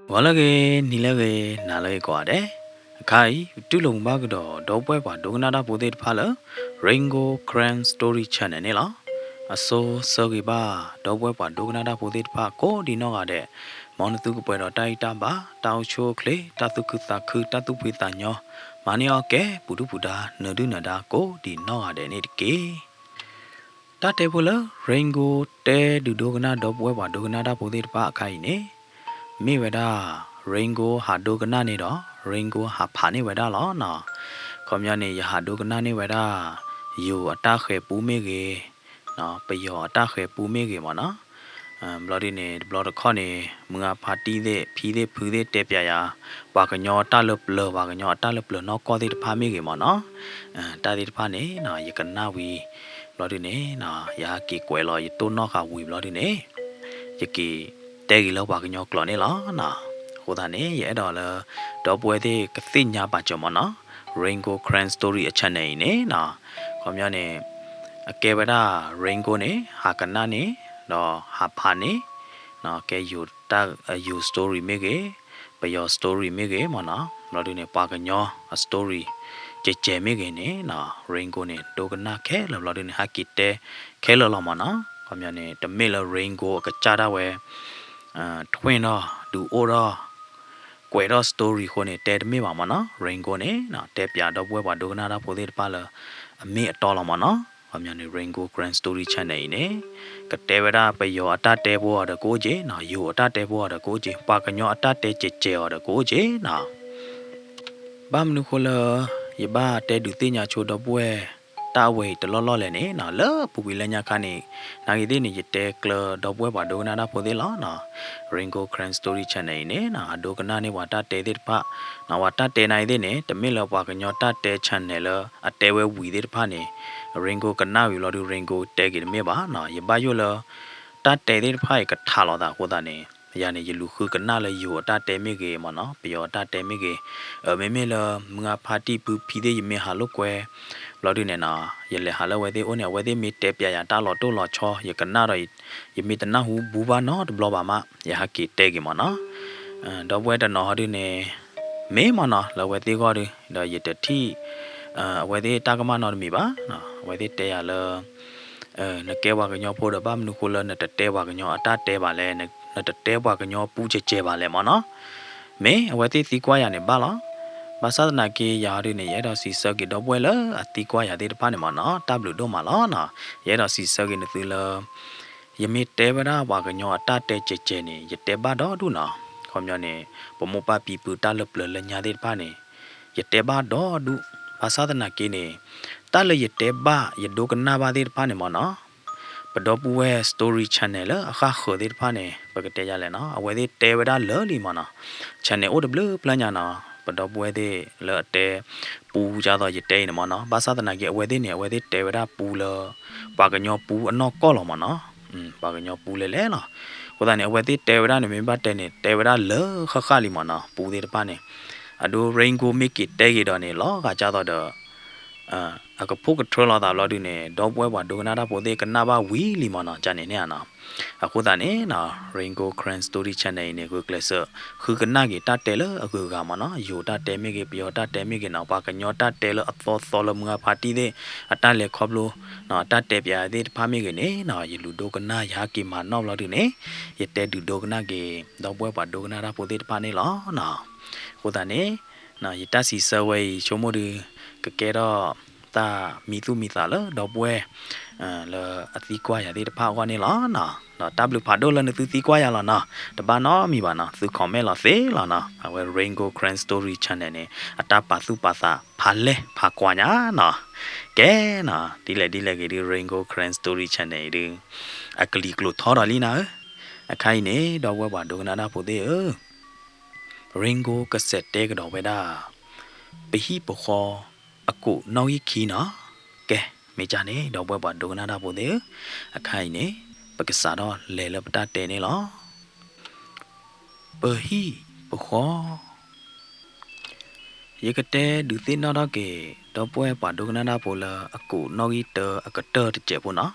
ဂီၤလၢအဂ့ၤ, နံၤလၢအဂ့ၤ, နၤလၢအဂ့ၤကိးဂၤဒဲး. အခါအံၤ ပတူၢ်လိာ်မုာ်ဘၣ်ကဒီး ဒီပုၢ်ဝဲၢ်ပှၤဒိကနၣ်တၢ်ဖိသ့ၣ်တဖၣ်လၢ Rain Gold Karen Story Channel န့ၣ်လီၤ. အဆိဆၢဂ့ၤဘၣ် ဒီပုၢ်ဝဲၢ်ပှၤဒိကနၣ်တၢ်ဖိသ့ၣ်တဖၣ် ကိးဒံးနီၢ်ဂၤဒဲး, မ်နသုကပှဲၤဒီးတၢ်ဂံၢ်တၢ်ဘါ, တၢ်အိၣ်ဆူၣ်အိၣ်ချ့, တၢ်သူၣ်ခုသးခု, တၢ်သူၣ်ဖှံသးညီ, မၤန့ၢ်အီၣ်ကဲ ပူၤဒုၣ်ပူၤဒါ, နၢၤဒုၣ်နၢၤဒါ ကိးဒံးနီၢ်ဂၤဒဲးန့ၣ်တက့ၢ်. တၢ်တဲဖိလၢ Rain Gold တဲဒုးဒိကနၣ် ဒီပုၢ်ဝဲၢ်ပှၤဒိကနၣ်တၢ်ဖိသ့ၣ်တဖၣ်အခါအံၤန့ၣ်, မ့ၢ်ဝဲဒၣ် Rain Gold ဟးဒိကနၣ်န့ၣ်ဒီး Rain Gold ဟးဖးန့ၢ်ဝဲဒၣ်လီၤနီၤ. ခီပညီန့ၣ် ယဟးဒိကနၣ်န့ၢ်ဝဲဒၣ် ယိၤအတၢ်ဃဲၤပူမ့ၢ်ဂ့ၤ, ပယီၤအတၢ်ဃဲၤပူမ့ၢ်ဂ့ၤမ့ၢ်နီၤ. ဘျီဒုန့ၣ် တဘျီတခီၣ်န့ၣ် မုၢ်အါဖါတံၢ်သ့ၣ် ဖံသ့ၣ်ဖုသ့ၣ်တဲပျးယၤ ပှၤကညီတၢ်လၢပျၢၤ ပှၤကညီအတၢ်လၢပျၢၤနီၢ်ကီၢ်သ့ၣ်တဖၣ်မ့ၢ်ဂ့ၤမ့ၢ်နီၤ. တၢ်သ့ၣ်တဖၣ်န့ၣ် ယကနၣ်ဝံၤ ဘျီဒုန့ၣ် ယဟဲက့ၤကွဲးလီၤ ယတိၢ်နီၣ်ဃာ်ဝံၤဘျီဒုန့ၣ် ယက့ၤတဲက့ၤလၢပှၤကညီကျိာ်န့ၣ်လီၤ. အဃိသတးန့ၣ် ယအဲၣ်ဒိးလၢ ဒီပုၢ်ဝဲၢ်သ့ၣ်ကသ့ၣ်ညါပာ်စၢၤမ့ၢ်နီၤ Rain Gold Karen Story အ channel အံၤန့ၣ်နီၤ. ခီပညီန့ၣ် အကဲဝဲဒၣ် Rain Gold န့ၣ် ဟးကနၣ်န့ၣ် ဒီးဟးဖးန့ၣ် ကဲယိၤ ယိၤ story မ့ၢ်ဂ့ၤ, ပယီၤ story မ့ၢ်ဂ့ၤမ့ၢ်နီၤ. ဘျီဒုန့ၣ် ပှၤကညီအ story ကဲးကဲးမ့ၢ်ဂ့ၤန့ၣ်နီၤ Rain Gold န့ၣ် ဒိကနၣ်ခဲလၢာ်ဘျီဒုန့ၣ် ဟဲက့ၤတဲခဲလၢာ်လီၤမ့ၢ်နီၤ. ခီပညီန့ၣ် တမ့ၢ်လၢ Rain Gold အကစၢ်ဒၣ်ဝဲ ထွ့ၣ်ဒီး ဒုးအိၣ်ဒီး ကွဲးဒီး story အဃိန့ၣ် တဲတမ့ၢ်ဘၣ်မ့ၢ်နီၤ. Rain Gold န့ၣ် တဲပျးဒီပုၢ်ဝဲၢ်ပှၤဒိကနၣ်တၢ်ဖိသ့ၣ်တဖၣ်လၢ အမ့ၢ်အတီလီၤမ့ၢ်နီၤ. ခီပညီန့ၣ် Rain Gold Karen Story Channel အံၤန့ၣ် ကတဲဝဲဒၣ်ပယီၤအတၢ်တဲဖိအီၤဒီးကအိၣ်က့နီၤ, ယိၤအတၢ်တဲဖိအီၤဒီးကအိၣ်က့, ပှၤကညီအတၢ်တဲကဲးကဲးအီၤဒီးကအိၣ်က့နီၤ. ဘၣ်မနုၤဃိလၢ ယဘၣ်တဲဒုးသ့ၣ်ညါဆိဒီပုၢ်ဝဲၢ် တၢ်အဝဲအံၤတလီၢ်လီၢ်လဲၣ်န့ၣ်နီၤ, လၢပူၤကွံာ်လၢညါခါန့ၣ် နာ်ဂ့ၤသ့ၣ်န့ၣ် ယတဲကျၢၤဒီပုၢ်ဝဲၢ်ပှၤဒိကနၣ်တၢ်ဖိသ့ၣ်လီၤနီၤ. Rain Gold Karen Story Channel အံၤန့ၣ်နီၤ အဒိကနၣ်န့ၢ်ပှၤတၢ်တဲသ့ၣ်တဖၣ်နီၤ, ပှၤတၢ်တဲနာ်ဂ့ၤသ့ၣ်န့ၣ် တမ့ၢ်လၢပှၤကညီတၢ်တဲ channel လၢအတဲဝဲဝံၤသ့ၣ်တဖၣ်န့ၣ် Rain Gold ကနၣ်ဝံၤဘျီဒု Rain Gold တဲက့ၤတမ့ၢ်ဘၣ်နီၤ. ယဘၣ်ယိၣ်လၢ တၢ်တဲသ့ၣ်တဖၣ်အံၤကထးလိာ်သးအဃိသတးန့ၣ် ယၤန့ၣ် ယလူၤဃုကနၣ်လၢယိၤအတၢ်တဲမ့ၢ်ဂ့ၤမ့ၢ်နီၤ, ပယီၤအတၢ်တဲမ့ၢ်ဂ့ၤ, မ့မ့ၢ်လၢ မုၢ်အါဖါတံၢ်ဖုဖံသ့ၣ် ယမ့ၢ်ဟးလိာ်ကွဲ ဘျီဒုန့ၣ်နီၤ ယလဲၤဟးလၢအဝဲသ့ၣ်အိၣ်န့ၣ် အဝဲသ့ၣ်မ့ၢ်တဲပျးယၤတၢ်လီၤတိၢ်လီၤဆီ ယကနၣ်ဒီး ယမ့ၢ်တနၢ်ဟူဘူးဘၣ်နီတဘျီဘၣ်မး ယဟဲက့ၤတဲက့ၤမ့ၢ်နီၤ. ဒီပုၢ်ဝဲၢ်တနီၤဟီဒုန့ၣ် မ့ၢ်မ့ၢ်နီၤ လၢအဝဲသ့ၣ်ဂီၢ်ဒု ဒီးယတထံၣ် အဝဲသ့ၣ်တၢ်ကမၣ်နီတမံၤဘၣ်, အဝဲသ့ၣ်တဲယၤလၢ နကဲပှၤကညီဖိဒီး ဘၣ်မနုၤဃိလၢနတတဲပှၤကညီအတၢ်တဲဘၣ်လဲၣ်, နတတဲပှၤကညီပူကဲးကဲးဘၣ်လဲၣ်မ့ၢ်နီၤ. မ့ၢ်အဝဲသ့ၣ်သံကွၢ်ယၤန့ၣ်ဘၣ်လီၤ. ဘၣ်ဆၣ်သနာ်က့ ယၤဟီဒုန့ၣ် ယအဲၣ်ဒိးစံးဆၢက့ၤဒီပုၢ်ဝဲၢ်လၢအသံကွၢ်ယၤသ့ၣ်တဖၣ်န့ၣ်မ့ၢ်နီၤ, တၢ်ဘျုးဒိၣ်မးလီၤနီၤ. ယအဲၣ်ဒိးစံးဆၢက့ၤနသုလၢ ယမ့ၢ်တဲဝဲဒၣ်ပှၤကညီအတၢ်တဲကဲးကဲးန့ၣ် ယတဲဘၣ်ဒီဒူၣ်နီၤ. ခီပညီန့ၣ် ပမိၢ်ပၢ်ဖံဖုတၢ်လၢပျၢၤလၢညါသ့ၣ်တဖၣ်န့ၣ် ယတဲဘၣ်ဒီဒူၣ်. ဘၣ်ဆၣ်သနာ်က့န့ၣ် တၢ်လၢယတဲဘၣ်ယဒိကနၣ်ဘၣ်သ့ၣ်တဖၣ်န့ၣ်မ့ၢ်နီၤ ပဒီပုၢ်ဝဲၢ် story channel လၢအဃၣ်ဃၢၤသ့ၣ်တဖၣ်န့ၣ် ပကတဲယၤလဲၣ်နီၤ, အဝဲသ့ၣ်တဲဝဲဒၣ်လၢာ်လံမ့ၢ်နီၤ. channel အိၣ်တဘျုးဖျၢၣ်ညါနီၤ, ပဒီပုၢ်ဝဲၢ်သ့ၣ်လၢအတဲပူဒ်သိးယတဲအံၤန့ၣ်မ့ၢ်နီၤ. ဘၣ်ဆၣ်သနာ်က့ အဝဲသ့ၣ်န့ၣ် အဝဲသ့ၣ်တဲဝဲဒၣ်ပူလၢ ပှၤကညီပူအနီၢ်ကီၢ်လီၤမ့ၢ်နီၤ. ပှၤကညီပူလဲၣ်လဲၣ်လီၤ. အဃိသတးန့ၣ် အဝဲသ့ၣ်တဲဝဲဒၣ်န့ၣ် မ့ၢ်ဘၣ်တဲန့ၣ် တဲဝဲဒၣ်လၢာ်ဃၣ်ဃၣ်လံမ့ၢ်နီၤ, ပူသ့ၣ်တဖၣ်န့ၣ်. အဒိ Rain Gold မ့ၢ်က့ၤတဲက့ၤဒီးန့ၣ် လီၤဂာ်ဒ်သိးဒီး အကဖိၣ်ကထြၢလီၤသးဘျီဒုန့ၣ် ဒီပုၢ်ဝဲၢ်ပှၤဒိကနၣ်တၢ်ဖိသ့ၣ်ကနၣ်ဘၣ်ဝံၤလံမ့ၢ်နီၤ, ကန့ၣ်န့ၣ်ဧါနီၤ. အဃိသတးန့ၣ်နီၤ Rain Gold Karen Story Channel အံၤန့ၣ် ဂုာ်ကျဲးစၢး ဃုကနၣ်က့ၤတၢ်တဲလၢအဂုၤအဂၤမ့ၢ်နီၤ, ယိၤတၢ်တဲမ့ၢ်ဂ့ၤ, ပယီၤတၢ်တဲမ့ၢ်ဂ့ၤနီၤ, ပှၤကညီတၢ်တဲလၢအသီသီလၢမုၢ်ဂၤဖါတံၢ်သ့ၣ် အတၢ်လဲၤခီဖျိနီၤ, တၢ်တဲပျးသ့ၣ်တဖၣ်မ့ၢ်ဂ့ၤန့ၣ်နီၤ, ယလူၤဒိကနၣ် ယဟဲက့ၤမၤနီၣ်ဘျီဒုန့ၣ် ယတဲဒုးဒိကနၣ်က့ၤ ဒီပုၢ်ဝဲၢ်ပှၤဒိကနၣ်တၢ်ဖိသ့ၣ်တဖၣ်န့ၣ်လီၤနီၤ. အဃိသတးန့ၣ် ယတၢ်စံးဆၢဝဲအံၤ ဆိကမိၣ်ဒု ကကဲထီၣ်တၢ်မံသူၣ်မံသးလၢဒီပုၢ်ဝဲၢ် လၢအသံကွၢ်ယၤသ့ၣ်တဖၣ်အဂီၢ်န့ၣ်လီၤနီၤ. ဒီးတၢ်ဘျုးဖးဒိၣ်လၢနသုသံကွၢ်ယၤလီၤနီၤ. တဘၣ်နီတမံၤဘၣ်နီၤ, သု comment လီၤသ့လီၤနီၤ. အဝဲ Rain Gold Karen Story Channel န့ၣ် အတၢ်ပာ်သူၣ်ပာ်သးဖးလဲၢ်ဖးကွၢ်ညါနီၤ. ကဲနီၤ, ဒ်လဲၣ်ဒ်လဲၣ်ဂ့ၤဒု Rain Gold Karen Story Channel အံၤဒု အကလံၤကျိၤထီထီၣ်လံနၤဧၢ. အခါအံၤန့ၣ် ဒီပုၢ်ဝဲၢ်ပှၤဒိကနၣ်တၢ်ဖိသ့ၣ်ဧၢ, Rain Gold ကစဲးတဲကဒီးဝဲဒၣ် ပဟံၣ်ပဃီအကိးနီၣ်ဂံၢ်ခံနီၤ. ကဲ, မ့ၢ်ကၢ်န့ၣ် ဒီပုၢ်ဝဲၢ်ပှၤဒိကနၣ်တၢ်ဖိသ့ၣ်ဧၢ, အခါအံၤန့ၣ် ပကစးထီၣ်လဲၤလၢပတၢ်တဲန့ၣ်လီၤ. ပဟံၣ်ပဃီ. ယကတဲဒုးသ့ၣ်နီၣ်ထီၣ်က့ၤ ဒီပုၢ်ဝဲၢ်ပှၤဒိကနၣ်တၢ်ဖိလၢအကိးနီၣ်ဂံၢ်တၢအကတၢၢ်တစဲးဖိနီၤ.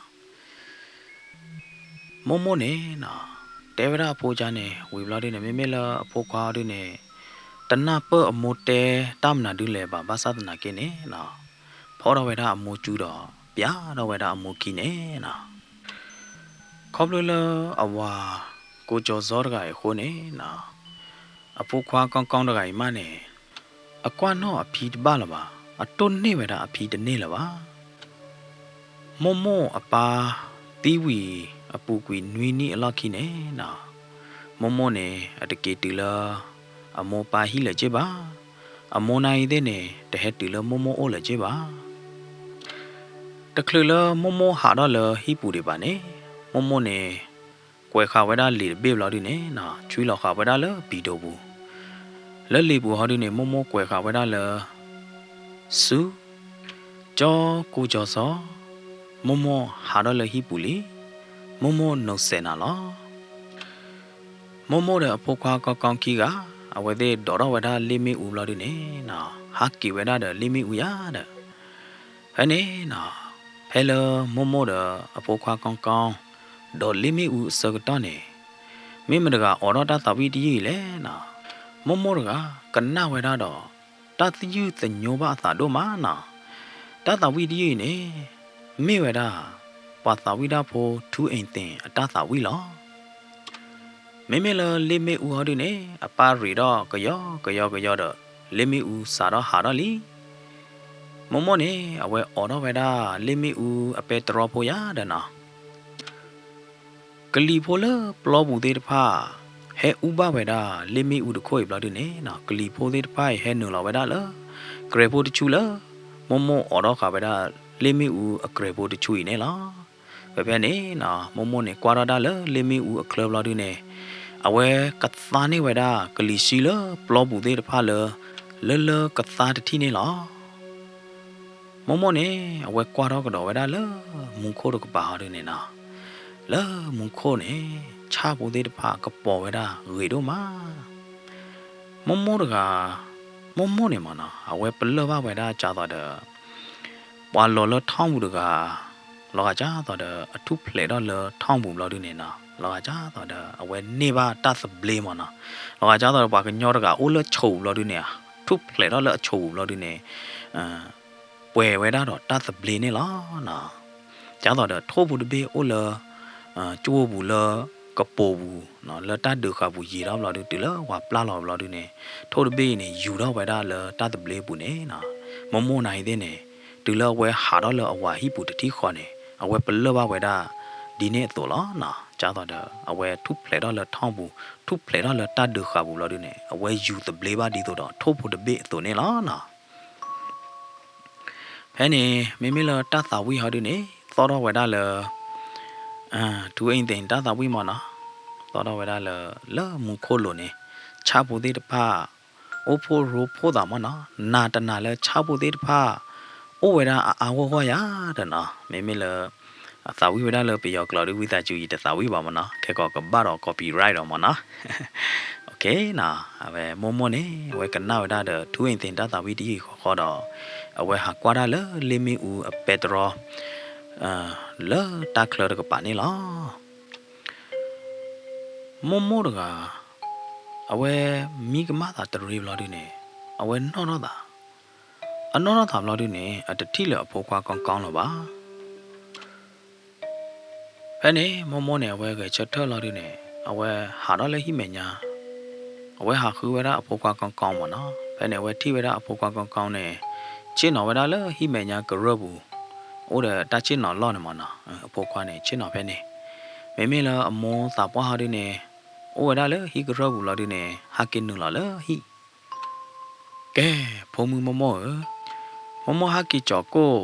မိၢ်မိၢ်န့ၣ်နီၤ, တဲဝဲဒၣ်အဖိကါန့ၣ် ဝံၤဘျီဒုန့ၣ် မ့မ့ၢ်လၢအဖိခွါအီၤဒုန့ၣ် တနၢ်ပၢၢ်အမိၢ်တဲတၢ်မနုၤဒုလဲၣ်ဘၣ် ဘၣ်ဆၣ်သနာ်က့န့ၣ်နီၤ ဖီၣ်ထီၣ်ဝဲဒၣ်အမိၢ်စုဒီး ပျဲထီၣ်ဝဲဒၣ်အမိၢ်ခံန့ၣ်နီၤ. ခီဖျိလၢအဝၤကိးကၠီၤစီတဂၤအံၤအဃိန့ၣ်နီၤ အဖိခွါကီကီတဂၤအံၤမးန့ၣ် အကွၢ်နီၣ်အဖံတဘၣ်လၢၤဘၣ်, အတိၢ်န့ၢ်ဝဲဒၣ်အဖံတန့ၢ်လၢၤဘၣ်. မိၢ်မိၢ်အပၢ်သံဝံၤအပူၤကွံာ်နွံနံၣ်အလီၢ်ခံန့ၣ်နီၤ မိၢ်မိၢ်န့ၣ် အတက့ၤတုၤလၢအမိၢ်ပၢ်ဟံၣ်လၢၤက့ဘၣ်. အမိၢ်နၤအံၤသ့ၣ်န့ၣ် တဟဲတုၤလၢမိၢ်မိၢ်အိၣ်လၢၤက့ဘၣ်. တချုးလၢမိၢ်မိၢ်ဟးထီၣ်လၢဟံၣ်ပူၤဒံးဘၣ်န့ၣ် မိၢ်မိၢ်န့ၣ် ကွဲးဃာ်ဝဲဒၣ်လံာ်တဘ့ၣ်ဘျီဒုန့ၣ်နီၤ ဆွံလီၤဃာ်ဝဲဒၣ်လၢပံၤဒိးပူၤ. လၢလံာ်ပူၤဟီဒုန့ၣ် မိၢ်မိၢ်ကွဲးဃာ်ဝဲဒၣ်လၢ ဆူ ကၠီကိးကၠီၤစီ မိၢ်မိၢ်ဟးထီၣ်လၢဟံၣ်ပူၤလံ. မိၢ်မိၢ်နီၢ်စဲးနၤလီၤ. မိၢ်မိၢ်ဒီးအဖိခွါကီကီခံဂၤ အဝဲသ့ၣ်ဒိးထီၣ်ဝဲဒၣ်လ့ၣ်မ့ၣ်အူဘျီဒုန့ၣ်နီၤ ဟးက့ၤဝဲဒၣ်ဒီးလ့ၣ်မ့ၣ်အူယၤဒီး ဖဲန့ၣ်နီၤ ဖဲလၢမိၢ်မိၢ်ဒီးအဖိခွါကီကီ ဒိးလ့ၣ်မ့ၣ်အူအဆၢကတီၢ်န့ၣ် မ့ၢ်မတၤတဂၤအိးထီၣ်တၢ်သးဝံၣ်တယုၢ်အံၤလဲၣ်နီၤ. မိၢ်မိၢ်တဂၤ ကနၣ်ဝဲဒၣ်ဒီး တၢ်သယုၢ်သညိဘၣ်အသးဒိၣ်မးနီၤ. တၢ်သးဝံၣ်တယုၢ်အံၤန့ၣ် မ့ၢ်ဝဲဒၣ် ပှၤသးဝံၣ်တၢ်ဖိ ထူအ့ၣ်သ့ၣ် အတၢ်သးဝံၣ်လီၤ. မ့မ့ၢ်လၢလ့ၣ်မ့ၣ်အူဟီဒုန့ၣ် အပၢ်ရံးထီၣ်ကယီကယီကယီဒီး လ့ၣ်မ့ၣ်အူစးထီၣ်ဟးထီၣ်လံ. မိၢ်မိၢ်န့ၣ် အဝဲအိးထီၣ်ဝဲဒၣ်လ့ၣ်မ့ၣ်အူအပဲတြီဖိယၤဒီးနီၤ ကလံၤဖိလၢပျီပူၤသ့ၣ်တဖၣ် ဟဲအူဘၣ်ဝဲဒၣ်လ့ၣ်မ့ၣ်အူတခိၣ်အံၤဘျီဒုန့ၣ်နီၤ ကလံၤဖိသ့ၣ်တဖၣ်အံၤဟဲနုာ်လီၤဝဲဒၣ်လၢ ကြဲးဖိတဆူလၢ မိၢ်မိၢ်အိးထီၣ်ဃာ်ဝဲဒၣ်လ့ၣ်မ့ၣ်အူအကြဲးဖိတဆူအံၤန့ၣ်လီၤ. ဖဲဖဲန့ၣ်နီၤ မိၢ်မိၢ်န့ၣ် ကွၢ်ထီၣ်ဒၣ်လၢလ့ၣ်မ့ၣ်အူအချၢဘျီဒုန့ၣ် အဝဲကသါန့ၢ်ဝဲဒၣ်ကလံၤဆှံလၢပျီပူၤသ့ၣ်တဖၣ်လၢ လၢလၢကသါတထံၣ်န့ၣ်လီၤ. မိၢ်မိၢ်န့ၣ် အဝဲကွၢ်ထီၣ်ကဒီးဝဲဒၣ်လၢမူခိၣ်တကပၤဟီဒုန့ၣ်နီၤ လၢမူခိၣ်န့ၣ် ဆၣ်ဖိသ့ၣ်တဖၣ်ကပီၤဝဲဒၣ်ဂ့ၤဒိၣ်မး. မိၢ်မိၢ်တဂၤ မိၢ်မိၢ်န့ၣ်မ့ၢ်နီၤ အဝဲပလၢၢ်ဘၣ်ဝဲဒၣ်ကၢ်သိးဒီး ပှၤလီၤလၢထီၣ်ပူၤတဂၤ လီၤဂာ်ကၢ်သိးဒီး အထူၣ်ဖျဲးထီၣ်လၢထီၣ်ပူၤဘျီဒုန့ၣ်နီၤ လီၤဂာ်ကၢ်သိးဒီး အဝဲန့ၢ်ဘၣ်တၢ်သဘျ့မ့ၢ်နီၤ လီၤဂာ်ကၢ်သိးဒီး ပှၤကညီတဂၤအိၣ်လၢဆိးပူၤဘျီဒုန့ၣ် ထူၣ်ဖျဲးထီၣ်လၢအဆိးပူၤဘျီဒုန့ၣ် ပှဲၤဝဲဒၣ်ဒီးတၢ်သဘျ့န့ၣ်လီၤ. ကၢ်သိးဒီး ထိၣ်ဖိတဘ့ၣ်အိၣ်လၢ ကၠိပူၤလၢကပိာ်ပူၤ လၢတၢ်ဒုးဃာ်ပူၤယံာ်ထီၣ်ဘျီဒု တုၤလၢဝၤပျၢ်လီၤဘျီဒုန့ၣ် ထိၣ်တဘ့ၣ်အံၤန့ၣ် ယူၤထီၣ်ဝဲဒၣ်လၢတၢ်သဘျ့ပူၤန့ၣ်နီၤ မိၢ်မိၢ်နၤအံၤသ့ၣ်န့ၣ် တုၤလၢအဝဲဟးထီၣ်လၢအဝၤဟံၣ်ပူၤတထံၣ်ဃီန့ၣ် အဝဲပလၢၢ်ဘၣ်ဝဲဒၣ်ဒ်န့ၣ်အသိးလီၤနီၤ. ကၢ်သိးဒီး အဝဲထူၣ်ဖျဲးထီၣ်လၢထီၣ်ပူၤ ထူၣ်ဖျဲးထီၣ်လၢတၢ်ဒုးဃာ်ပူၤဘျီဒုန့ၣ် အဝဲယူၤသဘျ့ဘၣ်ဒ်သိးဒီးထိၣ်ဖိတဘ့ၣ်အသိးန့ၣ်လီၤနီၤ. ဖဲန့ၣ် မ့မ့ၢ်လၢတၢ်သးဝံၣ်ဟီဒုန့ၣ် သီၣ်ထီၣ်ဝဲဒၣ်လၢ ထူအ့ၣ်သ့ၣ်တၢ်သးဝံၣ်မ့ၢ်နီၤ သီၣ်ထီၣ်ဝဲဒၣ်လၢ လၢမူခိၣ်လိၤန့ၣ် ဆၣ်ဖိသ့ၣ်တဖၣ် အိၣ်ဖှိၣ်ရိဖှိၣ်သးမ့ၢ်နီၤ နာ်တနာ်လၢဆၣ်ဖိသ့ၣ်တဖၣ် အိၣ်ဝဲဒၣ်အါအါဂီၢ်ဂီၢ်ယၤဒီးနီၤ မ့မ့ၢ်လၢ အသးဝံၣ်ဝဲဒၣ်လၢပယီၤကျိာ်ဒု ဝံသးစူၤ ယတသးဝံၣ်ဘၣ်မ့ၢ်နီၤ ခဲကိးကဘၣ်ဒီး copyright ဒီးမ့ၢ်နီၤ အဝဲမိၢ်မိၢ်န့ၣ် အဝဲကနၣ်ဝဲဒၣ်ဒီး ထူအ့ၣ်သ့ၣ်တၢ်သးဝံၣ်တယုၢ်ဃီဃီဒီး အဝဲဟးကွၢ်တၢ်လၢလ့ၣ်မ့ၣ်အူအပဲတြီ လၢတၢ်ချၢတကပၤန့ၣ်လီၤ. မိၢ်မိၢ်တဂၤ အဝဲမံကမၣ်သးတရံးဘျီဒုန့ၣ် အဝဲနီၣ်ထီၣ်သး, အနီၣ်ထီၣ်သးဘျီဒုန့ၣ် အတထံၣ်လၢအဖိခွါကီကီလၢၤဘၣ်. ဖဲန့ၣ် မိၢ်မိၢ်န့ၣ် အဝဲဂဲၤဆၢထၢၣ်လီၤဒုန့ၣ် အဝဲဟးထီၣ်လၢဟံၣ်မဲာ်ညါ, အဝဲဟးဃုဝဲဒၣ်အဖိခွါကီကီမ့ၢ်နီၤ. ဖဲန့ၣ် အဝဲထံၣ်ဝဲဒၣ်အဖိခွါကီကီန့ၣ် ဆ့ၣ်နီၤဝဲဒၣ်လၢဟံၣ်မဲာ်ညါကရၢၢ်ပူၤ အိၣ်ဒီးတၢ်ဆ့ၣ်နီၤလီၢ်န့ၣ်မ့ၢ်နီၤ. အဖိခွါန့ၣ် ဆ့ၣ်နီၤဖဲန့ၣ်, မ့မ့ၢ်လၢအမိၢ်သးပှၢ်ဟီဒုန့ၣ် အိၣ်ဝဲဒၣ်လၢဟံၣ်ကရၢၢ်ပူၤလီၤဒုန့ၣ် ဟဲက့ၤနုာ်လီၤလၢဟံၣ် ကဲ, ဖိမုၣ်မိၢ်မိၢ်ဧၢ, မိၢ်မိၢ်ဟဲက့ၤကၠီၤကိၣ်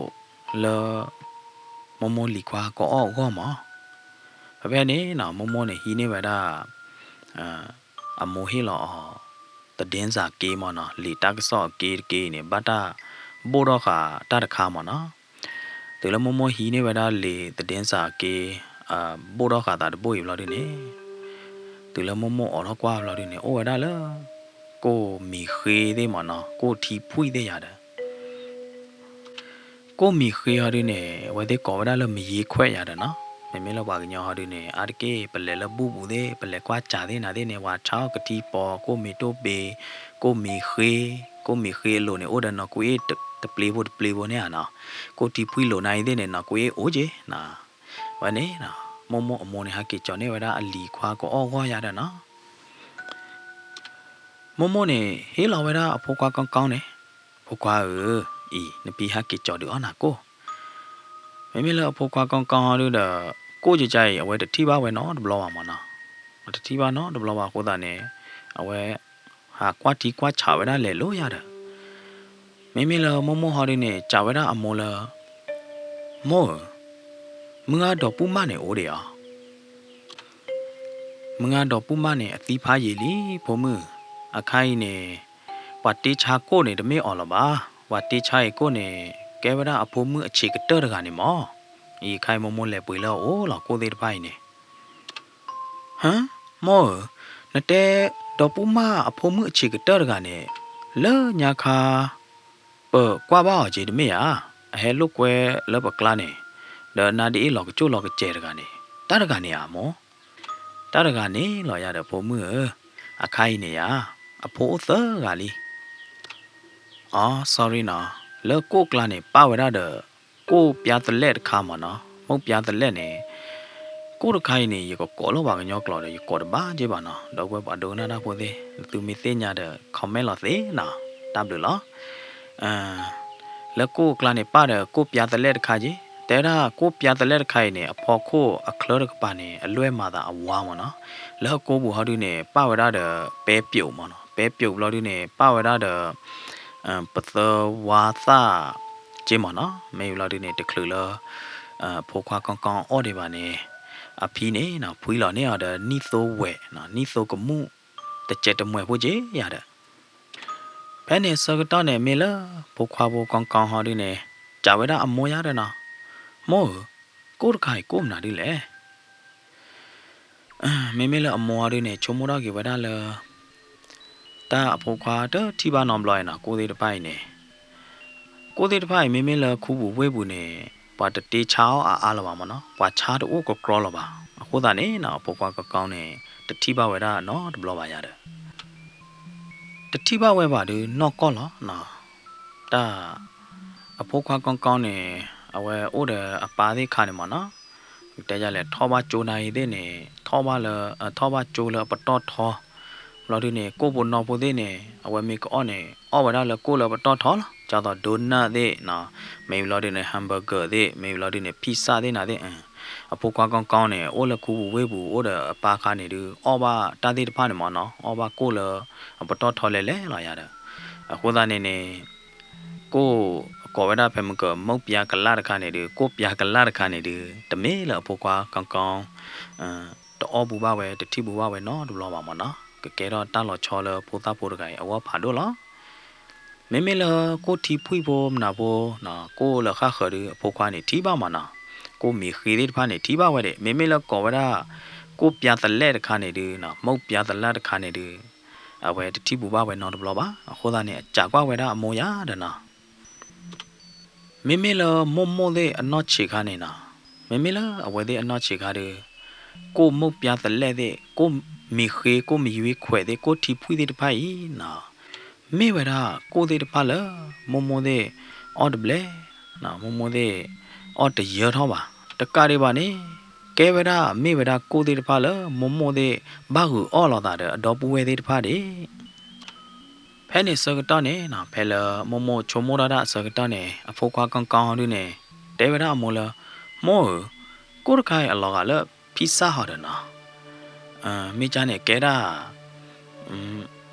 လၢ မိၢ်မိၢ်လံၤခွါကအီၣ်အဂီၢ်မး. ဖဲဖဲန့ၣ်နီၤ မိၢ်မိၢ်န့ၣ် ဟံးန့ၢ်ဝဲဒၣ် အမိၢ်ဟ့ၣ်လီၤအီၤ သဒ့စၢ်က့မ့ၢ်နီၤ, လံာ်တၢ်ကစီၣ်အက့တက့အံၤန့ၣ် ဘၣ်တၢ်ဘိၣ်ထီၣ်ဃာ်တၢ်တခါမ့ၢ်နီၤ. တုၤလၢမိၢ်မိၢ်ဟံးန့ၢ်ဝဲဒၣ်လံာ်သဒ့စၢ်က့ ဘိၣ်ထီၣ်ဃာ်သးတဘိၣ်အံၤဘျီဒုန့ၣ်, တုၤလၢမိၢ်မိၢ်အိးထီၣ်ကွၢ်ဘျီဒုန့ၣ် အိၣ်ဝဲဒၣ်လၢ ကိၣ်မံၤဃ့သ့ၣ်မ့ၢ်နီၤ, ကိၣ်ထံဖှံၣ်သ့ၣ်ယၤဒီး ကိၣ်မံၤဃ့ဟီဒုန့ၣ် အဝဲသ့ၣ်ကိးဝဲဒၣ်လၢမယ့ခွဲးယၤဒီးနီၤ. မ့မ့ၢ်လၢပှၤကညီဟီဒုန့ၣ် အါတက့ၢ် ပလဲၤလၢဘူၣ်ပူၤသ့ၣ် ပလဲၤကွၢ်စးသ့ၣ်နၤသ့ၣ်န့ၣ် ပှၤဆါအီၣ်ကထံပီၤ ကိၣ်မ့ၤတိၢ်ဘ့ ကိၣ်မ့ၤဃ့, ကိၣ်မ့ၤဃ့အလိၤန့ၣ် အိၣ်ဒီးနီၢ်ကွ့အ့ၣ်တပျ့ဖိတပျ့ဖိန့ၣ်ဧါနီၤ, ကိၣ်ထံဖှံလိၤနၤအံၤသ့ၣ်န့ၣ် နီၢ်ကွ့အ့ၣ်အိၣ်က့နီၤ. ဝဲန့ၣ်နီၤ မိၢ်မိၢ်အမိၢ်န့ၣ် ဟဲက့ၤကၠီၤန့ၢ်ဝဲဒၣ်အလံၤခွါကအီၣ်ဂီၢ်ယါဒီးနီၤ မိၢ်မိၢ်န့ၣ် ဟ့ၣ်လီၤဝဲဒၣ်အဖိခွါကီကီန့ၣ်, ဖိခွါဧၢ, အံၤ နဖံဟဲက့ၤကၠီၤဒုးအီၣ်နၤကိၣ်. မ့မ့ၢ်လၢအဖိခွါကီကီဟီဒုဒီး ကိၣ်ကကါအံၤ အဝဲတထံၣ်ဘၣ်ဝဲနီတဘျီဘၣ်မၢ်နီၤ, တထံၣ်ဘၣ်နီတဘျီဘၣ်အဃိသတးန့ၣ် အဝဲ ဟးကွၢ်ထံကွၢ်ဆးဝဲဒၣ်လဲၤလိၤယါဒီး မ့မ့ၢ်လၢမိၢ်မိၢ်ဟီဒုန့ၣ် စံးဝဲဒၣ်အမိၢ်လၢ မိၢ်ဧၢ, မုၢ်ဂၤဒီးပုၢ်မၢ်န့ၣ်အိၣ်ဒံးဧါ. မုၢ်ဂၤဒီးပုၢ်မၢ်န့ၣ် အသံဖးယံာ်လံ ဖိမုၣ်, အခါအံၤန့ၣ် ပှၤတ့ဆါကိၣ်န့ၣ် တမ့ၢ်အီၤလၢၤဘၣ်, ပှၤတ့ဆါအံၤကိၣ်န့ၣ် ကဲဝဲဒၣ်အဖိမုၣ်အဆံးကတၢၢ်တဂၤန့ၣ်မၢ်. အံၤအခါအံၤမိၢ်မိၢ်လဲၤပှ့ၤလၢအအိၣ်လီၤ ကိၣ်သ့ၣ်တဖၣ်အံၤန့ၣ် ဟၢ, မိၢ်ဧၢ, နတဲဒီးပုၢ်မၢ်အဖိမုၣ်အဆံးကတၢၢ်တဂၤန့ၣ် လၢညါခါ ပကွၢ်ဘၣ်အီၤက့ၤတမ့ၢ်ဧါ, အဟဲလိာ်ကွဲလၢပကျါန့ၣ်, ဒီးနါဒ့အ့ၣ်လီၤကစိၣ်လီၤကစဲၤတဂၤန့ၣ် တၢ်တဂၤန့ၣ်ဧါမိၢ်. တၢ်တဂၤန့ၣ်လီၤယါဒီးဖိမုၣ်ဧၢ, အခါအံၤန့ၣ်ယါ, အဖိအိၣ်သၢဂၤလံ. အ sorry နီၤ, လၢကိၣ်ကျါန့ၣ် ပၣ်ဝဲဒၣ်ဒီး ကိၣ်ပျါသလဲၣ်တခါမၢ်နီၤ, မိၢ်ပျါသလဲၣ်န့ၣ်, ကိၣ်တခါအံၤန့ၣ် ယကကိးလၢပှၤကညီကျိာ်ဒီး ယကိးတဘၣ်က့ဘၣ်နီၤ, ဒီပုၢ်ဝဲၢ်ပှၤဒိကနၣ်တၢ်ဖိသ့ၣ် သုမ့ၢ်သ့ၣ်ညါဒီး comment လီၤသ့နီၤ, တၢ်ဘျုးလီၤ. လၢကိၣ်ကျါန့ၣ် ပၣ်ဒီးကိၣ်ပျါသလဲၣ်တခါက့, တဲဝဲဒၣ်ကိၣ်ပျါသလဲၣ်တခါအံၤန့ၣ် အဖီခိၣ်အချၢတကပၤန့ၣ် အလွဲၢ်မၤသးအဝါမၢ်နီၤ, လၢအကိပူၤဟီဒုန့ၣ် ပၣ်ဝဲဒၣ်ဒီးပဲပျိာ်မၢ်နီၤ, ပဲပျိာ်ဘျီဒုန့ၣ် ပၣ်ဝဲဒၣ်ဒီး ပသၢဝါသၣ်က့မၢ်နီၤ, မ့ၢ်ဘျီဒုန့ၣ် တချုးလၢ ဖိခွါကီကီအီၣ်ဒံးဘၣ်န့ၣ် အဖံန့ၣ်နီၤ ဖှံလီၤန့ၢ်အီၤဒီးနံၣ်သိဝဲၢ်, နံၣ်သိကမူၣ် တစဲးတမှဲၤဖိက့ယါဒီး ဖဲန့ၣ်ဆၢကတီၢ်န့ၣ် မ့ၢ်လၢဖိခွါဖိကီကီဟီဒုန့ၣ် စံးဝဲဒၣ်အမိၢ်ယါဒီးနီၤ, မိၢ်ဧၢ, ကိၣ်တခါအံၤကိၣ်မနုၤဒုလဲၣ်. မ့မ့ၢ်လၢအမိၢ်ဟီဒုန့ၣ် ဆိကမိၣ်ထီၣ်က့ၤဝဲဒၣ်လၢ တၢ်အဖိခွါတထံၣ်ဘၣ်နီတဘျီအံၤနီၤ, ကိၣ်သ့ၣ်တဖၣ်အံၤန့ၣ် ကိၣ်သ့ၣ်တဖၣ်အံၤ မ့မ့ၢ်လၢခူပူၤဝ့ၢ်ပူၤန့ၣ် ပှၤတတ့ဆါအီၣ်အါအါလၢၤဘၣ်မၢ်နီၤ, ပှၤဆါတအိၣ်ကကြီလၢၤဘၣ်. အဃိသတးန့ၣ်နီၤ အဖိခွါကီကီန့ၣ် တထံၣ်ဘၣ်ဝဲဒၣ်နီတဘျီဘၣ်ယါဒီး တထံၣ်ဘၣ်ဝဲဘၣ်ဒုးနီၢ်ကီၢ်လီၤ. တၢ် အဖိခွါကီကီန့ၣ် အဝဲအိၣ်ဒီးအပၢ်သ့ၣ်တခါန့ၣ်မၢ်နီၤ, ကတဲယလဲၣ် ထီၣ်ဘၣ်ကၠိနၤအံၤသ့ၣ်န့ၣ် ထီၣ်ဘၣ်လၢ ထီၣ်ဘၣ်ကၠိလၢအပတီၢ်ထီ ဘျီဒုန့ၣ် ကိၣ်ဖိနီဖိသ့ၣ်န့ၣ် အဝဲမ့ၢ်ကအီၣ်န့ၣ် အီၣ်ဝဲဒၣ်လၢကိၣ်လၢပတီၢ်ထီလီၤ. ဒ်သိး donut သ့ၣ် မ့ၢ်ဘျီဒုန့ၣ် hamburger သ့ၣ် မ့ၢ်ဘျီဒုန့ၣ် pizza သ့ၣ်နၤသ့ၣ် အဖိခွါကီကီန့ၣ် အိၣ်လၢခူပူၤဝ့ၢ်ပူၤ အိၣ်ဒီးအပၢ်အခါန့ၣ်ဒုး အီၣ်ဘၣ်တၢ်သ့ၣ်တဖၣ်န့ၣ်မၢ်နီၤ, အီၣ်ဘၣ်ကိၣ်လၢအပတီၢ်ထီလဲၤလဲၤလီၤယၤဒီး အဃိသတးန့ၣ်န့ၣ် ကိၣ်အကိးဝဲဒၣ်ဖဲမုၢ်က မုန့်ပြားကလပ် တခါန့ၣ်ဒုး ကိၣ်ပြားကလပ် တခါန့ၣ်ဒုး တမ့ၢ်လၢအဖိခွါကီကီ တအီၣ်ဘူးဘၣ်ဝဲ တထံၣ်ဘူးဘၣ်ဝဲနီတဘျီဘၣ်မၢ်နီၤ, ကကဲထီၣ်တၢ်လီၤဆီလၢဖိသၣ်ဖိတဂၤအံၤ အဂီၢ်ဖးဒိၣ်လီၤ. မ့မ့ၢ်လၢကိၣ်ထံဖှံၣ်ဖိမနုၤဖိ ကိၣ်လၢဃၣ်ဃၢၤဒုး အဖိခွါန့ၣ်ထံၣ်ဘၣ်မၢ်နီၤ, ကိၣ်မ့ၤဃ့သ့ၣ်တဖၣ်န့ၣ် ထံၣ်ဘၣ်ဝဲဒၣ်, မ့မ့ၢ်လၢကိးဝဲဒၣ် ကိၣ်ပြားသလဲၣ် တခါန့ၣ်ဒုး မုန့်ပြားကလပ် တခါန့ၣ်ဒုး အဝဲတထံၣ်ဘူးဘၣ်ဝဲနီတဘျီဘၣ်. အဃိသတးန့ၣ် အစံးကွၢ်ဝဲဒၣ်အမိၢ်ယၤဒီးနီၤ မ့မ့ၢ်လၢမိၢ်မိၢ်သ့ၣ်အနီၢ်ဆံးခါန့ၣ်နီၤ, မ့မ့ၢ်လၢအဝဲသ့ၣ်အနီၢ်ဆံးခါဒီး ကိၣ်မုန့်ပြားသလဲၣ်သ့ၣ် ကိၣ်မ့ၤဃ့ ကိၣ်မ့ၤယွံခွဲးသ့ၣ် ကိၣ်ထံဖှံၣ်သ့ၣ်တဖၣ်အံၤနီၤ, မ့ၢ်ဝဲဒၣ်ကိၣ်သ့ၣ်တဖၣ်လၢ မိၢ်မိၢ်သ့ၣ်အီၣ်တဘျဲၣ်, မိၢ်မိၢ်သ့ၣ်အီၣ်တယၢထီၣ်ဘၣ်. တကးဒံးဘၣ်န့ၣ် ကဲဝဲဒၣ်မ့ၢ်ဝဲဒၣ်ကိၣ်သ့ၣ်တဖၣ်လၢ မိၢ်မိၢ်သ့ၣ်ဘၣ်ဂုာ်အီၣ်လိာ်သးဒီးအဒီပုၢ်ဝဲၢ်သ့ၣ်တဖၣ်ဒၣ် ဖဲန့ၣ်ဆၢကတီၢ်န့ၣ်နီၤ, ဖဲလၢမိၢ်မိၢ်ဆိကမိၣ်ထီၣ်ဒၣ်အဆၢကတီၢ်န့ၣ် အဖိခွါကီကီဟီဒုးန့ၣ် တဲဝဲဒၣ်အမိၢ်လၢ မိၢ်ဧၢ, ကိၣ်တခါအံၤအလီၤဂာ်လၢ pizza ဟီဒီးနီၤ, မ့ၢ်ကန့ၣ်ကဲဒၣ်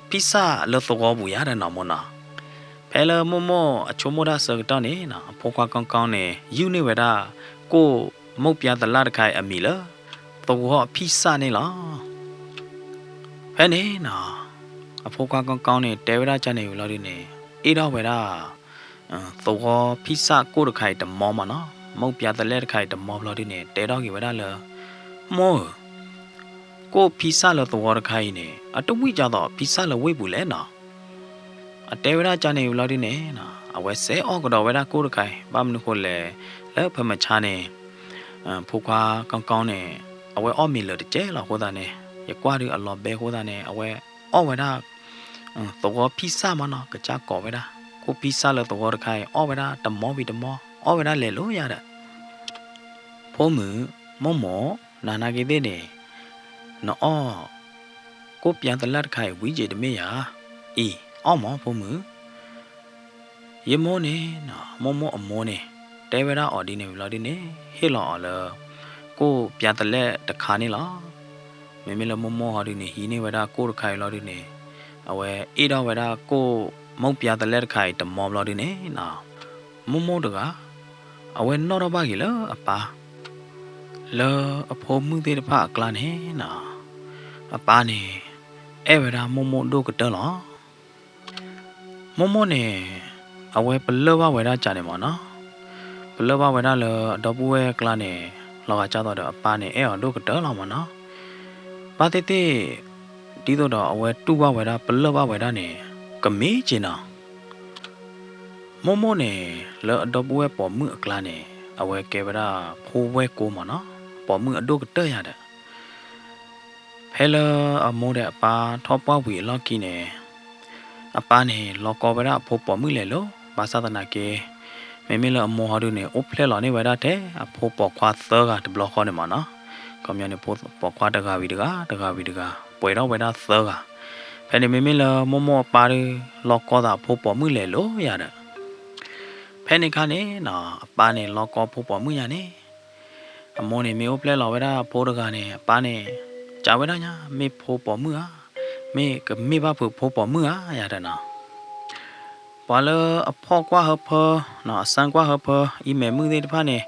pizza လၢသဝီပူၤယၤဒီးနီၤမိၢ်နီၤ. ဖဲလၢမိၢ်မိၢ်အဆိကမိၣ်တၢ်ဆၢကတီၢ်န့ၣ်နီၤ, အဖိခွါကီကီန့ၣ် ယုၢ်န့ၢ်ဝဲဒၣ် ကိၣ်မုန့်ပြားသလဲၣ် တခါအံၤအမံၤလၢ သဝီ pizza န့ၣ်လီၤ. ဖဲန့ၣ်နီၤ, အဖိခွါကီကီန့ၣ် တဲဝဲဒၣ်ကန့ၣ်ဝံၤလီၤဒုးန့ၣ် အ့ၣ်ထီၣ်ဝဲဒၣ် သဝီ pizza ကိၣ်တခါအံၤတမီမၢ်နီၤ, မုန့်ပြားသလဲၣ် တခါအံၤတမီဘျီဒုးန့ၣ် တဲထီၣ်က့ၤဝဲဒၣ်လၢ မိၢ်ဧၢ, ကိၣ် pizza လၢသဝီတခါအံၤန့ၣ် အတဝံၣ်ဒ်သိး pizza လၢဝ့ၢ်ပူၤလဲၣ်နီၤ. အတဲဝဲဒၣ်ကန့ၣ်ဝံၤလီၤဒုးန့ၣ် အဝဲစဲးအီၣ်ကဒီးဝဲဒၣ်ကိၣ်တခါအံၤ, ဘၣ်မနုၤဃိလဲၣ်, လၢဖဲမုၢ်ဆါန့ၣ် ဖိခွါကီကီန့ၣ် အဝဲအီၣ်မ့ၤလၢာ်တကဲလီၤအဃိသတးန့ၣ် ယကွၢ်ဒုးအလီၤဘဲအဃိသတးန့ၣ် အဝဲအီၣ်ဝဲဒၣ် သဝီဖံစၢ်မးနီၤ ကစၢ်ကိးဝဲဒၣ် ကိၣ်ဖံစၢ်လၢသဝီတခါအံၤ အီၣ်ဝဲဒၣ်တမီဘံၤတမီ အီၣ်ဝဲဒၣ်လဲၤလိၤယၤဒီး ဖိမုၣ်, မိၢ်မိၢ်, နၤနာ်က့သ့ၣ်န့ၣ် နအီၣ် ကိၣ်ပျါသလၣ်တခါအံၤ ဝံၤက့ၤတမ့ၢ်ယၤ, အံၤ အီၣ်မးဖိမုၣ် ယမိၢ်န့ၣ်နီၤ မိၢ်မိၢ်အမိၢ်န့ၣ် တဲဝဲဒၣ်အီၤဒ်န့ၣ်ဝံၤလီၤဒုးန့ၣ် ဟ့ၣ်လီၤအီၤလၢ ကိၣ်ပျါသလဲၣ်တခါန့ၣ်လီၤ. မ့မ့ၢ်လၢမိၢ်မိၢ်ဟီဒုးန့ၣ် ဟံးန့ၢ်ဝဲဒၣ်ကိၣ်တခါအံၤလီၤဒုးန့ၣ် အဝဲအ့ၣ်ဒိၣ်ဝဲဒၣ်ကိၣ် မိၣ်ပျါသလဲၣ်တခါအံၤတမီဘျီဒုးန့ၣ်နီၤ မိၢ်မိၢ်တဂၤ အဝဲနီၣ်ထီၣ်ဘၣ်က့ၤလၢအပၢ် လၢအဖိမုၣ်သ့ၣ်တဖၣ်အကျါန့ၣ်နီၤ အပၢ်န့ၣ် အဲၣ်ဝဲဒၣ်မိၢ်မိၢ်ဒိၣ်ကတၢၢ်လီၤ. မိၢ်မိၢ်န့ၣ် အဝဲပလၢၢ်ဘၣ်ဝဲဒၣ်ကန့ၣ်မးနီၤ ပလၢၢ်ဘၣ်ဝဲဒၣ်လၢအဒီပုၢ်ဝဲၢ်အကျါန့ၣ် လီၤဂာ်ကၢ်သိးဒီးအပၢ်န့ၣ် အဲၣ်အီၤဒိၣ်ကတၢၢ်လီၤမးနီၤ ဘၣ်သ့ၣ်သ့ၣ် ဒ်သိးဒီးအဝဲတူၢ်ဘၣ်ဝဲဒၣ် ပလၢၢ်ဘၣ်ဝဲဒၣ်န့ၣ် ကမ့ၢ်က့ၤနီၤ မိၢ်မိၢ်န့ၣ် လၢအဒီပုၢ်ဝဲၢ်ပိာ်မုၣ်အကျါန့ၣ် အဝဲကဲဝဲဒၣ်ဖိဝဲၢ်ကိမးနီၤ ပိာ်မုၣ်အဒိၣ်ကတၢၢ်ယၤဒီး ဖဲလၢအမိၢ်ဒီးအပၢ်ထီၣ်ပှၢ်ဝံၤအလီၢ်ခံန့ၣ် အပၢ်န့ၣ် လီၤကီဝဲဒၣ်အဖိပိာ်မုၣ်လဲၤလိၤ ဘၣ်ဆၣ်သနာ်က့ မ့မ့ၢ်လၢအမိၢ်ဟီဒုန့ၣ် အိၣ်ဖျဲၣ်လီၤန့ၢ်ဝဲဒၣ်ထဲ အဖိပိာ်ခွါသၢဂၤတဘျီဃီန့ၣ်မးနီၤ ခီပညီန့ၣ် ဖိပိာ်ခွါတဂၤဝံၤတဂၤ တဂၤဝံၤတဂၤ ပှဲၤထီၣ်ဝဲဒၣ်သၢဂၤ ဖဲန့ၣ်မ့မ့ၢ်လၢမိၢ်မိၢ်အပၢ်ဒု လီၤကီသးအဖိပိာ်မုၣ်လဲၤလိၤယၤဒီး ဖဲန့ၣ်ခါန့ၣ်နီၤ အပၢ်န့ၣ် လီၤကီဖိပိာ်မုၣ်ယၤန့ၣ် အမိၢ်န့ၣ် မ့ၢ်အိၣ်ဖျဲၣ်လီၤဝဲဒၣ်အဖိတဂၤန့ၣ် အပၢ်န့ၣ် ကးဝဲဒၣ်ညါ မ့ၢ်ဖိပိာ်မုၣ်ဧါ, မ့ၢ်ကမ့ၢ်ဘၣ်ဖုးဖိပိာ်မုၣ်ဧါ ယၤဒီးနီၤ. ပှၤလၢအဖီၣ်ကွၢ်ဟၢဖၢ, အစၢကွၢ်ဟၢဖၢ, အံၤမဲာ်မုၣ်သ့ၣ်တဖၣ်န့ၣ်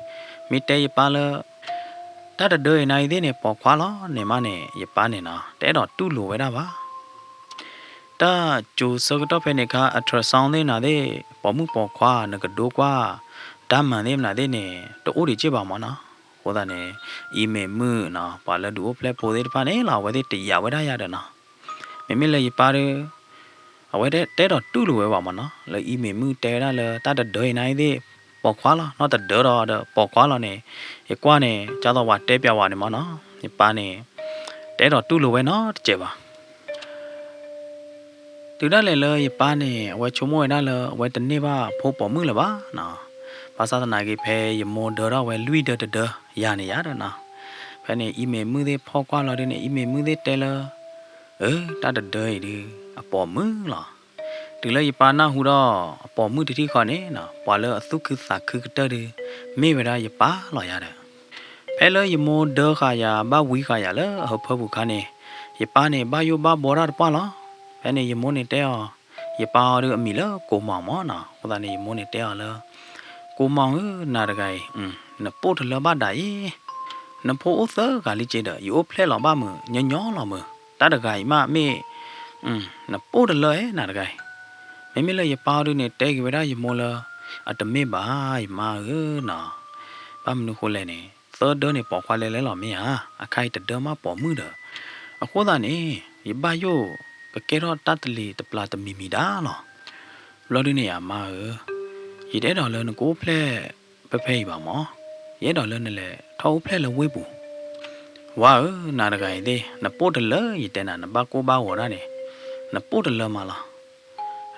မ့ၢ်တဲယပၢ်လၢ တၢ်တဒၢအံၤနၤအံၤသ့ၣ်န့ၣ် ပိာ်ခွါလီၤန့ၣ်မးန့ၣ် ယပၢ်န့ၣ်နီၤ တအဲၣ်ဒိးတူၢ်လိာ်ဝဲဒၣ်ဘၣ်. တၢ်ကၠိၤဆၢကတီၢ်ဖဲန့ၣ်ခါ ultrasound သ့ၣ်နၤသ့ၣ် ပိာ်မုၣ်ပိာ်ခွါ နကဒိကွၢ် ဓာတ်မှန် သ့ၣ်မနုၤသ့ၣ်န့ၣ် တအိၣ်ဒံးက့ၢ်ဘၣ်မးနီၤ. အဃိသတးန့ၣ် အံၤမဲာ်မုၣ်နီၤ ပှၤလၢဒုးအိၣ်ဖျဲၣ်ဖိသ့ၣ်တဖၣ်န့ၣ်လီၤ အဝဲသ့ၣ်တယာ်ဝဲဒၣ်ယၤဒီးနီၤ. မ့မ့ၢ်လၢယပၢ်ဒီး အဝဲတအဲၣ်ဒိးတူၢ်လိာ်ဝဲဘၣ်မးနီၤ လၢအံၤမဲာ်မုၣ်တဲဝဲဒၣ်လၢတၢ်တဒၢအံၤနၤအံၤသ့ၣ် ပိာ်ခွါလီၤ နီၢ်တဒၢဒီးဒီးပိာ်ခွါလီၤန့ၣ် ယကွၢ်န့ၣ် ကၢ်သိးပှၤတဲပျးဝဲန့ၣ်မးနီၤ ယပၢ်န့ၣ် တအဲၣ်ဒိးတူၢ်လိာ်ဝဲနီတစဲးဘၣ်. တုၤဒၣ်လဲာ်လၢယပၢ်န့ၣ် အဝဲဆိကမိၣ်ဝဲဒၣ်လၢ အဝဲတန့ၢ်ဘၣ်ဖိပိာ်မုၣ်လၢၤဘၣ်နီၤ. ဘၣ်ဆၣ်သနာ်က့ ဖဲယမိၢ်ဒၢထီၣ်ဝဲလွံၢ်ဒၢတဒၢ ယၤန့ၣ်ယၤဒီးနီၤ. ဖဲန့ၣ် အံၤမဲာ်မုၣ်သ့ၣ်ဖီၣ်ကွၢ်လီၤဒုန့ၣ် အံၤမဲာ်မုၣ်သ့ၣ်တဲလၢ အၢ တၢ်တဒၢအံၤဒု အပိာ်မုၣ်လီၤ. တုၤလၢယပၢ်နၢ်ဟူဒီး အပိာ်မုၣ်တထံၣ်ဃီန့ၣ်နီၤ ပှၤလၢအသူၣ်ခုသးခုကတၢၢ်ဒု မ့ၢ်ဝဲဒၣ်ယပၢ်လီၤယၤဒီး ဖဲလၢယမိၢ်ဒၢဃာ်ယၤ ဘၣ်ဝံဃာ်ယၤလၢအဟၢဖၢပူၤခါန့ၣ် ယပၢ်န့ၣ် ဘၣ်ယိၣ်ဘၣ်ဘှီတၢ်တပှၢ်လီၤ. ဖဲန့ၣ်ယမိၢ်န့ၣ်တဲအီၤ, ယပၢ်အီၤဒုအမံၤလၢကိးမီၤမးနီၤ. အဃိသတးန့ၣ် ယမိၢ်န့ၣ်တဲအီၤလၢ ကိးမီၤဧၢ နၤတဂၤအံၤ နပိၢ်တလၢဘၣ်ဒၣ်အံၤ, နဖိအိၣ်သၢဂၤလံက့ဒီး ယအိၣ်ဖျဲၣ်လီၤဘၣ်မုာ် ညီညီလီၤမုာ်, တၢ်တဂၤအံၤမးမ့ၢ် နပိၢ်တလၢဧါ နၤတဂၤအံၤ. မ့မ့ၢ်လၢယပၢ်အီၤဒုန့ၣ် တဲက့ၤဝဲဒၣ်ယမိၢ်လၢ အတမ့ၢ်ဘၣ် ယမါဧၢနီၤ, ဘၣ်မနုၤဃိလဲၣ်န့ၣ် သၢဒၢန့ၣ်ပိာ်ခွါလဲၤလဲၤလီၤမ့ၢ်ဧါ, အခါအံၤတဒၢမးပိာ်မုၣ်ဒီး, အဃိသတးန့ၣ် ယဘၣ်ယိၣ်ကကဲထီၣ်တၢ်တလံၤတပျၢ်တမံၤမံၤဒၣ်လီၤ. ဘျီဒုန့ၣ် အမါဧၢ, ယတအဲၣ်ဒိးလၢနကအိၣ်ဖျဲၣ်ဖဲဖဲအံၤဘၣ်မး, ယအဲၣ်ဒိးလၢနလဲၤထီၣ်အိၣ်ဖျဲၣ်လၢဝ့ၢ်ပူၤ. ဝါဧၢ, နၤတဂၤအံၤသ့ၣ် နပိၢ်တလၢယတဲနၤ နဘၣ်ကိၢ်ဘၣ်ဂီၤဒၣ်န့ၣ်, နပိၢ်တလၢမးလီၤ.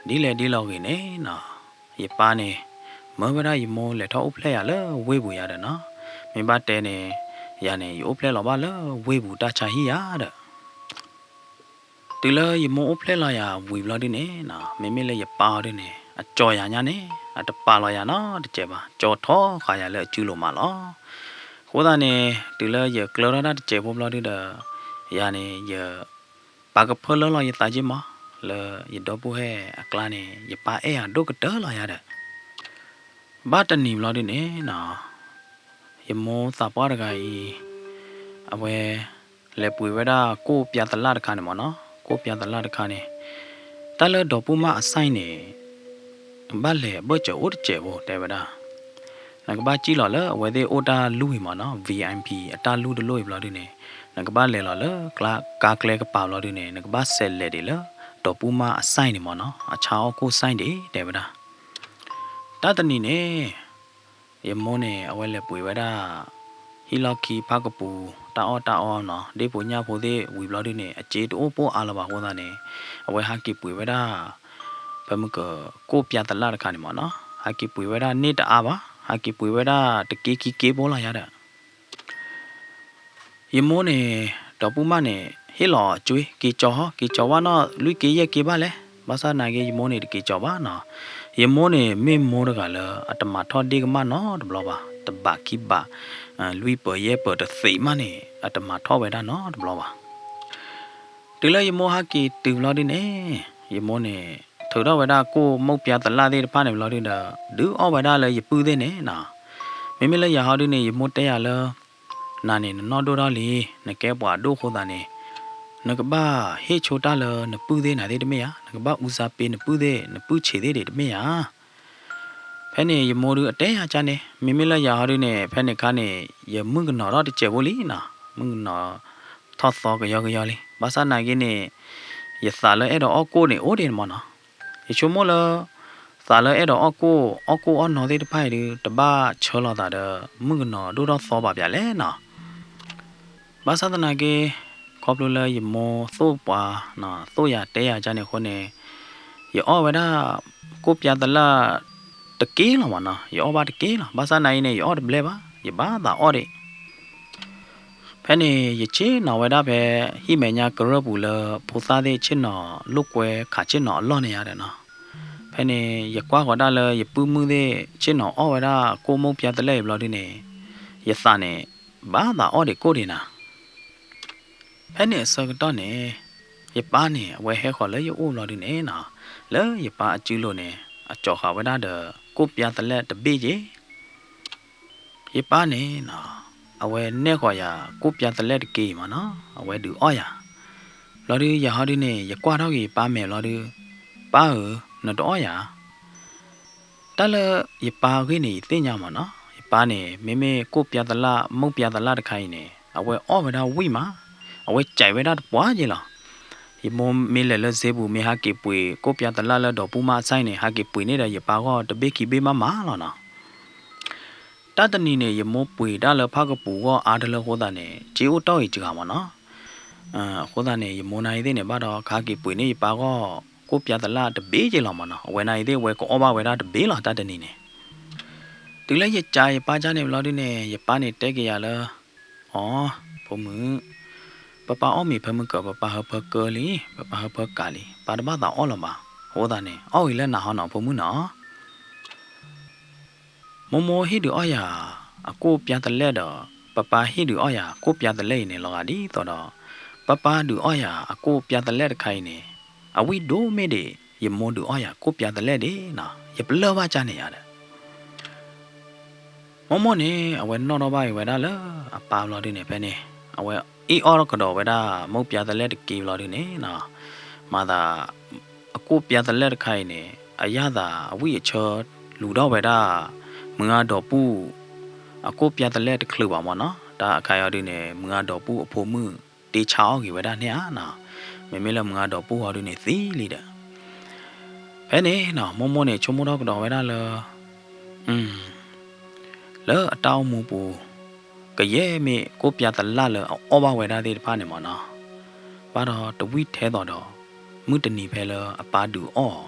ဒ်လဲၣ်ဒ်လဲၣ်ဂ့ၤန့ၣ်နီၤ, ယပၢ်န့ၣ် မၢဝဲဒၣ်ယမိၢ်လဲၤထီၣ်အိၣ်ဖျဲၣ်ယၤလၢဝ့ၢ်ပူၤယၤဒီးနီၤ, မ့ၢ်ဘၣ်တဲန့ၣ် ယၤန့ၣ် ယအိၣ်ဖျဲၣ်လီၤဘၣ်လၢဝ့ၢ်ပူၤတၢ်ဆါဟံၣ်ယၤဒီး တုၤလၢယမိၢ်အိၣ်ဖျဲၣ်လီၤယၤဝံၤဘျီဒုန့ၣ်နီၤ, မ့မ့ၢ်လၢယပၢ်အီၤဒုန့ၣ် အကၠီၤယၤညါန့ၣ် အတပာ်လီၤယၤနီတစဲးဘၣ်, ကၠီၤထီဃာ်ယၤလၢအစုလိၤမးလီၤ. အဃိသတးန့ၣ် တုၤလၢယကျၢၤထီၣ်တၢ်တစဲးဖိဘျီဒုဒီး ယၤန့ၣ် ယ ပာ်ကဖၢလၢလီၤယသးက့မး, လၢယဒီပုၢ်ဝဲၢ်အကျါန့ၣ် ယပၢ်အဲၣ်ယၤဒိၣ်ကတၢၢ်လီၤယၤဒီး ဘၣ်တနံၤဘျီဒုန့ၣ်နီၤ, ယမိၢ်သးပှၢ်တဂၤအံၤ အဝဲ လဲၤပှ့ၤဝဲဒၣ်ကိၣ်ပျါသလၣ်တခါန့ၣ်မးနီၤ, ကိၣ်ပျါသလၣ်တခါန့ၣ် တၢ်လၢဒီပုၢ်မါအစဲန့ၣ် ဘၣ်လဲၤအဘၢၣ်စၢၤအိၣ်တစဲးဖိတဲဝဲဒၣ်, နကဘၣ်စံၣ်လီၤလၢအဝဲသ့ၣ်အိၣ်တၢ်လူၢ်အံၤမးနီၤ, VIP အတၢ်လူၢ်တလိၣ်အံၤဘျီဒုန့ၣ် နကဘၣ်လဲၤလီၤလၢ ကါကျဲကပၤဘျီဒုန့ၣ် နကဘၣ်ဆဲးလဲၤဒံးလၢ ဒီပုၢ်မါအစဲန့ၣ်မးနီၤ, အဆါအီၣ်ကိၣ်စဲဒံးတဲဝဲဒၣ်. တၢ်တနံၤန့ၣ် ယမိၢ်န့ၣ် အဝဲလဲၤပှ့ၤဝဲဒၣ် ဟံၣ်လီၢ်ခံဖၣ်ကပူၤ တၢ်အီၣ်တၢ်အီနီၤ ဒ့ၣ်ဖိညၣ်ဖိသ့ၣ်ဝံၤဘျီဒုန့ၣ် အစ့တအိၣ်ပိၢ်အါလၢၤဘၣ်အဃိသတးန့ၣ် အဝဲဟးက့ၤပှ့ၤဝဲဒၣ် ဖဲမုၢ်က ကိၣ်ပျါသလၣ်တခါန့ၣ်မ့ၢ်နီၤ ဟးက့ၤပှ့ၤဝဲဒၣ်န့ၢ်တအါဘၣ် ဟးက့ၤပှ့ၤဝဲဒၣ်တက့ခံက့ဖိလီၤယၤဒီး ယမိၢ်န့ၣ် ဒီပုၢ်မၣ်န့ၣ် ဟ့ၣ်လီၤအကွ့ က့ၤကၠီၤဟီ က့ၤကၠီၤဝဲနီၢ် လွံၢ်က့ယဲၢ်က့ဘၣ်လဲၣ် ဘၣ်ဆၣ်သနာ်က့ ယမိၢ်န့ၣ်တက့ၤကၠီၤဘၣ်နီၤ ယမိၢ်န့ၣ် မ့ၢ်မိၢ်တဂၤလၢ အတမၤထီၣ်ဒ့ၣ်ကမၣ်နီတဘျီဘၣ် တဘးခံဘး လွံၢ်ပၢၤယဲၢ်ပၢၤတသ့းမးန့ၣ် အတမၤထီၣ်ဝဲဒၣ်နီတဘျီဘၣ် တုၤလၢယမိၢ်ဟဲက့ၤတုၤဘျီဒုန့ၣ် ယမိၢ်န့ၣ် ထုးထီၣ်ဝဲဒၣ်ကိၣ်မိၢ်ပျါသလၣ်သ့ၣ်တဖၣ်န့ၣ်ဘျီဒုဒီး ဒုးအီၣ်ဝဲဒၣ်လၢယပုၢ်သ့ၣ်န့ၣ်နီၤ မ့မ့ၢ်လၢယၤဟီဒုန့ၣ် ယမိၢ်တဲယၤလၢ နၤန့ၣ် နနီၢ်ဒိၣ်ထီၣ်လံ နကဲပှၤဒိၣ်အဃိသတးန့ၣ် နကဘၣ်ဟ့ၣ်ဆိတၢ်လၢနပုၢ်သ့ၣ်နၤသ့ၣ်တမ့ၢ်ဧါ နကဘၣ်အူစါပ့ၤနပုၢ်သ့ၣ် နပုၢ်ဆံးသ့ၣ်ဒံးတမ့ၢ်ဧါ ဖဲန့ၣ် ယမိၢ်ဒုအတဲယၤကန့ၣ် မ့မ့ၢ်လၢယၤဟီဒုန့ၣ် ဖဲန့ၣ်ခါန့ၣ် ယမုၣ်ကနီၤထီၣ်တစဲးဖိလံနီၤ မုၣ်ကနီၤထီၣ်သီကယီကယီလံ ဘၣ်ဆၣ်သနာ်က့န့ၣ် ယသးလၢအဲၣ်ဒိးအီၣ်ကိၣ်န့ၣ် အိၣ်ဒံးမ့ၢ်နီၤ ယဆိကမိၣ်လၢ သးလၢအဲၣ်ဒိးအီၣ်ကိၣ် အီၣ်ကိၣ်အီၣ်နီသ့ၣ်တဖၣ်အံၤဒု တဘၣ်ဆၢလီၤသးဒီး မုၣ်ကနီၤဒိၣ်ထီၣ်သီဘၣ်ပၠးလဲၣ်နီၤ ဘၣ်ဆၣ်သနာ်က့ ခီဖျိလၢယမိၢ်သိၣ်ပှၤ သိၣ်ယၤတဲယၤကန့ၣ်အဃိန့ၣ် ယအီၣ်ဝဲဒၣ် ကိၣ်ပျါသလၣ် တက့လီၤမ့ၢ်နီၤ ယအီၣ်ဘၣ်တက့လီၤ ဘၣ်ဆၣ်သနာ်က့န့ၣ် ယအီၣ်တဘျဲဘၣ် ယဘၣ်သးအီၣ်ဒံး ဖဲန့ၣ် ယဆ့ၣ်နီၤဝဲဒၣ်ဖဲ ဟံၣ်မဲာ်ညါကရၢၢ်ပူၤလၢ ဖိသၣ်သ့ၣ်ဆ့ၣ်နီၤလိာ်ကွဲခးဆ့ၣ်နီၤအလီၢ်န့ၣ်ယါဒီးနီၤ ဖဲန့ၣ် ယကွၢ်ဃီၤဒၣ်လၢယပုၢ်မုၣ်သ့ၣ် ဆ့ၣ်နီၤအီၣ်ဝဲဒၣ်ကိၣ်မိၢ်ပျါသလၣ်အံၤဘျီဒုန့ၣ် ယသးန့ၣ် ဘၣ်သးအီၣ်ဒံးကိၣ်ဒံးနၤ ဖဲန့ၣ်အဆၢကတီၢ်န့ၣ် ယပၢ်န့ၣ် အဝဲဟဲဃီၤလၢယအိၣ်ဘျီဒုန့ၣ်နီၤ လၢယပၢ်အစုလိၤန့ၣ် အကၠီၤဃာ်ဝဲဒၣ်ဒီး ကိၣ်ပျါသလၣ်တဘ့ၣ်က့ ယပၢ်န့ၣ်နီၤ အဝဲနဲၣ်ဃီၤယၤ ကိၣ်ပျါသလၣ်တက့မ့ၢ်နီၤ အဝဲဒုးအီၣ်ယၤ ဘျီဒုယၤဟီဒုန့ၣ် ယကွၢ်ထီၣ်က့ၤယပၢ်မဲာ်ဘျီဒု ပၢ်ဧၢ နတအီၣ်ယၤ တၢ်လၢယပၢ်အဂ့ၢ်န့ၣ် ယသ့ၣ်ညါမ့ၢ်နီၤ ယပၢ်န့ၣ် မ့မ့ၢ်ကိၣ်ပျါသလၣ် မိၢ်ပျါသလၣ်တခါအံၤန့ၣ် အဝဲအီၣ်ဝဲဒၣ်ဝံၣ်မး အဝဲစဲးဝဲဒၣ်တပှၢ်က့လီၤ ယမိၢ်မ့ၢ်လဲၤလၢစ့ပူၤ မ့ၢ်ဟးက့ၤပှ့ၤ ကိၣ်ပျါသလၣ်လၢဒီပုၢ်မါအဆၢန့ၣ် ဟးက့ၤပှ့ၤန့ၢ်ဒီးယပၢ်ဂီၢ်တဘ့ၣ်ခံဘ့ၣ်မးမးလီၤနီၤ တၢ်တနံၤန့ၣ် ယမိၢ်ပှ့ၤတၢ်လၢဖၣ်ကပူၤဂီၢ်အါတလၢအဃိသတးန့ၣ် စ့အိၣ်တီၢ်ဂ့ၤစှၤမ့ၢ်နီၤ အဃိသတးန့ၣ် ယမိၢ်နၤအံၤသ့ၣ်န့ၣ် ဘၣ်ဒီးကဟးက့ၤပှ့ၤန့ၢ်ယပၢ်ဂီၢ် ကိၣ်ပျါသလၣ်တဘ့ၣ်က့လီၤမ့ၢ်နီၤ အဝဲနၤအံၤသ့ၣ်ဝဲကအီၣ်ဘၣ်ဝဲဒၣ်တဘ့ၣ်လီၤ တၢ်တနံၤန့ၣ် တုၤလၢယကးယပၢ်ကန့ၣ်ဘျီဒုန့ၣ် ယပၢ်န့ၣ်တဲက့ၤယၤလၢ အိ ဖိမုၣ် ပၢ်ပၢ်အီၣ်မ့ၤဖဲမုၢ်ကၢၤ ပၢ်ပၢ်ဟၢဖၢကၢလံ ပၢ်ပၢ်ဟၢဖၢကးလံ ပၢ်တဘၣ်သးအီၣ်လၢၤဘၣ် အဃိသတးန့ၣ် အီၣ်ဂ့ၤလၢနၤဟီနီၤ ဖိမုၣ်နီၤ မိၢ်မိၢ်ဟ့ၣ်ဒုးအီၣ်ယၤ အကိၣ်ပျါသလၣ်ဒီး ပၢ်ပၢ်ဟ့ၣ်ဒုးအီၣ်ယၤ ကိၣ်ပျါသလၣ်အံၤန့ၣ် လီၤဂာ်ဒ်သိးဒီး ပၢ်ပၢ်ဒုးအီၣ်ယၤ အကိၣ်ပျါသလၣ်တခါအံၤန့ၣ် အဝံၣ်ဒိၣ်မ့ၢ်ဒံး ယမိၢ်ဒုးအီၣ်ယၤ ကိၣ်ပျါသလၣ်ဒံးနီၤ ယပလၢၢ်ဘၣ်ကန့ၣ်ယါဒီး မိၢ်မိၢ်န့ၣ် အဝဲနီၣ်ထီၣ်ဘၣ်အံၤဝဲဒၣ်လၢအပၢ်ဘျီဒုန့ၣ် ဖဲန့ၣ် အဝဲအ့ၣ်အီၣ်ကဒီးဝဲဒၣ် မိၢ်ပျါသလၣ်တက့ဘျီဒုန့ၣ်နီၤ မၤသး အကိၣ်ပျါသလၣ်တခါအံၤန့ၣ် အယၣ်သးအဝံၣ်အဆၢ လူၤထီၣ်ဝဲဒၣ် မုၢ်ဂၤဒီးပူၢ် အကိၣ်ပျါသလၣ်တချုးဘၣ်မ့ၢ်နီၤ တၢ်အခါအံၤဒုန့ၣ် မုၢ်ဂၤဒီးပူၢ်အဖိမုၣ် တ့ဆါအီၣ်ဂ့ၤဝဲဒၣ်န့ၣ်ဧါနီၤ မ့မ့ၢ်လၢမုၢ်ဂၤဒီးပူၢ်ဟီဒုန့ၣ်သံလံဒီး ဖဲန့ၣ်နီၤ မိၢ်မိၢ်န့ၣ် ဆိကမိၣ်ထီၣ်ကဒီးဝဲဒၣ်လၢ လၢအတၢ်အိၣ်မူပူၤ ကယဲၢ်မ့ၢ်ကိၣ်ပျါသလၣ်လၢအအီၣ်ဘၣ်ဝဲဒၣ်သ့ၣ်တဖၣ်န့ၣ်မ့ၢ်နီၤ ဘၣ်ဒီးတဝံၣ်ထဲသိးဒီး မုၢ်တနံၤဖဲလၢအပၢ်ဒုးအီၣ်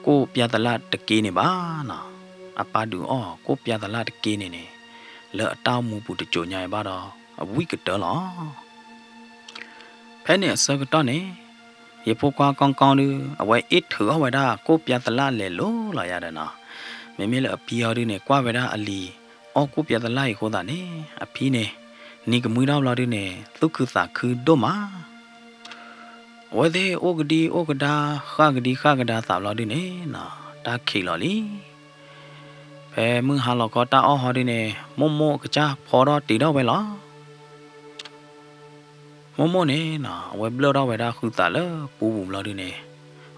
ကိၣ်ပျါသလၣ်တက့န့ၣ်ဘၣ်နီၤ အပၢ်ဒုးအီၣ် ကိၣ်ပျါသလၣ်တက့န့ၣ်န့ၣ် လၢအတၢ်အိၣ်မူပူၤတစိၤညါအံၤဘၣ်ဒီး အဝံၣ်ကတၢၢ်လီၤ ဖဲန့ၣ်အဆၢကတီၢ်န့ၣ် ယဖိခွါကီကီဒု အဝဲအ့ၣ်ထုးအီၣ်ဝဲဒၣ် ကိၣ်ပျါသလၣ်လဲၤလိၤလီၤယၤဒီးနီၤ မ့မ့ၢ်လၢအဖံအီၤဒုန့ၣ် ကွၢ်ဝဲဒၣ်အလံၤ အီၣ်ကိၣ်ပျါသလၣ်အံၤအဃိသတးန့ၣ် အဖံန့ၣ် နံၤကမှံထီၣ်ဘျီဒုန့ၣ် သူၣ်ခုသးခုဒိၣ်မး အဝဲသ့ၣ်အိၣ်ကဒံအိၣ်ကဒါ ဃၣ်ကဒံဃၣ်ကဒါသးဘျီဒုန့ၣ်နီၤ တၢ်ခံးလီၤလံ ဖဲမုၢ်ဟါလီၤခီတၢ်အီၣ်ဟီဒုန့ၣ် မိၢ်မိၢ်အကစၢ်ဖီထီၣ်တ့ထီၣ်ဝဲလီၤ မိၢ်မိၢ်န့ၣ်နီၤ အဝဲဘျၢၣ်ထီၣ်ဝဲဒၣ်ဃုသးလၢပူၤပူၤဘျီဒုန့ၣ်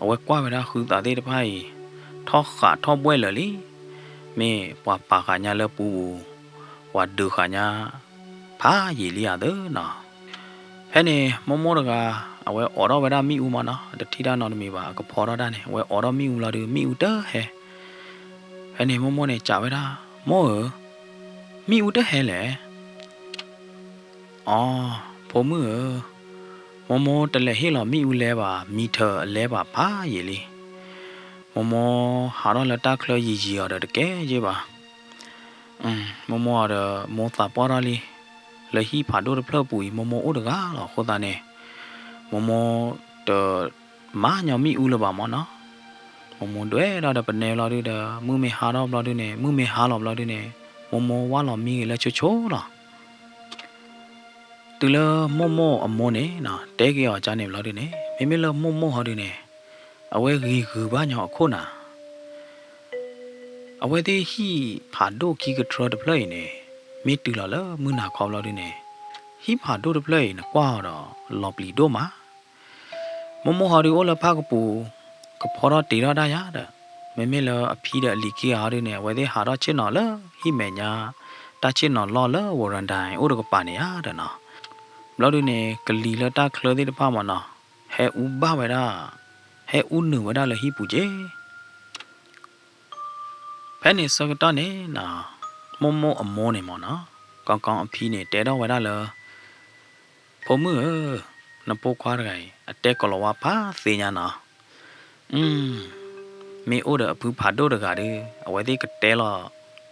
အဝဲကွၢ်ဝဲဒၣ်ဃုသးသ့ၣ်တဖၣ်အံၤ ထီၣ်ဃးထီၣ်ဘှဲၣ်လၢာ်လံ မ့ၢ်ပှၤပာ်ဃာ်ညါလၢပူၤပူၤ ပှၤဒုးဃာ်ညါ ဖးယံာ်လံဧါသၢနီၤ ဖဲန့ၣ် မိၢ်မိၢ်တဂၤ အဝဲအိးထီၣ်ဝဲဒၣ်မ့ၣ်အူမ့ၢ်နီၤ တထံၣ်တၢ်နီတမံၤဘၣ် အကဖီထီၣ်တၢ်န့ၣ် အဝဲအိးထီၣ်မ့ၣ်အူလီၤဒုး မ့ၣ်အူတဟဲ ဖဲန့ၣ်မိၢ်မိၢ်န့ၣ် စံးဝဲဒၣ် မိၢ်ဧၢ, မ့ၣ်အူတဟဲလဲၣ်. အီ, ဖိမုၣ်ဧၢ, မိၢ်မိၢ်တလဲၤဟ့ၣ်လီၤမ့ၣ်အူလဲဘၣ်, မံထၢၣ်အလဲဘၣ်ဖးယံာ်လံ. မိၢ်မိၢ်ဟးထီၣ်လၢတၢ်ချၢယံာ်ယံာ်အီၤဒီးတကဲယ့ၢ်ဘၣ်. မိၢ်မိၢ်အီၤဒီး မိၢ်သးပှၢ်ထီၣ်လံ, လၢဟံၣ်ဖးဒိၣ်တဖျၢၣ်အပူၤအံၤ မိၢ်မိၢ်အိၣ်တဂၤလီၤ. အဃိသတးန့ၣ် မိၢ်မိၢ်တ မၤညီမ့ၣ်အူလၢၤဘၣ်မၢ်နီၤ. မိၢ်မိၢ်ဒွဲၣ်ထီၣ်ဒီးပနဲဘျီဒုဒီး မုၢ်မ့ၢ်ဟါထီၣ်ဘျီဒုန့ၣ်, မုၢ်မ့ၢ်ဟါလီၤဘျီဒုန့ၣ်, မိၢ်မိၢ်ဝၢ်လီၤမံဂ့ၤလၢဆိဆိလီၤ. တုၤလၢမိၢ်မိၢ်အမိၢ်န့ၣ်နီၤ တဲက့ၤအီၤကန့ၣ်ဘျီဒုန့ၣ်, မ့မ့ၢ်လၢမိၢ်မိၢ်ဟီဒုန့ၣ် အဝဲဂံာ်ဂုာ်ဘၣ်ညီအခိၣ်နၤ အဝဲသ့ၣ်ဟံၣ်ဖးဒိၣ်ခံကထြၢတဖျၢၣ်အံၤန့ၣ် မ့ၢ်တုၤလီၤလၢမုၢ်နၤခီဘျီဒုန့ၣ်, ဟံၣ်ဖးဒိၣ်တဖျၢၣ်အံၤ နကွၢ်အီၤဒီးလီၤပျံၤဒိၣ်မး. မိၢ်မိၢ်ဟီဒုအိၣ်လၢဖၣ်ကပူၤ ကဖီထီၣ်တ့ထီၣ်ဒၣ်ယၤဒီး, မ့မ့ၢ်လၢအဖံဒီးအလံၤခံဂၤဟီဒုန့ၣ် အဝဲသ့ၣ်ဟးထီၣ်ဆ့ၣ်နီၤလၢဟံၣ်မဲာ်ညါ တၢ်ဆ့ၣ်နီၤလီၢ်လၢ ဝရၣ်ဒၣ် အိၣ်တကပၤန့ၣ်ယၤဒီးနီၤ. ဘျီဒုန့ၣ် ကလံၤလၢတၢ်ချၢသ့ၣ်တဖၣ်မၢ်နီၤ ဟဲအူဘၣ်ဝဲဒၣ်, ဟဲအူနုာ်ဝဲဒၣ်လၢဟံၣ်ပူၤက့ၤ ဖဲန့ၣ်ဆၢကတီၢ်န့ၣ်နီၤ, မိၢ်မိၢ်အမိၢ်န့ၣ်မၢ်နီၤ, ကီကီအဖံန့ၣ် တဲထီၣ်ဝဲဒၣ်လၢ ဖိမုၣ်ဧၢ, နဖိခွါတဂၤအံၤ အတဲကိၤလၤဝါဖးသ့ၣ်ညါနီၤ. မ့ၢ်အိၣ်ဒီးအဖုဖးဒိၣ်တဂၤဒီး အဝဲသ့ၣ်ကတဲလီၤ,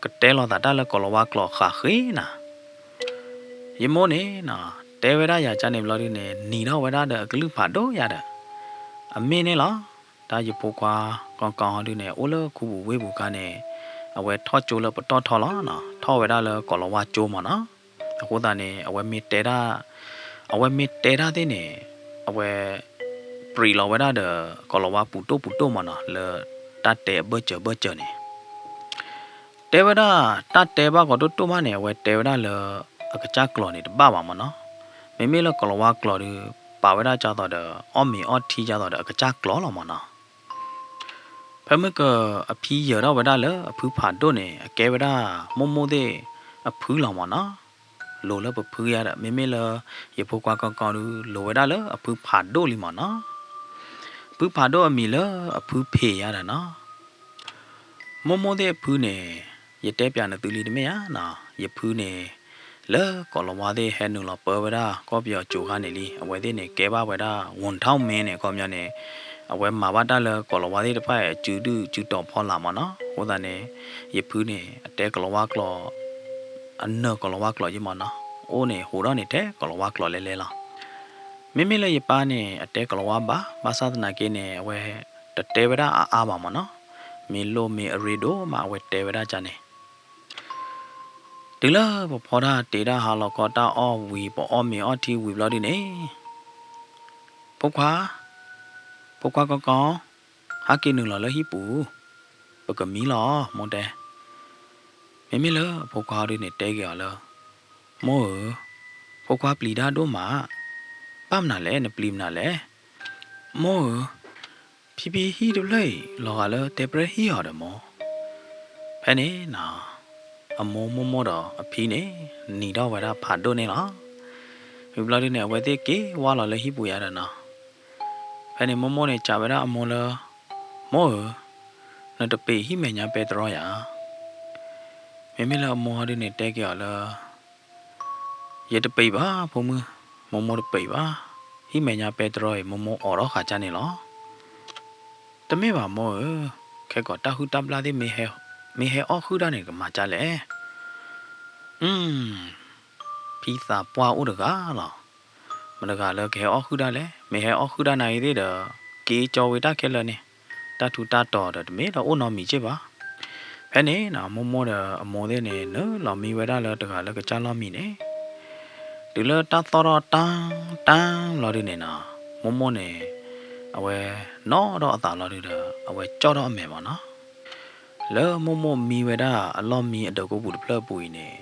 ကတဲလီၤသးတၢ်လၢကိၤလၤဝါကျိာ်ဃၣ်ဃ့နၤ. ယမိၢ်န့ၣ်နီၤ, တဲဝဲဒၣ်ယၤကန့ၣ်ဘျီဒုန့ၣ် နံၤထီၣ်ဝဲဒၣ်ဒီးအကလုၢ်ဖးဒိၣ်ယၤဒီး, အမ့ၢ်န့ၣ်လီၤ. တၢ်ယဖိခွါကီကီဟီဒုန့ၣ် အိၣ်လၢခူပူၤဝ့ၢ်ပူၤခါန့ၣ် အဝဲထီၣ်ကၠိလၢပတီၢ်ထီလီၤနီၤ, ထီၣ်ဝဲဒၣ်လၢကိၤလၤဝါကၠိမၢ်နီၤ. အဃိသတးန့ၣ် အဝဲမ့ၢ်တဲတၢ်, အဝဲမ့ၢ်တဲတၢ်သ့ၣ်န့ၣ်, အဝဲ ပြံးလီၤဝဲဒၣ်ဒီး ကိၤလၤဝါပူၤတိၢ်ပူၤတိၢ်မၢ်နီၤ, လၢတၢ်တဲအဘၢၣ်စၢၤဘၢၣ်စၢၤန့ၣ် တဲဝဲဒၣ်, တၢ်တဲဘၣ်ကီးတိၢ်တိၢ်မးန့ၣ် အဝဲတဲဝဲဒၣ်လၢ အကစၢ်ကျိာ်န့ၣ်တဘၣ်ဘၣ်မၢ်နီၤ. မ့မ့ၢ်လၢကိၤလၤဝါကျိာ်ဒီး ပာ်ဝဲဒၣ်ကၢ်သိးဒီး အီၣ်မ့ၤအီထံကၢ်သိးဒီးအကစၢ်ကျိာ်လီၤမၢ်နီၤ. ဖဲမုၢ်ကအဖံယၢၤထီၣ်ဝဲဒၣ်လၢအဖုဖးဒိၣ်န့ၣ် အကဲဝဲဒၣ်မိၢ်မိၢ်သ့ၣ်အဖုလီၤမၢ်နီၤ. လိၤလၢပဖုယါဒီး မ့မ့ၢ်လၢယဖိခွါကီကီဒီး လိၤဝဲဒၣ်လၢအဖုဖးဒိၣ်လံမၢ်နီၤ. ဖုဖးဒိၣ်အမံၤလၢအဖုဖ့ၣ်ယါဒီးနီၤ. မိၢ်မိၢ်သ့ၣ်အဖုန့ၣ် ယတဲပၠးနသုလံတမ့ၢ်ဧါနီၤ, ယဖုန့ၣ် လၢကိၤလၤဝါသ့ၣ်ဟဲနုာ်လီၤပၢဝဲဒၣ် ကီၢ်ပယီၤကၠိခါန့ၣ်လံ, အဝဲသ့ၣ်န့ၣ် ကဲဘၣ်ဝဲဒၣ် ဝူၣ်ထီၣ်မ့ၢ်န့ၣ် အခီပညီန့ၣ်, အဝဲမၤဘၣ်တၢ်လၢကိၤလၤဝါသ့ၣ်တဖၣ်အံၤ စုဒုၣ်စုတီၤဖီလာ်မၢ်နီၤ. အဃိသတးန့ၣ် ယဖုန့ၣ် အတဲကိၤလၤဝါကျိာ် အနၢၤကိၤလၤဝါကျိာ်ယဲမၢ်နီၤ, အိၣ်န့ၣ်ဟူးထီၣ်န့ၣ်ထဲကိၤလၤဝါကျိာ်လဲလဲလီၤ. မ့မ့ၢ်လၢယပၢ်န့ၣ် အတဲကိၤလၤဝါဘၣ်, ဘၣ်ဆၣ်သနာ်က့န့ၣ် အဝဲတတဲဝဲဒၣ်အါအါဘၣ်မၢ်နီၤ, မ့ၢ်လိၣ်မ့ၢ်အရ့ဒိၣ်မး အဝဲတဲဝဲဒၣ်ကန့ၣ်. တုၤလၢပဖီတၢ်တ့တၢ်ဟါလီၤခီတၢ်အီၣ်ဝံၤ ပအီၣ်မ့ၤအီထံဝံၤဘျီဒုန့ၣ်, ဖိခွါ, ဖိခွါကီကီ, ဟဲက့ၤနုာ်လီၤလၢဟံၣ်ပူၤ, ပကမံလီၤ, မိၢ်တဲ. မ့မ့ၢ်လၢအဖိခွါဒုန့ၣ်တဲက့ၤအီၤလၢ, မိၢ်ဧၢ, ဖိခွါပျံၤတၢ်ဒိၣ်မး, ဘၣ်မနုၤလဲၣ်, နပျံၤမနုၤလဲၣ်. မိၢ်ဧၢ, ဖံဖံဟံၣ်တဖျၢၣ်အံၤ လီၤဂာ်လၢတဲပြဲၢ်ဟံၣ်အီၤဒီးမိၢ်. ဖဲန့ၣ်နီၤ, အမိၢ်မိၢ်မိၢ်ဒီးအဖံန့ၣ် နံၤထီၣ်ဝဲဒၣ်ဖးဒိၣ်န့ၣ်လီၤ. ဝံၤဘျီဒုန့ၣ် အဝဲသ့ၣ်က့ၤဝါလီၤလၢဟံၣ်ပူၤယါဒီးနီၤ. ဖဲန့ၣ်မိၢ်မိၢ်န့ၣ်စံးဝဲဒၣ်အမိၢ်လၢ, မိၢ်ဧၢ, နတပ့ၤဟံၣ်မဲာ်ညါပဲတြီယၤ. မ့မ့ၢ်လၢအမိၢ်ဟီဒုန့ၣ်တဲက့ၤအီၤလၢ, ယတပ့ၤဘၣ်ဖိမုၣ်, မိၢ်မိၢ်တပ့ၤဘၣ်, ဟံၣ်မဲာ်ညါပဲတြီအံၤ မိၢ်မိၢ်အိးထီၣ်ဃာ်ကန့ၣ်လီၤ. တမ့ၢ်ဘၣ်မိၢ်ဧၢ, ခဲကီးတၢ်ဟုၣ်တၢ်ဘျၣ်သ့ၣ် မ့ၢ်ဟဲအီၣ်ဟုၣ်တၢ်န့ၣ် ကမၤကလဲၣ်. အၢ, ဖံသးပှၢ်အိၣ်တဂၤလီၤ. မတၤတဂၤလၢကဟဲအီၣ်ဟုၣ်တၢ်လဲၣ်, မ့ၢ်ဟဲအီၣ်ဟုၣ်တၢ်နၤအံၤသ့ၣ်ဒီး က့ၤကၠီဝံၤတၢ်ခဲလၢာ်န့ၣ်, တၢ်ထူးတၢ်တီၤဒီးတမ့ၢ်ဒီးအိၣ်နီတမံၤက့ဘၣ်. ဖဲန့ၣ်နီၤ မိၢ်မိၢ်ဒီးအမိၢ်သ့ၣ်န့ၣ် နုာ်လီၤမံဝဲဒၣ်လၢတဂၤလၢကစၢ်လီၢ်မံန့ၣ်, တုၤလၢတၢ်သီၣ်ထီၣ်တၢ်တၢ်လီၤဒုန့ၣ်နီၤ, မိၢ်မိၢ်န့ၣ် အဝဲနီၣ်ထီၣ်အသးလီၤဒုဒီး အဝဲကၠီၣ်ထီၣ်အမဲာ်မၢ်နီၤ. လၢမိၢ်မိၢ်မံဝဲဒၣ်အလီၢ်မံအဒၢးကိပူၤတဖျၢၣ်အပူၤအံၤန့ၣ်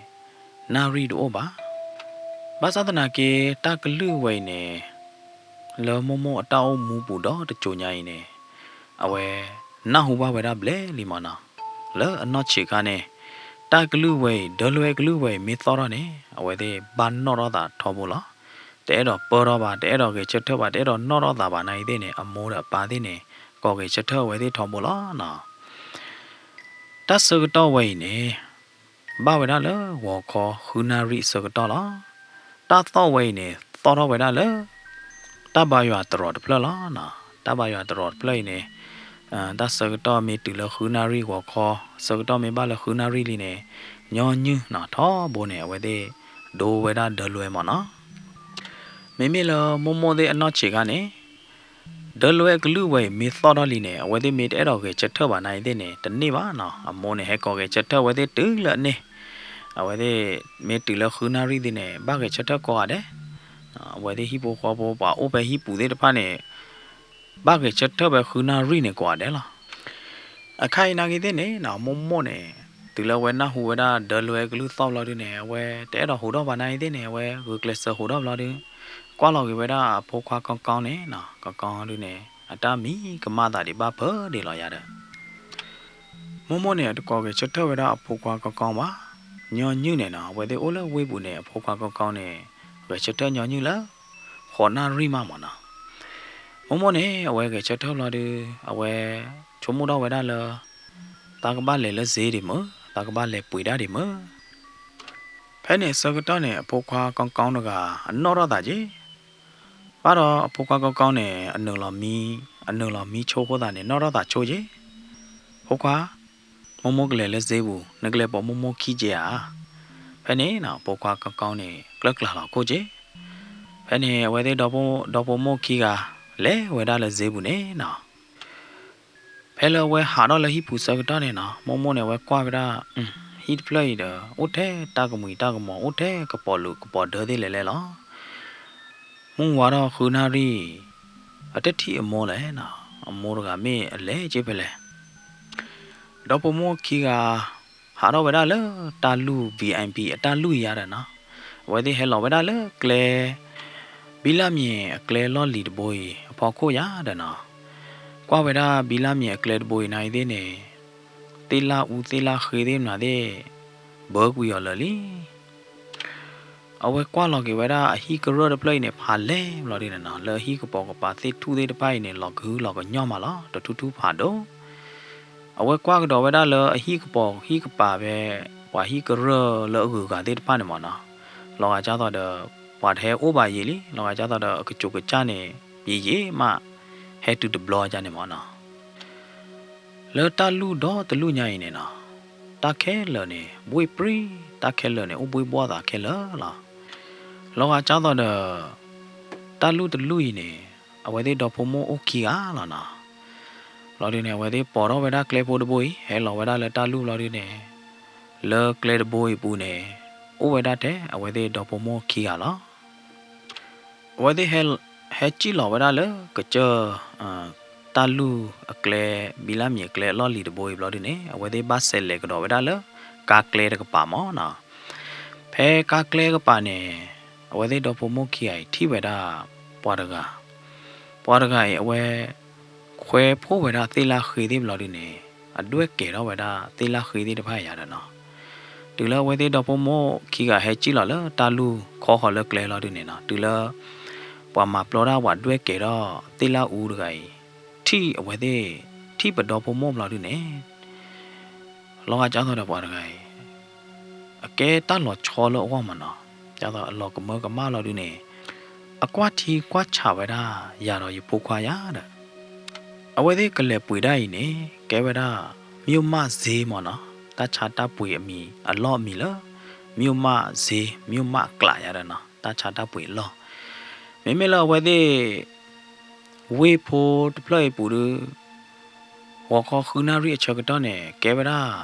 နၣ်ရံၣ်တအိၣ်ဘၣ်. ဘၣ်ဆၣ်သနာ်က့ တၢ်ကလုၢ်ဝဲအံၤန့ၣ် လၢမိၢ်မိၢ်အတၢ်အိၣ်မူပူၤဒီတစိၤညါအံၤန့ၣ် အဝဲနၢ်ဟူဘၣ်ဝဲဒၣ်ဘျဲၣ်လံမၢ်နီၤ. လၢအနီၢ်ဆံးခါန့ၣ် တၢ်ကလုၢ်ဝဲအံၤ ဒၢလွဲကလုၢ်ဝဲအံၤ မ့ၢ်သီၣ်ထီၣ်န့ၣ် အဝဲသ့ၣ်ဘၣ်နီၣ်ထီၣ်သးထီဘိလီၤ. တအဲၣ်ဒိးပၢထီၣ်ဘၣ်, တအဲၣ်ဒိးဂဲၤဆၢထၢၣ်ဘၣ်, တအဲၣ်ဒိးနီၣ်ထီၣ်သးဘၣ်နၤအံၤသ့ၣ်န့ၣ် အမိၢ်ဒီးအပၢ်သ့ၣ်န့ၣ် ကိးဂဲၤဆၢထၢၣ်အဝဲသ့ၣ်ထီဘိလီၤနီၤ. တၢ်ဆၢကတီၢ်ဝဲအံၤန့ၣ် ဘၣ်ဝဲဒၣ်လၢဂီၤခီဃုနၣ်ရံၣ်အဆၢကတီၢ်လီၤ. တၢ်သီၣ်ဝဲအံၤန့ၣ် သီၣ်ထီၣ်ဝဲဒၣ်လၢ တၢ်ဘါယွၤတရီးတဖျၢၣ်လီၤ. တၢ်ဘါယွၤတရီးတဖျၢၣ်အံၤန့ၣ် တၢ်ဆၢကတီၢ်မ့ၢ်တုၤလၢဃုနၣ်ရံၣ်ဂီၤခီ, ဆၢကတီၢ်မ့ၢ်ဘၣ်လၢဃုနၣ်ရံၣ်လံန့ၣ် ညီနုၢ်နီၤ ထီဘိန့ၣ် အဝဲသ့ၣ်ဒိဝဲဒၣ်ဒၢလွဲမၢ်နီၤ. မ့မ့ၢ်လၢမိၢ်မိၢ်သ့ၣ်အနီၢ်ဆံးခါန့ၣ် ဒၢလွဲကလုၢ်ဝဲအံၤမ့ၢ်သီၣ်ထီၣ်လံန့ၣ် အဝဲသ့ၣ်မ့ၢ်တအဲၣ်ဒိးဂဲၤဆၢထၢၣ်ဘၣ်နၤအံၤသ့ၣ်န့ၣ် တန့ၢ်ဘၣ်နီၤ. အမိၢ်န့ၣ် ဟဲကိးဂဲၤဆၢထၢၣ်ဝဲသ့ၣ်တုၤလၢအန့ၣ်, အဝဲသ့ၣ်မ့ၢ်တုၤလၢဃုနၣ်ရံၣ်သ့ၣ်န့ၣ် ဘၣ်ဂဲၤဆၢထၢၣ်ကိးဂၤဒဲး, အဝဲသ့ၣ်ဟံၣ်ဖိဃီဖိ ပှၤအိၣ်ဖဲဟံၣ်ပူၤသ့ၣ်တဖၣ်န့ၣ် ဘၣ်ဂဲၤဆၢထၢၣ်ဖဲဃုနၣ်ရံၣ်န့ၣ်ကိးဂၤဒဲးလီၤ. အခါအံၤနာ်က့သ့ၣ်န့ၣ်နီၤ မိၢ်မိၢ်န့ၣ် တုၤလၢအဝဲနၢ်ဟူဝဲဒၣ်ဒၢလွဲကလုၢ်သီၣ်ဘျီဒုန့ၣ် အဝဲတအဲၣ်ဒိးဟူးထီၣ်ဘၣ်နၤအံၤသ့ၣ်န့ၣ် အဝဲဂုာ်ကျဲးစၢးဟူးထီၣ်ဘျီဒု ကွၢ်လီၤက့ၤဝဲဒၣ်အဖိခွါကီကီန့ၣ်နီၤ, ကီကီဒုန့ၣ် အတၢ်မံကမၣ်သးဒံးဘၣ်ဖၢဒံးလီၤယၤဒီး မိၢ်မိၢ်န့ၣ် တကိးဂဲၤဆၢထၢၣ်ဝဲဒၣ်အဖိခွါကီကီဘၣ်. ညီနုၢ်န့ၣ်နီၤ အဝဲသ့ၣ်အိၣ်လၢဝ့ၢ်ပူၤန့ၣ် အဖိခွါကီကီန့ၣ် ဂဲၤဆၢထၢၣ်ညီနုၢ်လၢ ဃိးနၣ်ရံၣ်မးမၢ်နီၤ. မိၢ်မိၢ်န့ၣ် အဝဲဂဲၤဆၢထၢၣ်ဘျီဒု အဝဲဆိကမိၣ်ထီၣ်ဝဲဒၣ်လၢ တၢ်ကဘၣ်လဲၤလၢစ့ဒံးမုၢ်, တၢ်ကဘၣ်လဲၤပှ့ၤဒၣ်ဒံးမုၢ်. ဖဲန့ၣ်အဆၢကတီၢ်န့ၣ် အဖိခွါကီကီတဂၤ အနီၣ်ထီၣ်သးက့ၤ ဘၣ်ဒီးအဖိခွါကီကီန့ၣ် အနုာ်လီၤမံ, အနုာ်လီၤမံဆိအဃိသတးန့ၣ် နီၣ်ထီၣ်သးဆိက့ၤ, ဖိခွါ, မိၢ်မိၢ်ကလဲၤလၢစ့ပူၤ, နကလဲၤပိာ်မိၢ်မိၢ်ခံက့ၤဧါ. ဖဲန့ၣ်နီၤ အဖိခွါကီကီန့ၣ် ကျၢၢ်ကျၢၤလီၤခိၣ်က့ၤ. ဖဲန့ၣ် အဝဲသ့ၣ်ဒီဖိမိၢ်ခံဂၤ လဲၤဝဲဒၣ်လၢစ့ပူၤန့ၣ်နီၤ ဖဲလၢအဝဲဟးထီၣ်လၢဟံၣ်ပူၤဆၢကတီၢ်န့ၣ်နီၤ မိၢ်မိၢ်န့ၣ် အဝဲကွၢ်ဝဲဒၣ် ဟံၣ်တဖျၢၣ်အံၤဒီး အိၣ်ထဲတၢ်ကမှံၤတၢ်ကမီၤ အိၣ်ထဲကပီၤလူးကပီၤဒၢသ့ၣ်လဲၤလဲၣ်လီၤ. မုၢ်ဝါထီၣ်ဃုနၣ်ရံၣ် အတထံၣ်အမိၢ်လဲၣ်နီၤ, အမိၢ်တဂၤမ့ၢ်အလဲၤက့ၤဖဲလဲၣ်. ဒီဖိမိၢ်ခံဂၤ ဟးထီၣ်ဝဲဒၣ်လၢတၢ်လူၢ် VIP အတၢ်လူၢ်အံၤယါဒီးနီၤ, အဝဲသ့ၣ်ဟဲလီၤဝဲဒၣ်လၢကျဲ ဘံလၢ်မံၤအကျဲလီၢ်လံၤတဘိအံၤ အဖီခိၣ်ယါဒီးနီၤ, ကွၢ်ဝဲဒၣ်ဘံလၢ်မံၤအကျဲတဘိအံၤနၤအံၤသ့ၣ်န့ၣ် သ့ၣ်လၣ်အူသ့ၣ်လၣ်ဃ့သ့ၣ်မနုၤသ့ၣ် ဘၢကွံာ်အီၤလၢာ်လံ. အဝဲကွၢ်လီၤက့ၤဝဲဒၣ်အဟံၣ်ကရၢၢ်တဖျၢၣ်အံၤန့ၣ် ဖးလဲၢ်ဘျီဒုန့ၣ်နီၤ, လၢအဟံၣ်ကပိာ်ကပၤသ့ၣ်ထူၣ်သ့ၣ်တဖၣ်အံၤန့ၣ် လီၤကဟုလီၤကညီၢ်မးလီၤ, တထူၣ်ထူၣ်ဖးဒိၣ်. အဝဲကွၢ်ကဒီးဝဲဒၣ်လၢအဟံၣ်ကပိာ်ဟံၣ်ကပၤဖဲ ပှၤဟံၣ်ကရၢၢ်လၢအဂုၤအဂၤသ့ၣ်တဖၣ်န့ၣ်မးနီၤ, လီၤဂာ်ဒ်သိးဒီး ပှၤတဟဲအိၣ်ဘၣ်ယံာ်လံ, လီၤဂာ်ဒ်သိးဒီးအကစူးကစၢ်န့ၣ် ယံာ်ယံာ်မး ဟဲတုၤတဘျီဒ်န့ၣ်မးနီၤ. လၢတၢ်လူၢ်ဒီတလူၢ်ညါအံၤန့ၣ်နီၤ, တၢ်ခဲလၢာ်န့ၣ် ဘှ့ၣ်ပြံ, တၢ်ခဲလၢာ်န့ၣ် အိၣ်ဘှ့ၣ်ဘှီၣ်သးခဲလၢာ်လီၤ. လီၤဂာ်ဒ်သိးဒီး တၢ်လူၢ်တလူၢ်အံၤန့ၣ် အဝဲသ့ၣ်ဒီဖိမိၢ်အိၣ်ခံဂၤလီၤနီၤ. ဘျီဒုန့ၣ် အဝဲသ့ၣ်ပိာ်ထီၣ်ဝဲဒၣ်ကျဲဖိတဘိအံၤ ဟဲလီၤဝဲဒၣ်လၢတၢ်လူၢ်ဘျီဒုန့ၣ် လၢကျဲတဘိအံၤအပူၤန့ၣ် အိၣ်ဝဲဒၣ်ထဲအဝဲသ့ၣ်ဒီဖိမိၢ်ခံဂၤလီၤ. အဝဲသ့ၣ်ဟဲ, ဟဲစံၣ်လီၤဝဲဒၣ်လၢကစၢၢ် တၢ်လူၢ်အကျဲ ဘံလၢ်မံၤအကျဲအလီၢ်လံၤတဘိအံၤဘျီဒုန့ၣ် အဝဲသ့ၣ်ဘၣ်ဆဲးလဲၤကဒီးဝဲဒၣ်လၢ ကါကျဲတကပၤမးနီၤ. ဖဲကါကျဲကပၤန့ၣ် အဝဲသ့ၣ်ဒီဖိမိၢ်ခံဂၤအံၤထံၣ်ဝဲဒၣ် ပှၤတဂၤ, ပှၤတဂၤအံၤအဝဲ ခွဲးဖှိၣ်ဝဲဒၣ်သ့ၣ်လၣ်ဃ့သ့ၣ်ဘျီဒုန့ၣ် အဒွဲၣ်ကဲၤထီၣ်ဝဲဒၣ်သ့ၣ်လၣ်ဃ့သ့ၣ်တဖၣ်ယါဒီးနီၤ. တုၤလၢအဝဲသ့ၣ်ဒီဖိမိၢ်ခံဂၤဟဲစံၣ်လီၤလၢတၢ်လူၢ်ခီဃီၤလၢကျဲလီၤဒုန့ၣ်နီၤ, တုၤလၢ ပှၤမၤပျီတၢ်ပှၤဒွဲၣ်ကဲၤထီၣ်သ့ၣ်လၣ်အူတဂၤအံၤ ထံၣ်အဝဲသ့ၣ်, ထံၣ်ပဒီဖိမိၢ်ဘျီဒုန့ၣ် လီၤဂာ်ဒ်သိးဒီးပှၤတဂၤအံၤ အကဲတၢ်လီၤဆီလၢအဂီၢ်မးနီၤ, ဒ်သိးအလီၤကမၢကမၣ်လီၤဒုန့ၣ် အကွၢ်ထံကွၢ်ဆးဝဲဒၣ်ယၤဒီးယဖိခွါယါဒီး အဝဲသ့ၣ်ကလဲၤပှ့ၤဒၣ်အံၤန့ၣ် ကဲဝဲဒၣ် မြို့မဈေး မးနီၤ, တၢ်ဆါတၢ်ပှ့ၤအမံၤအလီၢ်အမံၤလၢ မြို့မဈေး မြို့မအကျးယါဒီးနီၤ, တၢ်ဆါတၢ်ပှ့ၤအလီၢ်. မ့မ့ၢ်လၢအဝဲသ့ၣ် ဝ့ၢ်ဖိတဖျၢၣ်အံၤပူၤဒီး ဂီၤခီဃုနၣ်ရံၣ်အဆၢကတီၢ်န့ၣ် ကဲဝဲဒၣ်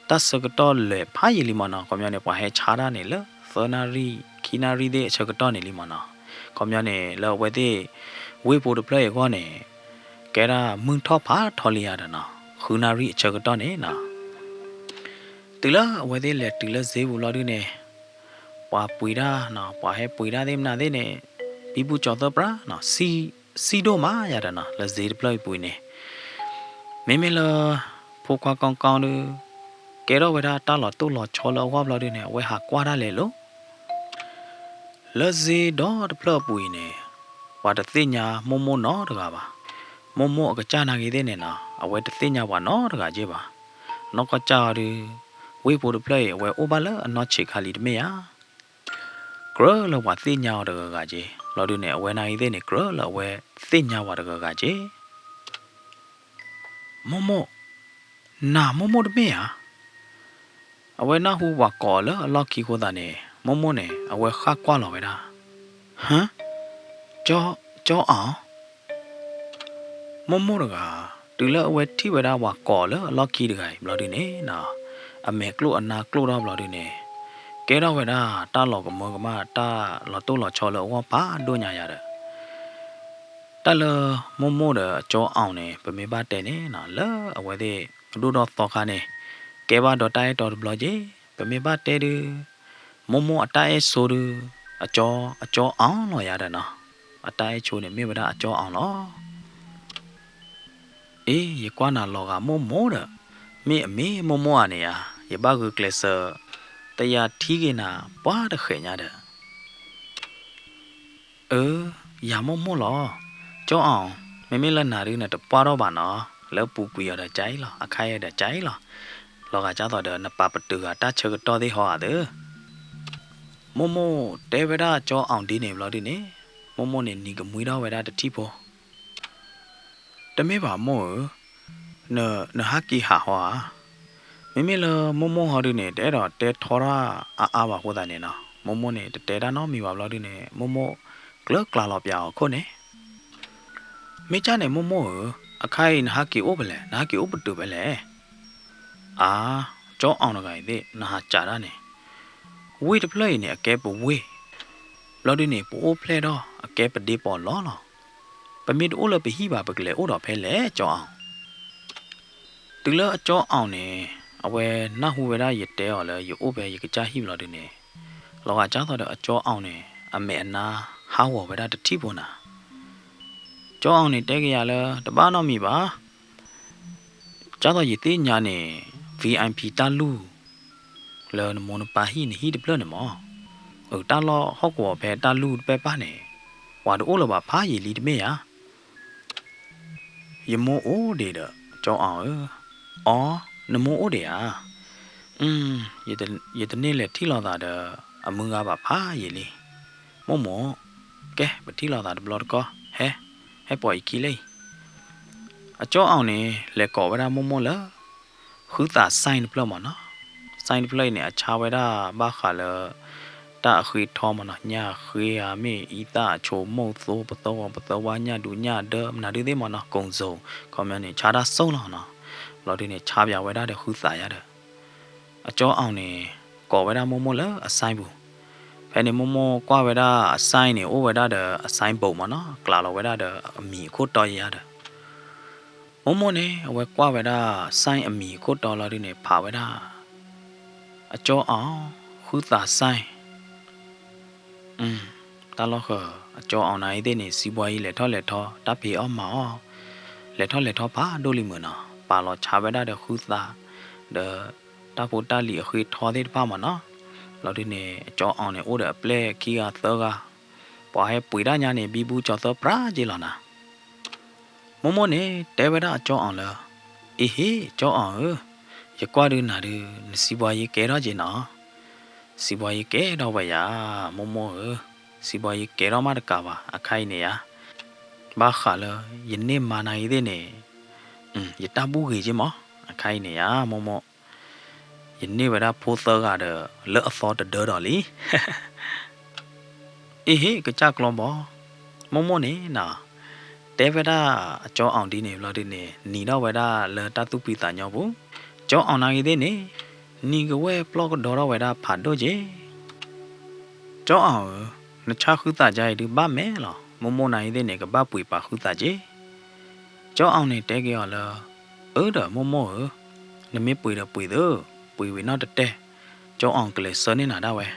တၢ်ဆၢကတီၢ်လဲၤဖးယံာ်လံမးနီၤ, ခီပညီန့ၣ် ပှၤဟဲဆါတၢ်န့ၣ်လၢ သၢနၣ်ရံၣ် ခံနၣ်ရံၣ်သ့ၣ်အဆၢကတီၢ်န့ၣ်လံမးနီၤ. ခီပညီန့ၣ် လၢအဝဲသ့ၣ် ဝ့ၢ်ဖိတဖျၢၣ်အံၤအဂီၢ်န့ၣ် ကဲဒၣ်မုၢ်ထီၣ်ဖးထီလံယါဒီးနီၤ, ဃုနၣ်ရံၣ်အဆၢကတီၢ်န့ၣ်နီၤ. တုၤလၢအဝဲသ့ၣ်လဲၤတုၤလၢဈေးပူၤလီၤဒုန့ၣ် ပှၤပှ့ၤတၢ်နီၤ, ပှၤဟဲပှ့ၤတၢ်သ့ၣ်မနုၤသ့ၣ်န့ၣ် ပံပူၤကၠီၤသၢပြးနီၤ, စံၣ်ဒိၣ်မးယါဒီးနီၤ, လၢဈေးတဖျၢၣ်အံၤပူၤအံၤန့ၣ် မ့မ့ၢ်လၢ ဖိခွါကီကီဒီး ကဲထီၣ်ဝဲဒၣ်တၢ်လီၤတိၢ်လီၤဆီလၢအဂီၢ်ဘျီဒုန့ၣ် အဝဲဟးကွၢ်တၢ်လဲၤလိၤ လၢဈေးဒီတဖျၢၣ်အပူၤအံၤန့ၣ် ပှၤတသ့ၣ်ညါမိၢ်မိၢ်နီတဂၤဘၣ်. မိၢ်မိၢ်အကစၢ်နာ်က့ၤသ့ၣ်န့ၣ်နီၤ အဝဲတသ့ၣ်ညါပှၤနီတဂၤက့ၤဘၣ်. နီၢ်ကီၢ်ကၢ်အီၤဒီး ဝ့ၢ်ဖိတဖျၢၣ်အံၤ အဝဲအိၣ်ဘၣ်လၢအနီၢ်ဆံးခါလံတမ့ၢ်ဧါ. ကြၢးလၢပှၤသ့ၣ်ညါအီၤတဂၤဂၤက့ၤ, ဘျီဒုန့ၣ် အဝဲနၤအံၤသ့ၣ်န့ၣ် ကြၢးလၢအဝဲသ့ၣ်ညါပှၤတဂၤဂၤက့ၤ. မိၢ်မိၢ်, နၤမိၢ်မိၢ်တမ့ၢ်ဧါ. အဝဲနၢ်ဟူပှၤကိးအီၤလၢအလီၢ်ခံအဃိသတးန့ၣ် မိၢ်မိၢ်န့ၣ် အဝဲဃၣ်ကွၢ်လီၤဝဲဒၣ်, ဟၢ, ကၠီ, ကၠီအီၣ် မိၢ်မိၢ်တဂၤ, တုၤလၢအဝဲထံၣ်ဝဲဒၣ်ပှၤကိးအီၤလၢအလီၢ်ခံတဂၤအံၤဘျီဒုန့ၣ်နီၤ, အမဲာ်ကျိၣ်အနါကျိၣ်ထီၣ်ဘျီဒုန့ၣ်, ကဲထီၣ်ဝဲဒၣ်တၢ်လီၤကမၢကမၣ် တၢ်လီၤတိၢ်လီၤဆီလၢအဂီၢ်ဖးဒိၣ်ညါယၤဒီး တၢ်လၢမိၢ်မိၢ်ဒီးအကၠီအီၣ်န့ၣ် ပမ့ၢ်ဘၣ်တဲန့ၣ်နီၤ လၢအဝဲသ့ၣ်အဒိၣ်ဒီးသီခါန့ၣ် ကဲဘၣ်ဒီးတၢ်အဲၣ်တီတဘျီက့ၤ, ပမ့ၢ်ဘၣ်တဲဒုး မိၢ်မိၢ်အတၢ်အဲၣ်ဆိဒုး အကၠီ, အကၠီအီၣ်လီၤယၤဒီးနီၤ, အတၢ်အဲၣ်ဆိန့ၣ်မ့ၢ်ဝဲဒၣ်အကၠီအီၣ်လီၤ. အ့ ယကွၢ်နၤလီၤဂာ်မိၢ်မိၢ်ဒီး, မ့ၢ်အမ့ၢ်မိၢ်မိၢ်ဧါန့ၣ်ဧါ, ယဘၣ်ဂုာ်ကျဲးစၢး တယၤထံက့ၤနၤပှၤတဃဲးညါဒီး အၢ, ယၤမိၢ်မိၢ်လီၤ. ကၠီအီၣ်, မ့မ့ၢ်လၢနၤဒုးနတပှၢ်ထီၣ်ဘၣ်နီၤ, လၢပူၤကွံာ်အီၤဒီးကအံၤလီၤ, အခါအံၤဒီးကအံၤလီၤ. လီၤဂာ်ကၢ်သိးဒီးနပာ်ပတုာ်ဂၤတၢ်ဆၢကတီၢ်သ့ၣ်ဟီဧါသၢ. မိၢ်မိၢ်တဲဝဲဒၣ်ကၠီအီၣ်ဒ်န့ၣ်ဘျီဒုန့ၣ်, မိၢ်မိၢ်န့ၣ်နံၤကမှံထီၣ်ဝဲဒၣ်တထံၣ်ဖိ တမ့ၢ်ဘၣ်မိၢ်ဧၢ, န, နဟးက့ၤဟးဟီဧါ. မ့မ့ၢ်လၢမိၢ်မိၢ်ဟီဒုန့ၣ် တအဲၣ်ဒိးတဲထီတၢ်အါအါဘၣ်အဃိသတးန့ၣ်နီၤ, မိၢ်မိၢ်န့ၣ်တတဲတၢ်နီတမံၤဘၣ်ဘျီဒုန့ၣ် မိၢ်မိၢ်ကျၢၤကျါလီၤပၠးအီၤခိၣ်န့ၣ်. မ့ၢ်ကၢ်န့ၣ်မိၢ်မိၢ်ဧၢ, အခါအံၤနဟးက့ၤအိၣ်ဖဲလဲၣ်, နဟးက့ၤအိၣ်ပတုာ်ဖဲလဲၣ်. အါ, ကၠီအီၣ်တဂၤအံၤသ့ၣ် နဟးကးတၢ်န့ၣ်, ဝ့ၢ်တဖျၢၣ်အံၤန့ၣ် အကဲပဝ့ၢ်, ဘျီဒုန့ၣ် ပအိၣ်ဖျဲၣ်ထီၣ်အကဲပဒ့ပီးလီၤလီၤ. ပမ့ၢ်တအိၣ်လၢပဟံၣ်ဘၣ် ပကလဲၤအိၣ်ဒီးဖဲလဲၣ် ကၠီအီၣ်. တုၤလၢအကၠီအီၣ်န့ၣ် အဝဲနၢ်ဟူဝဲဒၣ်ယတဲအီၤလၢယအိၣ်ဖဲယကစၢ်ဟံၣ်ဘျီဒုန့ၣ်, လီၤဂာ်ကၢ်သိးဒီးအကၠီအီၣ်န့ၣ် အမဲာ်အနါဟးဂီၤဝဲဒၣ်တထံၣ်ဖိနၤ. ကၠီအီၣ်န့ၣ်တဲက့ၤယၤလၢ တဘၣ်နီတမံၤဘၣ် ကၢ်သိးယသ့ၣ်ညါန့ၣ် VIP တၢ်လူၢ် လၢနမိၢ်နပၢ်ဟံၣ်နဟံၣ်တဖျၢၣ်န့ၣ်မး, အတၢ်လီၢ်ဟီၣ်ကဝီၤဖဲတၢ်လူၢ်တဖျၢၣ်ပၢ်န့ၣ် ပှၤတအိၣ်လၢၤဘၣ်ဖးယံာ်လံတမ့ၢ်ဧါ. ယမိၢ်အိၣ်ဒံးဒီး ကၠီအီၣ်ဧၢ. အီ, နမိၢ်အိၣ်ဒံးဧါ. အ, ယတန့ၢ်လဲၤထံၣ်လိာ်သးဒီး အမုၢ်ဂၤဘၣ်ဖးယံာ်လံ. မိၢ်မိၢ်, ကဲ ပထံၣ်လိာ်သးတဘျီတခီၣ်, ဟဲ, ဟဲပိာ်ယခံလံ. အကၠီအီၣ်န့ၣ် လဲၤကိးဝဲဒၣ်မိၢ်မိၢ်လၢ ဃုသး sign တဖျၢၣ်မးနီၤ. sign တဖျၢၣ်အံၤန့ၣ် အဆါဝဲဒၣ်ဘၣ်ဃးလၢ တၢ်အဃ့ထီမးနီၤ, ညၣ်ဃ့ဧါ, မ့ၢ်အံသၣ်အဆိမိၣ်သိ ပသဝီပသဝါ ညၣ်ဒူညၣ်ဒၢ မနုၤဒုသ့ၣ်မးနီၤ, ကိၣ်စိၤ, ခီပညီန့ၣ် ဆါတၢ်စိၣ်လီၤနီၤ. ဘျီဒုန့ၣ် ဆါပၠးဝဲဒၣ်ဒီးဃုသးယါဒီး အကၠီအီၣ်န့ၣ် ကိးဝဲဒၣ်မိၢ်မိၢ်လၢအ sign ပူၤ. ဖဲန့ၣ်မိၢ်မိၢ်ကွၢ်ဝဲဒၣ်အ sign န့ၣ် အိၣ်ဝဲဒၣ်ဒီးအ sign board မးနီၤ, ကျးလီၤဝဲဒၣ်ဒီးအမံၤအခိၣ်တီယါဒီး မိၢ်မိၢ်န့ၣ် အဝဲကွၢ်ဝဲဒၣ် sign အမံၤအခိၣ်တီလီၤဒုန့ၣ် ဖးဝဲဒၣ် အကၠီအီၣ် ဃုသး sign. တၢ်လီၢ်ဃၢၤ အကၠီအီၣ်နၤအံၤသ့ၣ်န့ၣ် စံးဘှီယံၤလဲၤထီၣ်လဲၤထီ တၢ်ဖံးအီၣ်မၤအီၣ် လဲၤထီၣ်လဲၤထီဖးဒိၣ်လံမုၢ်နီၤ, ပာ်လီၤဆါဝဲဒၣ်ဒီးဃုသး ဒီး တၢ်ဖိတၢ်လံၤအဃ့ထီသ့ၣ်တဖၣ်မးနီၤ. ဘျီဒုန့ၣ် အကၠီအီၣ်န့ၣ် အိၣ်ဒီးအပျဲၢ်ခံဂၤသၢဂၤ, ပှၤဟဲပှ့ၤတၢ်ညါန့ၣ် ဘံဘူကၠီၤသၢပြးက့လီၤနၤ. မိၢ်မိၢ်န့ၣ် တဲဝဲဒၣ်အကၠီအီၣ်လၢ အ့ဟ့ ကၠီအီၣ်ဧၢ, ယကွၢ်ဒုးနၤဒုး နစံးဘှီယံၤကဲထီၣ်က့နီၤ. စံးဘှီယံၤကဲထီၣ်ဝဲယၤ မိၢ်မိၢ်ဧၢ, စံးဘှီယံၤကဲထီၣ်မးတကးဘၣ် အခါအံၤန့ၣ်ယါ, ဘၣ်ဃးလၢ ယန့ၢ်မါနၤအံၤသ့ၣ်န့ၣ် ယတၢ်ဘူၣ်ဂ့ၤက့မး အခါအံၤန့ၣ်ယါ မိၢ်မိၢ်, ယန့ၢ်ဝဲဒၣ်ဖိသၢဂၤဒီး လၢအသီတဒၢဒီးလံ. အ့ဟ့ ကစၢ်ကျီဘီ, မိၢ်မိၢ်န့ၣ်နီၤ, တဲဝဲဒၣ်အကၠီအီၣ်ဒ်န့ၣ်ဘျီဒုန့ၣ် နံၤထီၣ်ဝဲဒၣ်လၢတၢ်သူၣ်ဖှံသးညီပူၤ, ကၠီအီၣ်နၤအံၤသ့ၣ်န့ၣ် နံၤကဝဲၢ်ပျီၢ်ကဒီထီၣ်ဝဲဒၣ်ဖးဒိၣ်က့ ကၠီအီၣ်ဧၢ, နဆါဃုသးကါအံၤဒုးဘၣ်မဲာ်လီၤ, မိၢ်မိၢ်နၤအံၤသ့ၣ်န့ၣ် ကဘၣ်ပှ့ၤပာ်ဃုသးက့. ကၠီအီၣ်န့ၣ်တဲက့ၤအီၤလၢ အၢဒီးမိၢ်မိၢ်ဧၢ, နမ့ၢ်ပှ့ၤဒီးပှ့ၤသၢ, ပှ့ၤဝံၤနီၣ်တတဲ, ကၠီအီၣ်ကလဲၤဆှၢန့ၢ်နၤဒၣ်ဝဲ.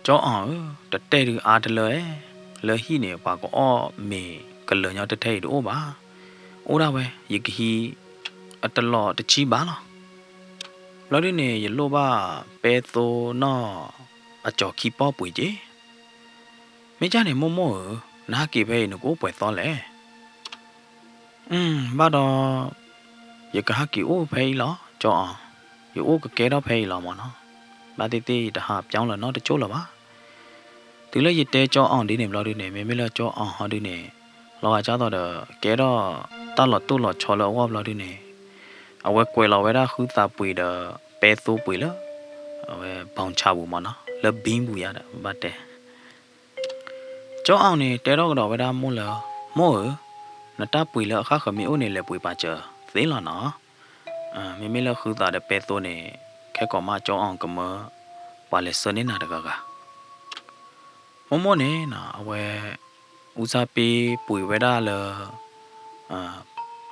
ကၠီအီၣ်ဧၢ, တတဲဒုးအါတလၢ, လၢဟံၣ်န့ၣ် ပှၤကအီၣ်မ့ၤကလၢာ်ညီတထဲအံၤတအိၣ်ဘၣ်. အိၣ်ဒၣ်ဝဲ, ယကဟံးအတလီၢ်တဆံဘၣ်လီၤ. ဘျီဒုန့ၣ် ယလိၣ်ဘၣ်ပဲသိနီၣ်အကၠီၤခံပီၢ်ပှ့ၤက့. မ့ၢ်ကၢ်န့ၣ်မိၢ်မိၢ်ဧၢ, နဟဲက့ၤဖဲအံၤ နကအိၣ်ပှဲၤသီလဲၣ်. ဘၣ်ဒီး ယကဟဲက့ၤအိၣ်ဖဲအံၤလီၤ ကၠီအီၣ်, ယအိၣ်ကကဲထီၣ်ဖဲအံၤလီၤမၢ်နီၤ. ဘၣ်သ့ၣ်သ့ၣ် ယတဟးပၠီလၢၤနီတကၠိလၢၤဘၣ်. တုၤလၢယတဲကၠီအီၣ်ဒ်န့ၣ်ဘျီဒုန့ၣ် မ့မ့ၢ်လၢကၠီအီၣ်ဟီဒုန့ၣ် လီၤဂာ်ကၢ်သိးဒီး ကဲထီၣ်တၢ်လီၤတိၢ်လီၤဆီလၢအဂီၢ်ဘျီဒုန့ၣ် အဝဲကွဲးလီၤဝဲဒၣ်ဃုသးပှ့ၤဒီး ပဲသိပှ့ၤလၢ အဝဲ ဘီၣ်ဆၣ်ပူၤမၢ်နီၤ လၢဘံပူၤယါဒီး ဘၣ်တဲ ကၠီအီၣ်န့ၣ် တဲထီၣ်ကဒီးဝဲဒၣ်မိၢ်လၢ မိၢ်ဧၢ, နတၢ်ပှ့ၤလၢအဃၣ်ဃၢၤမ့ၢ်အိၣ်န့ၣ် လဲၤပှ့ၤပာ်စၢၤသ့လီၤနီၤ. မ့မ့ၢ်လၢဃုသးဒီးပဲသိန့ၣ် ခဲကိာ်မးကၠီအီၣ်ကမၢ ပှၤလဲၤဆှၢန့ၢ်နၤတဂၤဂၤ မိၢ်မိၢ်န့ၣ်နီၤ အဝဲ အူစၢ်ပ့ပှ့ၤဝဲဒၣ်လၢ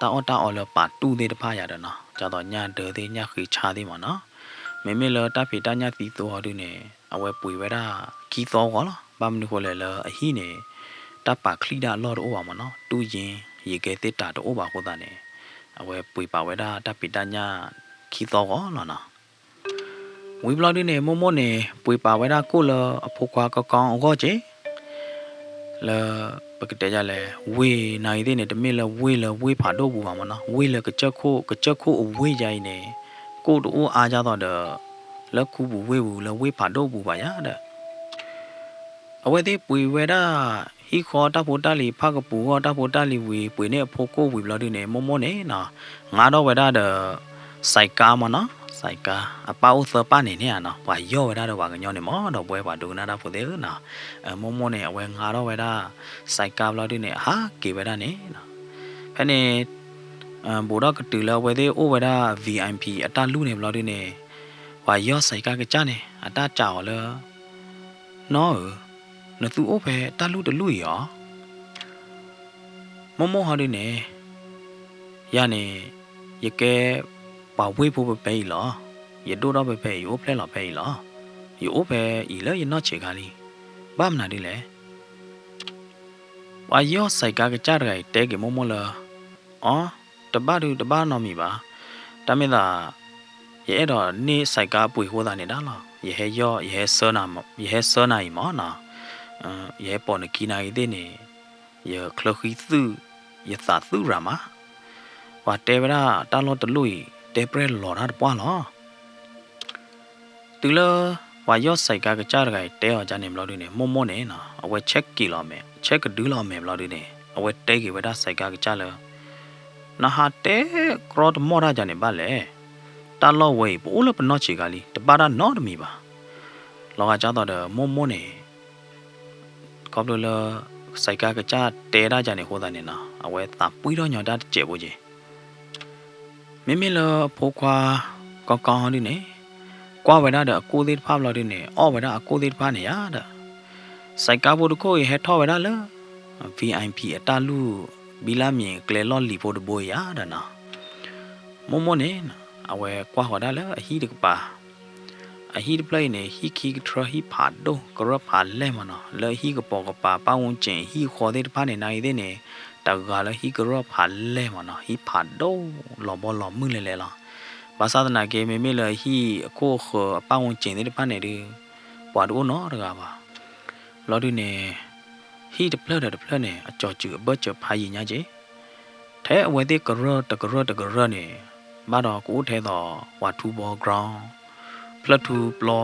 တၢ်အီၣ်တၢ်အီလၢပာ်တူၢ်သ့ၣ်တဖၣ်ယါဒီးနီၤ ဒ်သိးညၣ်ဒၢသ့ၣ်ညၣ်ဃ့ဆါသ့ၣ်မၢ်နီၤ. မ့မ့ၢ်လၢတၢ်ဖံးတၢ်ညၣ်သံသိဟီဒုန့ၣ် အဝဲပှ့ၤဝဲဒၣ်ခံသီဂီၤလီၤ. ဘၣ်မနုၤဃိလဲၣ်လၢအဟံၣ်န့ၣ် တၢ်ပာ်ချံၣ်ဒၣ်အလီၢ်တအိၣ်ဘၣ်မၢ်နီၤ တူၢ်ယ့ၢ် ယကဲသ့ၣ်တၢ်တအိၣ်ဘၣ်အဃိသတးန့ၣ် အဝဲပှ့ၤပာ်ဝဲဒၣ်တၢ်ဖံးတၢ်ညၣ်ခံသီဂီၤလီၤနီၤ. ဝံၤဘျီဒုန့ၣ် မိၢ်မိၢ်န့ၣ်ပှ့ၤပာ်ဝဲဒၣ်ကိၣ်လၢအဖိခွါကီကီအဂီၢ်က့ လၢ ပကတဲဒ်လဲၣ် ဝ့ၢ်နၤအံၤသ့ၣ်န့ၣ် တမ့ၢ်လၢဝ့ၢ်လၢဝ့ၢ်ဖးဒိၣ်ပူၤဘၣ်မၢ်နီၤ ဝ့ၢ်လၢကစၢၢ်ခိၣ် ကစၢၢ်ခိၣ်အဝ့ၢ်ယါအံၤန့ၣ် ကိၣ်တအိၣ်အါဒ်သိးဒီး လၢခူပူၤဝ့ၢ်ပူၤလၢဝ့ၢ်ဖးဒိၣ်ပူၤဘၣ်ယါဒီး အဝဲသ့ၣ်ပှ့ၤဝဲဒၣ် ဟံၣ်ဃီတၢ်ဖိတၢ်လံၤ ဖၣ်ကပူၤအဂီၢ်တၢ်ဖိတၢ်လံၤဝံၤ ပှ့ၤန့ၢ်အဖိကိၣ်ဝံၤဘျီဒုန့ၣ် မိၢ်မိၢ်န့ၣ်နီၤ ငါထီၣ်ဝဲဒၣ်ဒီး စဲးကါမၢ်နီၤ စဲးကါ အပၢ်အိၣ်သၢပၢ်န့ၣ်န့ၣ်နီၤ ပှၤယီၢ်ဝဲဒၣ်ဒီးပှၤကညီန့ၣ်မၢ် ဒီပုၢ်ဝဲၢ်ပှၤဒိကနၣ်တၢ်ဖိသ့ၣ်ဧၢနီၤ မိၢ်မိၢ်န့ၣ် အဝဲငါထီၣ်ဝဲဒၣ် စဲးကါဘျီဒုန့ၣ် အဟးက့ၤဝဲဒၣ်န့ၣ်နီၤ ဖဲန့ၣ် ဘူးထီၣ်ကတုၤလၢအဝဲသ့ၣ်အိၣ်ဝဲဒၣ် VIP အတၢ်လူၢ်န့ၣ်ဘျီဒုန့ၣ် ပှၤယီၢ်စဲးကါကစၢ်န့ၣ် အတၢ်စံးအီၤလၢ နီၢ်ဧၢ, နသုအိၣ်ဖဲတၢ်လူၢ်တလူၢ်အံၤဧါ. မိၢ်မိၢ်ဟီဒုန့ၣ်, ယၤန့ၣ် ယကဲပှၤဝ့ၢ်ဖိဖဲဖဲအံၤလီၤ. ယဒိၣ်ထီၣ်ဖဲဖဲအံၤ ယအိၣ်ဖျဲၣ်လီၤဖဲအံၤလီၤ. ယအိၣ်ဖဲအံၤလၢယနီၢ်ဆံးခါလံ. ဘၣ်မနုၤဒ်လဲၣ်. ပှၤယီၢ်စဲးကါကစၢ်တဂၤအံၤတဲက့ၤမိၢ်မိၢ်လၢ အီ, တဘၣ်ဒုးတဘၣ်နီတမံၤဘၣ်. တၢ်မ့ၢ်သး ယအဲၣ်ဒိးန့ၢ်စဲးကါပှ့ၤအဃိသတးန့ၣ်ဒၣ်လီၤ. ယဟဲယီၢ်, ယဟဲဆၢနၤအံၤမၢ်နီၤ. ယဟဲပိာ်နခံနၤအံၤသ့ၣ်န့ၣ် ယချၢဃံသုၣ်, ယသးသုၣ်ရၤမး. ပှၤတဲဝဲဒၣ်တၢ်လီၢ်တလီၢ်အံၤ တဲပြဲၢ်လီၤတၢ်တပှၢ်လီၤ. တုၤလၢ ပှၤယီၢ်စဲးကါကစၢ်တဂၤအံၤတဲအီၤဒ်န့ၣ်ဘျီဒုန့ၣ် မိၢ်မိၢ်န့ၣ်နီၤ အဝဲဆဲးက့ၤလီၤအမဲာ်, ဆဲးကဒုလီၤအမဲာ်ဘျီဒုန့ၣ် အဝဲတဲက့ၤဝဲဒၣ်စဲးကါကစၢ်လၢ နဟးတဲကြီတမီၢ်တၢ်ဒ်န့ၣ်ဘၣ်လဲၣ်. တၢ်လီၢ်ဝဲအံၤ ပအိၣ်လၢပနီၢ်ဆံးခါလံ, တဘၣ်တၢ်နီတမံၤဘၣ်. လီၤဂာ်ဒ်သိးဒီးမိၢ်မိၢ်န့ၣ် ခီဖျိလၢ စဲးကါကစၢ်တဲဒၣ်ဒ်န့ၣ်အဃိသတးန့ၣ်နီၤ အဝဲသးပှံၢ်ထီၣ်ညီတၢ်တစဲးဖိက့ၤ မ့မ့ၢ်လၢအဖိခွါ ကီကီဟီဒုန့ၣ် ကွၢ်ဝဲဒၣ်ဒီးအကိၣ်သ့ၣ်တဖၣ်ဘျီဒုန့ၣ် အီၣ်ဝဲဒၣ်အကိၣ်သ့ၣ်တဖၣ်န့ၣ်ယါဒီး စဲးကါဖိတခိၣ်အံၤဟဲထီၣ်ဝဲဒၣ်လၢ VIP အတၢ်လူၢ် ဘံလၢမံၤအကျဲလီၢ်လံၤဖိတဘိအံၤယါဒီးနီၤ မိၢ်မိၢ်န့ၣ် အဝဲကွၢ်ဃီၤဒၣ်လၢအဟံၣ်တကပၤ အဟံၣ်တဖျၢၣ်အံၤန့ၣ် ဟံၣ်ခံကထြၢ ဟံၣ်ဖးဒိၣ် ကရၢၢ်ဖးလဲၢ်မၢ်နီၤ လၢအဟံၣ်ကပိာ်ကပၤ ပၣ်ဝူၣ်စ့ၣ် ဟံၣ်ဃီသ့ၣ်တဖၣ်န့ၣ် နၤအံၤသ့ၣ်န့ၣ် တဂၤလၢဟံၣ်ကရၢၢ်ဖးလဲၢ်မၢ်နီၤ ဟံၣ်ဖးဒိၣ်လီၤဘီလီၤမုၢ်လဲၤလဲၤလီၤ. ဘၣ်ဆၣ်သနာ်က့ မ့မ့ၢ်လၢဟံၣ်အခိၣ်အဃၢၤအပၣ်ဝူၣ်စ့ၣ်သ့ၣ်တဖၣ်န့ၣ်ဒုး ပှၤတအိၣ်နီတဂၤဘၣ်. ဘျီဒုန့ၣ် ဟံၣ်တဖျၢၣ်ဒီးတဖျၢၣ်န့ၣ် အကၠီၤစူၤအဘၢၣ်စၢၤဖးယံာ်ညါက့ၤ ထဲအဝဲသ့ၣ်ကရၢၢ်တကရၢၢ်တကရၢၢ်န့ၣ် ဘၣ်ဒီးကအိၣ်ထဲသိး ပှၤထူဘီ ground ဖျၢၣ်ထူပျီ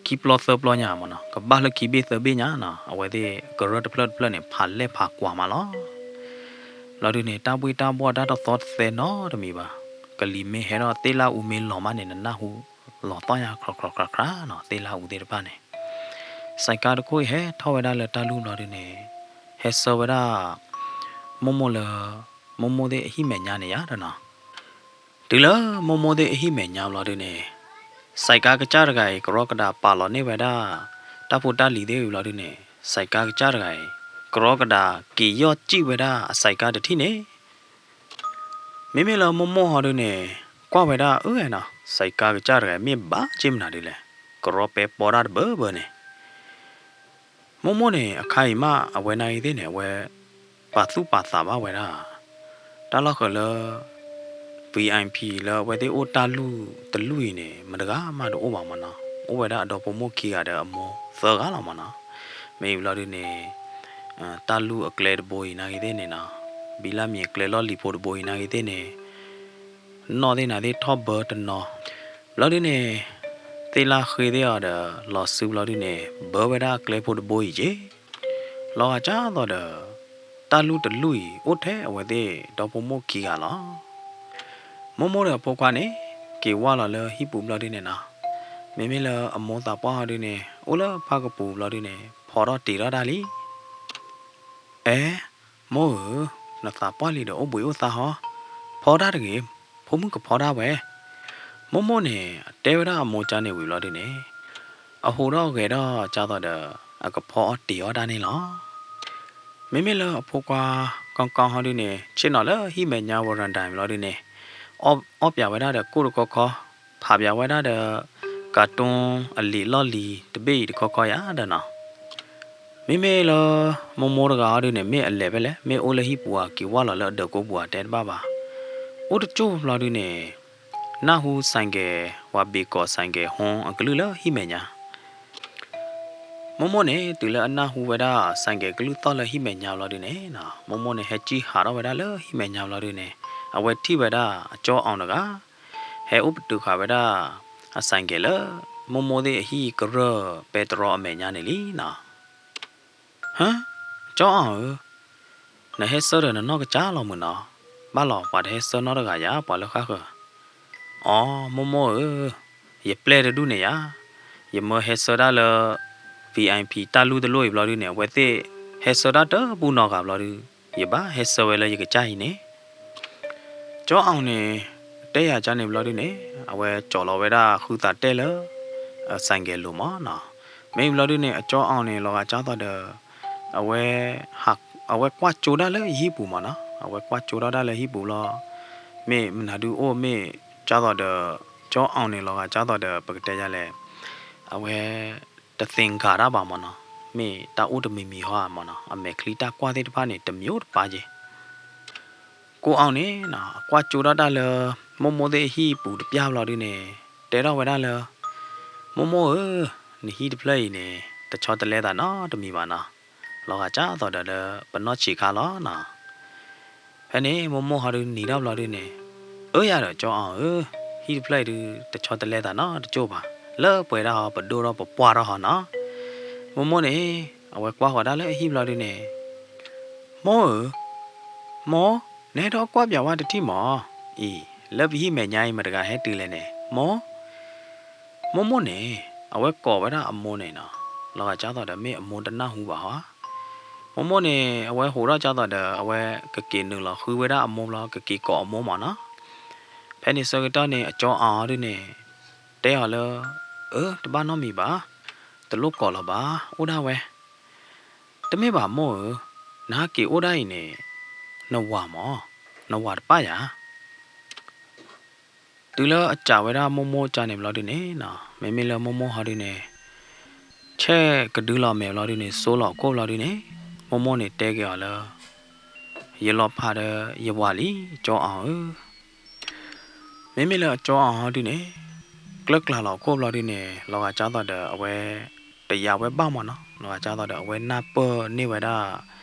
ခံပျီသၢပျီညါမၢ်နီၤ ကဘၣ်လၢခံဘ့ၣ်သၢဘ့ၣ်ညါနီၤ အဝဲသ့ၣ်ကရၢၢ်တဖျၢၣ်တဖျၢၣ်န့ၣ် ဖးလဲၢ်ဖးကွၢ်မးလီၤ. ဘျီဒုန့ၣ် တၢ်ဘှ့ၣ်တၢ်ဘှီၣ်တၢ်တသီတသဲနီတမံၤဘၣ်. ကလံၤမ့ၢ်ဟဲထီၣ် သ့ၣ်လၣ်အူမ့ၢ်လီၤမးန့ၣ် နနၢ်ဟူလီၤသီၣ်ညါ ခြီခြီခြီခြီနီၤ သ့ၣ်လၣ်အူသ့ၣ်တဖၣ်န့ၣ် စဲးကါတခိၣ်အံၤဟဲထီၣ်ဝဲဒၣ်လၢတၢ်လူၢ်ဘျီဒုန့ၣ် ဟဲဆှၢဝဲဒၣ် မိၢ်မိၢ်လၢ မိၢ်မိၢ်သ့ၣ်အဟံၣ်မဲာ်ညါန့ၣ်ယါဒီးနီၤ တုၤလၢမိၢ်မိၢ်သ့ၣ်အဟံၣ်မဲာ်ညါဘျီဒုန့ၣ် စဲးကါကစၢ်တဂၤအံၤ ကရီကဒးပာ်လီၤန့ၢ်ဝဲဒၣ် တၢ်ဖိတၢ်လံၤသ့ၣ်ဝံၤဘျီဒုန့ၣ် စဲးကါကစၢ်တဂၤအံၤ ကရီကဒးက့ၤယီၢ်စံၣ်ဝဲဒၣ်အစဲးကါတထံၣ်န့ၣ် မ့မ့ၢ်လၢမိၢ်မိၢ်ဟီဒုန့ၣ် ကွၢ်ဝဲဒၣ်အၢနီၤ စဲးကါကစၢ်တဂၤအံၤ မ့ၢ်ဘၣ်က့မနုၤဒ်လဲၣ် ကရီပဲပီတၢ်တဘၢဘၢန့ၣ် မိၢ်မိၢ်န့ၣ် အခါအံၤမး အဝဲနၤအံၤသ့ၣ်န့ၣ် အဝဲ ပာ်သူၣ်ပာ်သးဘၣ်ဝဲဒၣ် တၢ်လီၢ်ဃၢၤလၢ VIP လၢအဝဲသ့ၣ်အိၣ်တၢ်လူၢ်တလူၢ်အံၤန့ၣ် မတဂၤမးတအိၣ်ဘၣ်မၢ်နီၤ အိၣ်ဝဲဒၣ်အဒီဖိမိၢ်ခံဂၤဒီးအမိၢ်သၢဂၤလီၤမၢ်နီၤ မ့ၢ်ဘျီဒုန့ၣ် တၢ်လူၢ်အကျဲတဘိအံၤနၤအံၤသ့ၣ်န့ၣ်နီၤ ဘံလၢမံၤအကျဲလီၢ်လံၤဖိတဘိအံၤနၤအံၤသ့ၣ်န့ၣ် နီၣ်သ့ၣ်နၤသ့ၣ်ထီၣ်ဘၢတနီၤ ဘျီဒုန့ၣ် သ့ၣ် သ့ၣ်လၢဃ့သ့ၣ်အီၤဒီး လီၤစုဘျီဒုန့ၣ် ဘၢဝဲဒၣ်ကျဲဖိတဘိအံၤက့ၤ, လီၤဂာ်ကၢ်သိးဒီး တၢ်လူၢ်တလူၢ်အံၤ အိၣ်ထဲအဝဲသ့ၣ်ဒီဖိမိၢ်ခံဂၤလီၤ. မိၢ်မိၢ်ဒီးအဖိခွါန့ၣ် က့ၤဝၢ်လီၤလၢဟံၣ်ပူၤဘျီဒုန့ၣ်နီၤ, မ့မ့ၢ်လၢအမိၢ်သးပှၢ်ဟီဒုန့ၣ် အိၣ်လၢဖၣ်ကပူၤဘျီဒုန့ၣ် ဖီထီၣ်တ့ၤထီၣ်တၢ်လံ. အဲ, မိၢ်ဧၢ, နသးပှၢ်လံဒီးအိၣ်ဘှံးအိၣ်သါဟီ, ဖီတၢ်တဂ့ၤ, ဖိမုၣ်ကဖီတၢ်ဝဲ. မိၢ်မိၢ်န့ၣ် တဲဝဲဒၣ်အမိၢ်ကၠါန့ၣ်ဝံၤဘျီဒုန့ၣ် အဟူးထီၣ်ဂဲၤထီၣ်ကၢ်သိးဒီး အကဖီအီၣ်တ့ၤအီၣ်တၢ်န့ၣ်လီၤ. မ့မ့ၢ်လၢအဖိခွါ ကီကီဟီဒုန့ၣ် ဆ့ၣ်နီၤလၢဟံၣ်မဲာ်ညါ ဝရၤဒၤ ဘျီဒုန့ၣ် အီၣ်ပၠးဝဲဒၣ်ဒီးကိၣ်တခီခီ, ဖးပၠးဝဲဒၣ်ဒီး ကၤတူၣ်အလံာ်လီၢ်လံၤတဘ့ၣ်အံၤတခီခီယၤဒီးနီၤ. မ့မ့ၢ်လၢ မိၢ်မိၢ်တဂၤဟီဒုန့ၣ် မ့ၢ်အလဲၤဖဲလဲၣ်, မ့ၢ်အိၣ်လၢဟံၣ်ပူၤဧါ က့ၤဝၢ်လီၤလၢအဒၢးကိးပူၤဧါ တဲတဘၣ်ဘၣ်. အိၣ်တကၠိၢ်ဘျီဒုန့ၣ် နၢ်ဟူ ဆိုင်ကယ်, ဝၤဘ့ၣ်ကိးဆိုင်ကယ်ဟီအကလုၢ်လၢဟံၣ်မဲာ်ညါ မိၢ်မိၢ်န့ၣ် တုၤလၢအနၢ်ဟူဝဲဒၣ် ဆိုင်ကယ်ကလုၢ်သီၣ်လၢဟံၣ်မဲာ်ညါဘျီဒုန့ၣ်နီၤ, မိၢ်မိၢ်န့ၣ် ဟဲကံၣ်ဟးထီၣ်ဝဲဒၣ်လၢဟံၣ်မဲာ်ညါဘျီဒုန့ၣ် အဝဲထံၣ်ဝဲဒၣ်အကၠီအီၣ်တဂၤ ဟဲအိၣ်ပတုာ်ဃာ်ဝဲဒၣ် အဆိုင်ကယ်လၢ မိၢ်မိၢ်သ့ၣ်အဟံၣ်ကရၢၢ်ပဲတြီအမဲာ်ညါန့ၣ်လံနီၤ. ဟၢ, ကၠီအီၣ်ဧၢ, နဟဲဆှၢဒီးနနီၢ်ကစၢ်လီၤမုၢ်နီၤ, ဘၣ်လီၤ ပှၤတဟဲဆှၢနီတဂၤယၤ ပှၤလၢဃၣ်ဃၢၤ. အိ, မိၢ်မိၢ်ဧၢ, ယပျဲၢ်တဒူၣ်န့ၣ်ယၤ, ယမၢဟဲဆှၢဒၣ်လၢ VIP တၢ်လူၢ်တလိၣ်အံၤဘျီဒုန့ၣ် အဝဲသ့ၣ်ဟဲဆှၢဒၣ်တပူၤနီတဂၤဘျီဒု, ယဘၣ်ဟဲဆှၢဝဲလၢယကစၢ်အံၤန့ၣ် ကၠီအီၣ်န့ၣ် တဲယၤကန့ၣ်ဘျီဒုန့ၣ် အဝဲကၠီၤလီၤဝဲဒၣ်ဃုသးတဲလၢ အဆိုင်ကယ်လိၤမးနီၤ. မ့ၢ်ဘျီဒုန့ၣ် အကၠီအီၣ်န့ၣ် လီၤဂာ်ကၢ်သိးဒီး အဝဲ အဝဲကွၢ်ကၠိဒၣ်လၢယဟံၣ်ပူၤမးနီၤ, အဝဲကွၢ်ကၠိထီၣ်ဒၣ်လၢဟံၣ်ပူၤလီၤ. မ့ၢ်မနုၤဒုအိၣ်မ့ၢ်ကၢ်သိးဒီး ကၠီအီၣ်န့ၣ် လီၤဂာ်ကၢ်သိးဒီး ပကတဲယၤလဲၣ်, အဝဲ တသ့ၣ်ညါတၢ်ဘၣ်မးနီၤ, မ့ၢ်တၢ်အိၣ်တမံၤမံၤဟီဧါမးနီၤ, အမဲာ်ချံတၢ်ကွၢ်သ့ၣ်တဖၣ်န့ၣ် တမံၤအိၣ်တပၢ်က့ၤ ကိးအီၤန့ၣ်နီၤ အကွၢ်ကၠိထီၣ်တၢ်လၢ မိၢ်မိၢ်သ့ၣ်အဟံၣ်ပူၤတပျၢ်ဘျီဒုန့ၣ် တဲထီၣ်ဝဲဒၣ်လၢ မိၢ်မိၢ်ဧၢ, နဟံၣ်တဖျၢၣ်အံၤန့ၣ် တဆီတလဲသးနီတမံၤဘၣ်နီၤ, လီၤဂာ်ကၢ်သိးဒီးလၢပနီၢ်ဆံးခါလီၤနီၤ. ဖဲန့ၣ် မိၢ်မိၢ်ဟီဒုနံၤထီၣ်ဘျီဒုန့ၣ်, အၢယၤဒီးကၠီအီၣ်ဧၢ, ဟံၣ်တဖျၢၣ်အံၤဒု တဆီတလဲသးနီတကၠိၢ်ဘၣ်, လၢပှဲၤဒၣ်ဟီ ပဒိၣ်ထီၣ်ပပှၢ်ထီၣ်ဟီနီၤ. မိၢ်မိၢ်န့ၣ် အဝဲကွၢ်ဃီၤဒၣ်လၢအဟံၣ်ဘျီဒုန့ၣ် မိၢ်ဧၢ, မိၢ်, နဟဲထီၣ်ကွၢ်ပၠးဝဲတထံၣ်မး, အံၤ လၢပဟံၣ်မဲာ်ညါအံၤ မတၤတဂၤဟဲတုၤလဲၣ်န့ၣ် မိၢ်. မိၢ်မိၢ်န့ၣ် အဝဲကိးဝဲဒၣ်အမိၢ်န့ၣ်နီၤ, လီၤဂာ်ကၢ်သိးဒီးမ့ၢ်အမိၢ်တနၢ်ဟူဘၣ်ဟီဧါ. မိၢ်မိၢ်န့ၣ် အဝဲဟူးထီၣ်ကၢ်သိးဒီး အဝဲကက့ၤနုာ်လီၤဃုဝဲဒၣ်အမိၢ်ဘျီ ကက့ၤကိးအမိၢ်မးနီၤ. ဖဲန့ၣ်ဆၢကတီၢ်န့ၣ် အကၠီအီၣ်ဒုန့ၣ် တဲအီၤလၢ အၢ တဘၣ်နီတမံၤဘၣ်, တလိၣ်ကိးလၢၤဘၣ်, အိၣ်ဒၣ်ဝဲ တမ့ၢ်ဘၣ်မိၢ်ဧၢ, နဟဲက့ၤအိၣ်ဒၣ်အံၤန့ၣ် နဝၤမး, နဝၤတပၣ်ယၤ. တုၤလၢအစံးဝဲဒၣ်မိၢ်မိၢ်ကၢ်န့ၣ်ဘျီဒုန့ၣ်နီၤ, မ့မ့ၢ်လၢမိၢ်မိၢ်ဟီဒုန့ၣ် ဆဲးကဒုလီၤမဲာ်ဘျီဒုန့ၣ် စိလီၤခိၣ်ဘျီဒုန့ၣ် မိၢ်မိၢ်န့ၣ်တဲက့ၤအီၤလၢ ယလီၤဖးဒီးယဝၤလံ ကၠီအီၣ်ဧၢ. မ့မ့ၢ်လၢအကၠီအီၣ်ဟီဒုန့ၣ် ကျၢၢ်ကျါလီၤအခိၣ်ဘျီဒုန့ၣ် လီၤဂာ်ကၢ်သိးဒီးအဝဲ တယာ်ဝဲဘၣ်မးနီၤ, လီၤဂာ်ကၢ်သိးဒီးအဝဲနၢ်ပၢၢ်န့ၢ်ဝဲဒၣ်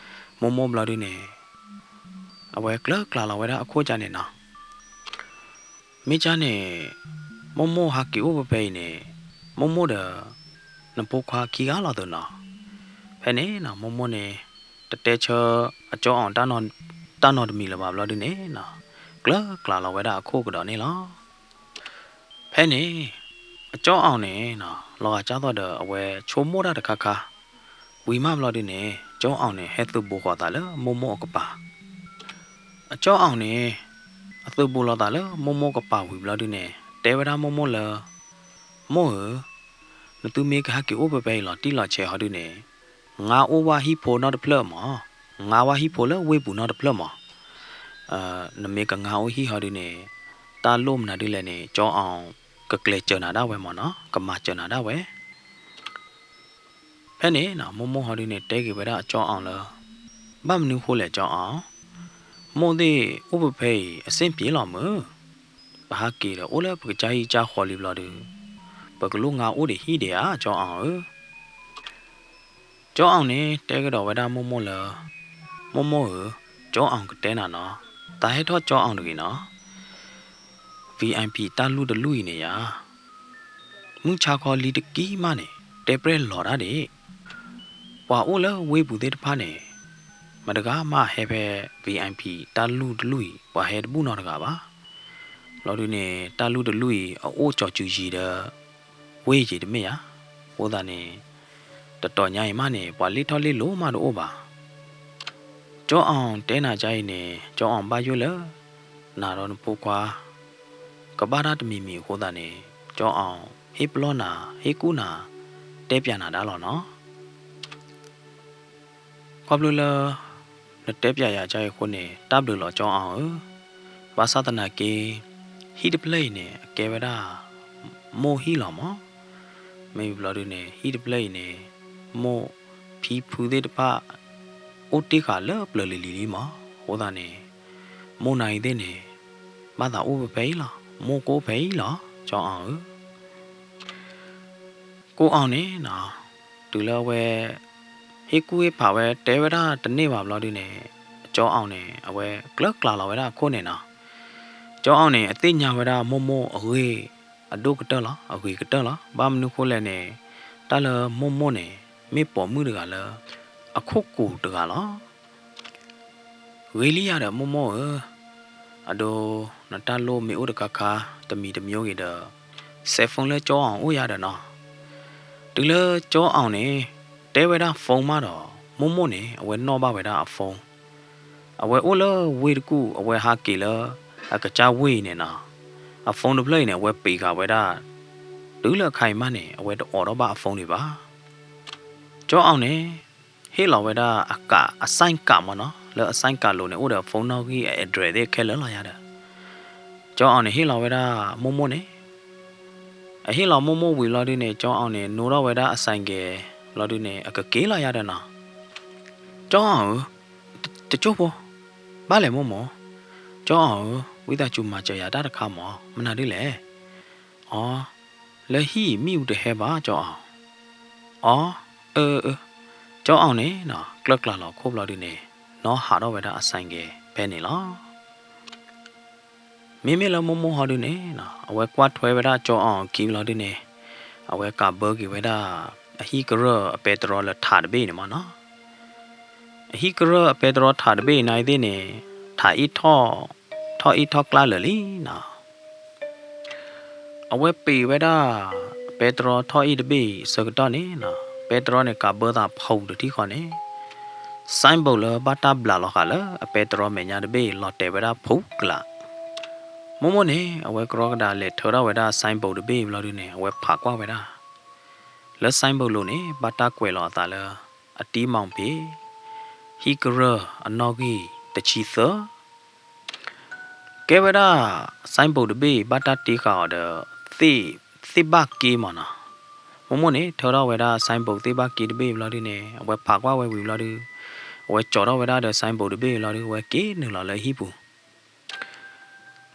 မိၢ်မိၢ်ဘျီဒုန့ၣ် အဝဲကျၢၢ်ကျါလီၤဝဲဒၣ်အခိၣ်ကၢ်န့ၣ်နီၤ. မ့ၢ်ကၢ်န့ၣ် မိၢ်မိၢ်ဟးက့ၤအိၣ်ဖဲဖဲအံၤန့ၣ် မိၢ်မိၢ်ဒီး နဖိခွါခံဂၤလီၤသးနီၤ. ဖဲန့ၣ်နီၤ မိၢ်မိၢ်န့ၣ် တတဲဆၢအကၠီအီၣ် တၢ်နီတမံၤလၢၤဘၣ်ဘျီဒုန့ၣ်နီၤ ကျၢၢ်ကျါလီၤဝဲဒၣ်အခိၣ်ကဒီးန့ၣ်လီၤ. ဖဲန့ၣ် အကၠီအီၣ်န့ၣ်နီၤ လီၤဂာ်ကၢ်သိးဒီးအဝဲဆိကမိၣ်တၢ်တခါခါ ဝံၤမးဘျီဒုန့ၣ် ကၠီအီၣ်န့ၣ် ဟဲသုးဘူးဃီၤသးလၢမိၢ်မိၢ်အကပၤ. အကၠီအီၣ်န့ၣ် အသုးဘူးလီၤသးလၢမိၢ်မိၢ်ကပၤဝံၤဘျီဒုန့ၣ် တဲဝဲဒၣ်မိၢ်မိၢ်လၢ မိၢ်ဧၢ, နသုမ့ၢ်ကဟဲက့ၤအိၣ်ဖဲဖဲအံၤလီၤတံၢ်လီၤဆဲးဟီဒုန့ၣ် ငါအိၣ်ဝဲဟံၣ်ဖိနီတဖျၢၣ်မး, ငါဝဲဟံၣ်ဖိလၢဝ့ၢ်ပူၤနီတဖျၢၣ်မး. နမ့ၢ်ကငါအိၣ်ဟံၣ်ဟီဒုန့ၣ် တၢ်လိၣ်မနုၤဒုလဲၣ်န့ၣ် ကၠီအီၣ်ကကျဲၤစၢၤနၤဒၣ်ဝဲမးနီၤ, ကမၤစၢၤနၤဒၣ်ဝဲ. ဖဲန့ၣ်နီၤ မိၢ်မိၢ်ဟီဒုန့ၣ် တဲက့ၤဝဲဒၣ်အကၠီအီၣ်လၢ ဘၣ်မနုၤဃိလဲၣ်ကၠီအီၣ်, မိၢ်သ့ၣ်အိၣ်ဖဲဖဲအံၤ အဆင်ပြေလီၤမုၢ်, ပဟးက့ၤဒီးအိၣ်လၢပကစၢ်ဟံၣ်ကစၢ်ဃီလံဘျီဒု ပကလိၣ်ငါအိၣ်ဒံးဟံၣ်ဒံးဧါ ကၠီအီၣ်ဧၢ. ကၠီအီၣ်န့ၣ် တဲကဒီးဝဲဒၣ်မိၢ်မိၢ်လၢ မိၢ်မိၢ်ဧၢ, ကၠီအီၣ်ကတဲနၤနီၤ, သးဟဲထီၣ်ကၠီအီၣ်တဂ့ၤနီၤ, VIP တၢ်လူၢ်တလူၢ်အံၤန့ၣ်ယၤ မုၢ်ဆါခီလံတကံၢ်မးန့ၣ် တဲပြဲၢ်လီၤတၢ်ဒံး. ပှၤအိၣ်လၢဝ့ၢ်ပူၤသ့ၣ်တဖၣ်န့ၣ် မတၤတဂၤမးဟဲဖဲ VIP တၢ်လူၢ်တလူၢ်အံၤ ပှၤဟဲတဘူၣ်နီတဂၤဘၣ်. ဘျီဒုန့ၣ် တၢ်လူၢ်တလူၢ်အံၤ အအိၣ်ကၠီၤစုၤယံၤဒီး ဝ့ၢ်ယံၤတမ့ၢ်ဧါ. အဃိသတးန့ၣ် တတီၤညါအံၤမးန့ၣ် ပှၤလ့ၣ်ထီၣ်လ့ၣ်လီၤမးတအိၣ်ဘၣ်. ကၠီအီၣ်တဲနၤကအံၤန့ၣ် ကၠီအီၣ်ဘၣ်ယိၣ်လၢ နၤဒီးနဖိခွါ ကဘၣ်တၢ်တမံၤမံၤအဃိသတးန့ၣ် ကၠီအီၣ်ဟ့ၣ်ပလီၢ်နၤ ဟ့ၣ်ကူၣ်နၤ တဲပၠးနၤဒၣ်လီၤနီၤ. ခီဖျိလၢ နတဲပၠးယၤကအံၤအဃိန့ၣ် တၢ်ဘျုးလီၤကၠီအီၣ်ဧၢ. ဘၣ်ဆၣ်သနာ်က့ ဟံၣ်တဖျၢၣ်အံၤန့ၣ် အကဲဝဲဒၣ် မိၢ်ဟံၣ်လီၤမး. မ့ၢ်ဘျီဒုန့ၣ် ဟံၣ်တဖျၢၣ်အံၤန့ၣ် မိၢ်ဖံဖုသ့ၣ်တဖၣ် အိၣ်တ့ၢ်ဃာ်လၢပျၢၤလံၤလံၤလံမး. အဃိသတးန့ၣ် မိၢ်နၤအံၤသ့ၣ်န့ၣ် ဘၣ်သးအိၣ်ဖဲအံၤလီၤ. မိၢ်ကအိၣ်ဖဲအံၤလီၤ ကၠီအီၣ်ဧၢ. ကၠီအီၣ်န့ၣ်နီၤ တုၤလၢအဝဲ ဟ့ၣ်ကူၣ်ဟ့ၣ်ဖးဝဲတဲဝဲဒၣ်တန့ၢ်ဘၣ်ဘျီဒုန့ၣ် ကၠီအီၣ်န့ၣ် အဝဲကျၢၢ်ကျါလီၤဝဲဒၣ်အခိၣ်န့ၣ်နီၤ. ကၠီအီၣ်န့ၣ် အသ့ၣ်ညါဝဲဒၣ်မိၢ်မိၢ်အဂ့ၢ် အဒိၣ်ကတၢၢ်လီၤ အဂ့ၤကတၢၢ်လီၤ. ဘၣ်မနုၤအဃိလဲၣ်န့ၣ် တၢ်လၢမိၢ်မိၢ်န့ၣ် မ့ၢ်ပိာ်မုၣ်တဂၤလၢ အခိၣ်ကူာ်တဂၤလီၤ. ဂ့ၤလံယၤဒီးမိၢ်မိၢ်ဧၢ, အဒိ နတၢ်လိၣ်မ့ၢ်အိၣ်တခါခါ တမံၤတမံၤဂ့ၤဒီး စဲးဖုန်းလၢကၠီအီၣ်အိၣ်ယၤဒီးနီၤ. တုၤလၢကၠီအီၣ်န့ၣ် တဲဝဲဒၣ် phone မးဒီး မိၢ်မိၢ်န့ၣ် အဝဲနီၣ်ဘၣ်ဝဲဒၣ်အ phone. အဝဲအိၣ်လၢဝ့ၢ်တကူၣ် အဝဲဟးက့ၤလၢ အကစၢ်ဝ့ၢ်အံၤန့ၣ်နီၤ, အ phone တဖျၢၣ်အံၤန့ၣ် အဝဲပံးဃာ်ဝဲဒၣ် တုၤလၢအခါအံၤမးန့ၣ် အဝဲတအိးထီၣ်ဘၣ်အ phone ဒံးဘၣ်. ကၠီအီၣ်န့ၣ် ဟ့ၣ်လီၤဝဲဒၣ်အကး အ sim ကးမးနီၤ, လၢအ sim ကးလိၤန့ၣ် အိၣ်ဒီး phone နီၣ်ဂံၢ်အ address သ့ၣ်ခဲလၢာ်လီၤယၤဒီး ကၠီအီၣ်န့ၣ် ဟ့ၣ်လီၤဝဲဒၣ်မိၢ်မိၢ်န့ၣ်, အဟ့ၣ်လီၤမိၢ်မိၢ်ဝံၤဘျီဒုန့ၣ် ကၠီအီၣ်န့ၣ် နိထီၣ်ဝဲဒၣ်အ ဆိုင်ကယ် ဘျီဒုန့ၣ် အကက့ၤလီၤယၤဒီးနီၤ. ကၠီအီၣ်ဧၢ, တကၠိၢ်ဖိ, ဘၣ်လဲၣ်မိၢ်မိၢ်. ကၠီအီၣ်ဧၢ, ဝံသးစူၤမၤစၢၤယၤတၢ်တခါမး, မနုၤဒ်လဲၣ်. အီ လၢဟံၣ်မ့ၣ်အူတဟဲဘၣ် ကၠီအီၣ်. အီ အၢ အၢ အၢ, ကၠီအီၣ်န့ၣ်နီၤ ကျၢၢ်ကျါလီၤခိၣ်ဘျီဒုန့ၣ် နီၢ်ဟးထီၣ်ဝဲဒၣ်အ ဆိုင်ကယ် ဖဲန့ၣ်လီၤ. မ့မ့ၢ်လၢမိၢ်မိၢ်ဟီဒုန့ၣ်နီၤ အဝဲကွၢ်ထွဲဝဲဒၣ်ကၠီအီၣ်ခံဘျီဒုန့ၣ် အဝဲကးဘၢက့ၤဝဲဒၣ် အဟံၣ်ကရၢၢ်အပဲတြီလၢထးတဘ့ၣ်န့ၣ်မးနီၤ. အဟံၣ်ကရၢၢ်အပဲတြီထးတဘ့ၣ်နၤအံၤသ့ၣ်န့ၣ် ထးအ့ၣ်ထီၣ် ထီၣ်အ့ၣ်ထီၣ်ကျါလၢာ်လံနီၤ. အဝဲပံးဝဲဒၣ် ပဲတြီထီၣ်အ့ၣ်တဘ့ၣ်အံၤအဆၢကတီၢ်န့ၣ်နီၤ ပဲတြီန့ၣ် ကးဘၢသးဖုးတထံၣ်ဃီန့ၣ် ဆိုင်ဘုတ် လၢဘၣ်တၢ်ဘျးလီၤဃာ်လၢအပဲတြီမဲာ်ညါတဘ့ၣ် လီၤတဲာ်ဝဲဒၣ်ဖုးကျး. မိၢ်မိၢ်န့ၣ် အဝဲကရီကဒါလဲၤထၢထီၣ်ဝဲဒၣ် ဆိုင်ဘုတ် တဘ့ၣ်ဘျီဒုန့ၣ် အဝဲဖးကွၢ်ဝဲဒၣ် လၢ ဆိုင်ဘုတ် လိၤန့ၣ် ဘၣ်တၢ်ကွဲးလီၤအသးလၢ အတံမီၣ်ဖ့ ဟံၣ်ကရၢၢ်အနီၣ်ဂံၢ်တဆံသၢ ကဲဝဲဒၣ် ဆိုင်ဘုတ် တဘ့ၣ် ဘၣ်တၢ်တ့ဃာ်အီၤဒီး သ့ၣ် သ့ၣ်ဘၣ်က့မးနီၤ. မိၢ်မိၢ်န့ၣ် ထၢထီၣ်ဝဲဒၣ် ဆိုင်ဘုတ် သ့ၣ်ဘၣ်က့တဘ့ၣ်ဘျီဒုန့ၣ် အဝဲဖးကွၢ်ဝဲဝံၤဘျီဒု အဝဲကၠီထီၣ်ဝဲဒၣ်ဒီး ဆိုင်ဘုတ် တဘ့ၣ်ဘျီဒု အဝဲက့ၤနုာ်လီၤလၢအဟံၣ်ပူၤ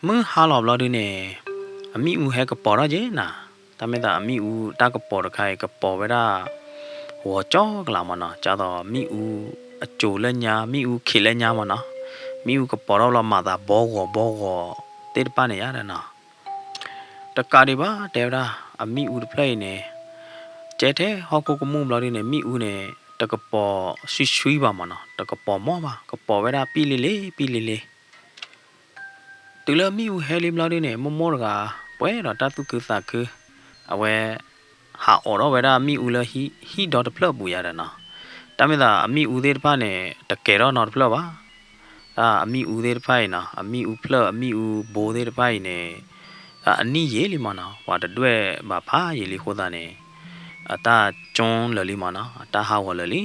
မုၢ်ဟါလီၤဘျီဒုန့ၣ် အမ့ၣ်အူဟဲကပီၤထီၣ်က့ၤနီၤ. တၢ်မ့ၢ်သးအမ့ၣ်အူတၢ်ကပီၤတခါအံၤ ကပီၤဝဲဒၣ် ဂီၤကၠီကလးမးနီၤ, ကသိးမ့ၣ်အူအစိၤလၢညါ မ့ၣ်အူခံးလၢညါမးနီၤ, မ့ၣ်အူကပီၤထီၣ်ဘျီမၤသးဘီဂီၤဘီဂီၤသ့ၣ်တဖၣ်န့ၣ်ယါဒီးနီၤ. တကးဒံးဘၣ် တဲဝဲဒၣ် အမ့ၣ်အူတဖျၢၣ်အံၤန့ၣ် ကဲထဲဟီၣ်ခိၣ်ကမူၣ်ဘျီဒုန့ၣ် မ့ၣ်အူန့ၣ် တကပီၤဆွံဆွံဘၣ်မးနီၤ, တကပီၤမီၢ်ဘၣ်, ကပီၤဝဲဒၣ်ပံၣ်လ့လ့ ပံၣ်လ့လ့ တုၤလၢမ့ၣ်အူဟဲလံဘျီဒုန့ၣ် မိၢ်မိၢ်တဂၤ ပှဲၤဒီးတၢ်သူၣ်ခုသးခု, အဝဲ ဟးအိးထီၣ်ဝဲဒၣ်မ့ၣ်အူလၢဟံၣ်ဒီတဖျၢၣ်အပူၤယါဒီးနီၤ. တၢ်မ့ၢ်သးအမ့ၣ်အူသ့ၣ်တဖၣ်န့ၣ် တကဲၤထီၣ်နီတဖျၢၣ်ဘၣ်. တၢ်အမ့ၣ်အူသ့ၣ်တဖၣ်အံၤနီၤ အမ့ၣ်အူဖျၢၣ်အမ့ၣ်အူဘိသ့ၣ်တဖၣ်အံၤန့ၣ် အနံၣ်ယံာ်လံမးနီၤ, ပှၤတဒွဲၣ်ဘၣ်ဖးယံာ်လံအဃိသတးန့ၣ် အတၢ်ကၠိလၢာ်လံမးနီၤ, အတၢ်ဟးဂီၤလၢာ်လံ.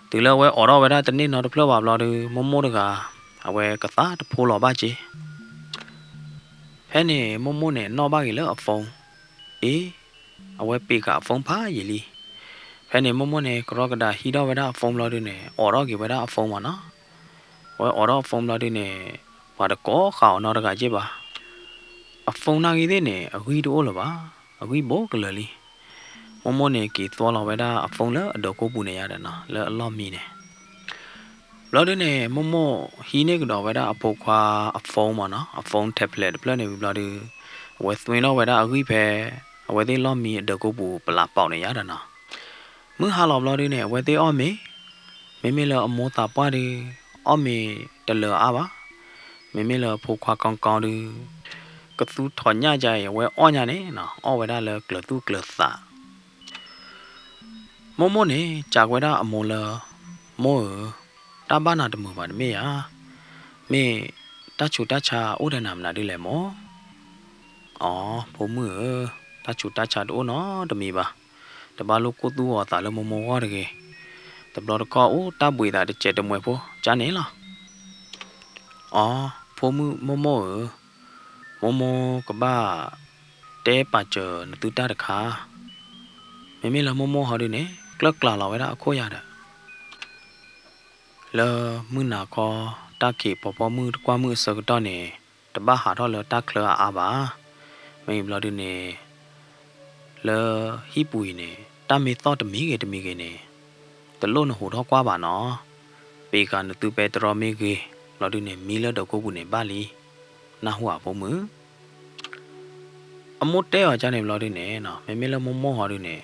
တုၤလၢအဝဲအိးထီၣ်ဝဲဒၣ်တန့ၢ်နီတဖျၢၣ်ဘၣ်ဘျီဒု မိၢ်မိၢ်တဂၤ အဝဲကသးတဖိလီၤဘၣ်က့ၤ. ဖဲန့ၣ်မိၢ်မိၢ်န့ၣ် နီၣ်ဘၣ်က့ၤလၢအ phone, အ့ အဝဲပ့းဃာ်အ phone ဖးယံာ်လံ. ဖဲန့ၣ်မိၢ်မိၢ်န့ၣ် ကရီကဒါဟံးထီၣ်ဝဲဒၣ်အ phone ဘျီဒုန့ၣ် အိးထီၣ်က့ၤဝဲဒၣ်အ phone မးနီၤ. အဝဲအိးထီၣ်အ phone ဘျီဒုန့ၣ် ပှၤတကိးဃာ်အီၤနီတဂၤက့ၤဘၣ်. အ phone နာ်ဂ့ၤသ့ၣ်န့ၣ် အဂံၢ်တအိၣ်လၢၤဘၣ်, အဂံၢ်ဘိးကလၢာ်လံ. မိၢ်မိၢ်န့ၣ်က့ၤသွီလီၤဝဲဒၣ်အ phone လၢအဒၢးကိးပူၤန့ၣ်ယါဒီးနီၤ လၢအလီၢ်မံန့ၣ် ဘျီဒုန့ၣ် မိၢ်မိၢ်ဟံးန့ၢ်ကဒီးဝဲဒၣ်အဖိခွါအ phone မးနီၤ, အ phone tablet တဖျၢၣ်န့ၣ်ဝံၤဘျီဒု အဝဲသွ့ထီၣ်ဝဲဒၣ်အဂံၢ်ဖဲ အဝဲသ့ၣ်လီၢ်မံအဒၢးကိးပူၤ ပလၢပိာ်န့ၣ်ယါဒီးနီၤ. မုၢ်ဟါလီၤဘျီဒုန့ၣ် အဝဲသ့ၣ်အီၣ်မ့ၤ, မ့မ့ၢ်လၢအမိၢ်သးပှၢ်ဒု အီၣ်မ့ၤတလၢအါဘၣ်. မ့မ့ၢ်လၢဖိခွါကီကီဒု ကသူထီၣ်ညၣ်ကါအံၤ အဝဲအီၣ်ညါန့ၣ်နီၤ, အီၣ်ဝဲဒၣ်လၢကျၢၤသူၣ်ကျၢၤသး မိၢ်မိၢ်န့ၣ် စံးကွဲဒၣ်အမိၢ်လၢ, မိၢ်ဧၢ, တၢ်ဘၣ်နၤတမုာ်ဘၣ်တမ့ၢ်ဧါ. မ့ၢ်တၢ်ဆူးတၢ်ဆါအိၣ်ဒီးနၤမနုၤဒ်လဲၣ်မိၢ်. အိ, ဖိမုၣ်ဧၢ, တၢ်ဆူးတၢ်ဆါတအိၣ်နီတမံၤဘၣ်. တဘၣ်လိၣ်ကိၢ်သူၣ်ဂီၤသးလၢမိၢ်မိၢ်အဂီၢ်တဂ့ၤ. တဘျီတခီၣ်အိၣ်တၢ်ဘှံးသးတစဲးတမှဲၤဖိကန့ၣ်လီၤ. အိ, ဖိမုၣ်မိၢ်မိၢ်ဧၢ, မိၢ်မိၢ်ကဘၣ်တဲပာ်စၢၤနသုတၢ်တခါ. မ့မ့ၢ်လၢမိၢ်မိၢ်ဟီဒုန့ၣ် ကျၢၢ်ကျါလီၤဝဲဒၣ်အခိၣ်ယါဒီး လၢမုၢ်နၤခီ တၢ်ခံးဖီဖီမုၢ်တကွၢ်မုၢ်အဆၢကတီၢ်န့ၣ် တဘၣ်ဟးထီၣ်လၢတၢ်ချၢအအါဘၣ်. မ့ၢ်ဘျီဒုန့ၣ် လၢဟံၣ်ပူၤအံၤန့ၣ် တၢ်မ့ၢ်သီၣ်တမံၤဂ့ၤတမံၤဂ့ၤန့ၣ် တလိၣ်နဟူးထီၣ်ကွၢ်ဘၣ်နီၤ. ပ့ၤဃာ်နသုပဲတြီမ့ၢ်ဂ့ၤ ဘျီဒုန့ၣ် မံလၢဒၢးကိးပူၤန့ၣ်ဘၣ်လံ. နၢ်ဟူဧါဖိမုၣ်. အမိၢ်တဲအီၤကန့ၣ်ဘျီဒုန့ၣ်နီၤ, မ့မ့ၢ်လၢမိၢ်မိၢ်ဟီဒုန့ၣ်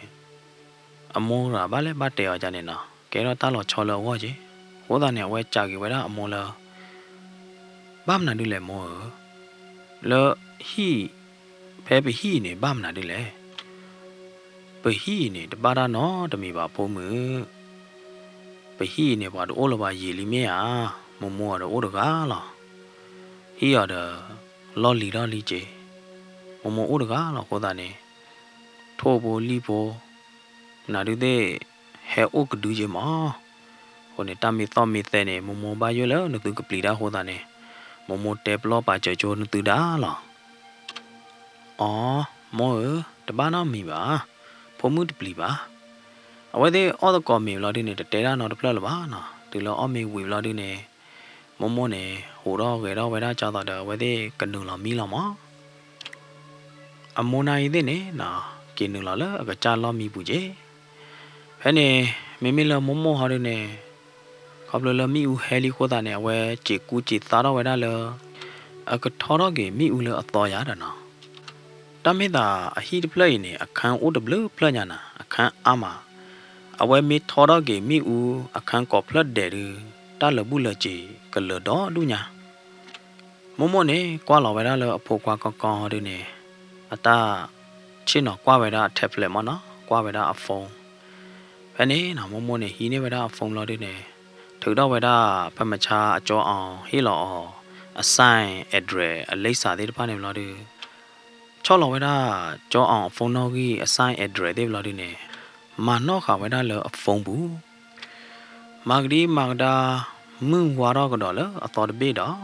အမိၢ်ရၤဘၣ်လဲၣ်ဘၣ်တဲအီၤကန့ၣ်နီၤ, ကဲထီၣ်တၢ်လီၤဆီလၢအဂီၢ်က့. အဃိသတးန့ၣ် အဝဲစံးက့ၤဝဲဒၣ်အမိၢ်လၢ ဘၣ်မနုၤဒ်လဲၣ်မိၢ်ဧၢ, လၢဟံၣ်, ဖဲပဟံၣ်အံၤန့ၣ် ဘၣ်မနုၤဒ်လဲၣ်. ပဟံၣ်အံၤန့ၣ် တဘၣ်တၢ်နီတမံၤဘၣ်ဖိမုၣ်. ပဟံၣ်အံၤန့ၣ် ပှၤတအိၣ်လၢၤဘၣ်ယံာ်လံမ့ၢ်ဧါ, မိၢ်မိၢ်အီၤဒီးအိၣ်တဂၤလီၤ. ဟံၣ်အီၤဒီး လီၢ်လံၤထီၣ်လံက့, မိၢ်မိၢ်အိၣ်တဂၤလီၤအဃိသတးန့ၣ် ထိၣ်ဖိလံၣ်ဖိ နၤဒုသ့ၣ် ဟဲအိၣ်ကဒုက့မး. အဃိန့ၣ် တၢ်မ့ၢ်သီၣ်မ့ၢ်သဲန့ၣ် မိၢ်မိၢ်ဘၣ်ယိၣ်လၢနသုကပျံၤတၢ်အဃိသတးန့ၣ် မိၢ်မိၢ်တဲပလီၢ်ပာ်စၢၤကၠိနသုဒၣ်လီၤ. အိ, မိၢ်ဧၢ, တဘၣ်နီတမံၤဘၣ်, ဖိမုၣ်တပျံၤဘၣ်. အဝဲသ့ၣ်အီၣ်သကိးမ့ၤဘျီဒုန့ၣ် တတဲတၢ်နီတဖျၢၣ်လၢၤဘၣ်နီၤ. တုၤလၢအီၣ်မ့ၤဝံၤဘျီဒုန့ၣ် မိၢ်မိၢ်န့ၣ် ဟူးထီၣ်ဂဲၤထီၣ်ဝဲဒၣ်ကၢ်သိးဒီး အဝဲသ့ၣ်ကနုာ်လီၤမံလီၤမး. အမိၢ်နၤအံၤသ့ၣ်န့ၣ်နီၤ က့ၤနုာ်လီၤလၢအကစၢ်လီၢ်မံပူၤက့. ဖဲန့ၣ် မ့မ့ၢ်လၢမိၢ်မိၢ်ဟီဒုန့ၣ် ခီဖျိလၢမ့ၣ်အူဟဲလံအဃိသတးန့ၣ် အဝဲစံးကူစံးသးထီၣ်ဝဲဒၣ်လၢ အကထီထီၣ်က့ၤမ့ၣ်အူလၢအသီယါဒီးနီၤ. တၢ်မ့ၢ်သးအဟံၣ်တဖျၢၣ်အံၤန့ၣ် အခန်းအိၣ်တဘျုးဖျၢၣ်ညါနီၤ, အခန်းအါမး. အဝဲမ့ၢ်ထီထီၣ်က့ၤမ့ၣ်အူ အခန်းကိးဖျၢၣ်ဒဲးဒု တၢ်လၢာ်ဘူၣ်လၢာ်စ့ၤကလၢၤဒီဒူၣ်ညါ. မိၢ်မိၢ်န့ၣ် ကွၢ်လီၤဝဲဒၣ်လၢအဖိခွါကီကီဟီဒုန့ၣ် အတၢ်ဆ့ၣ်နီၤကွၢ်ဝဲဒၣ်အ tablet မးနီၤ, ကွၢ်ဝဲဒၣ်အ phone. ဖဲန့ၣ်နီၤ မိၢ်မိၢ်န့ၣ် ဟံးန့ၢ်ဝဲဒၣ်အ phone ဘျီဒုန့ၣ် ထုးထီၣ်ဝဲဒၣ် ဖဲမဆါအကၠီအီၤဟ့ၣ်လီၤအီၤ အ sign address အလိပ်စာသ့ၣ်တဖၣ်န့ၣ်ဘျီဒု ဆီၣ်လီၤဝဲဒၣ် ကၠီအီၤအ phone နီၣ်ဂံၢ်အ sign address သ့ၣ်ဘျီဒုန့ၣ် မၤနီၣ်ဃာ်ဝဲဒၣ်လၢအ phone ပူၤ မၤကဒံမၤကဒါ မုၢ်ဝါထီၣ်ကဒီးလၢအသီတဘ့ၣ်ဒီး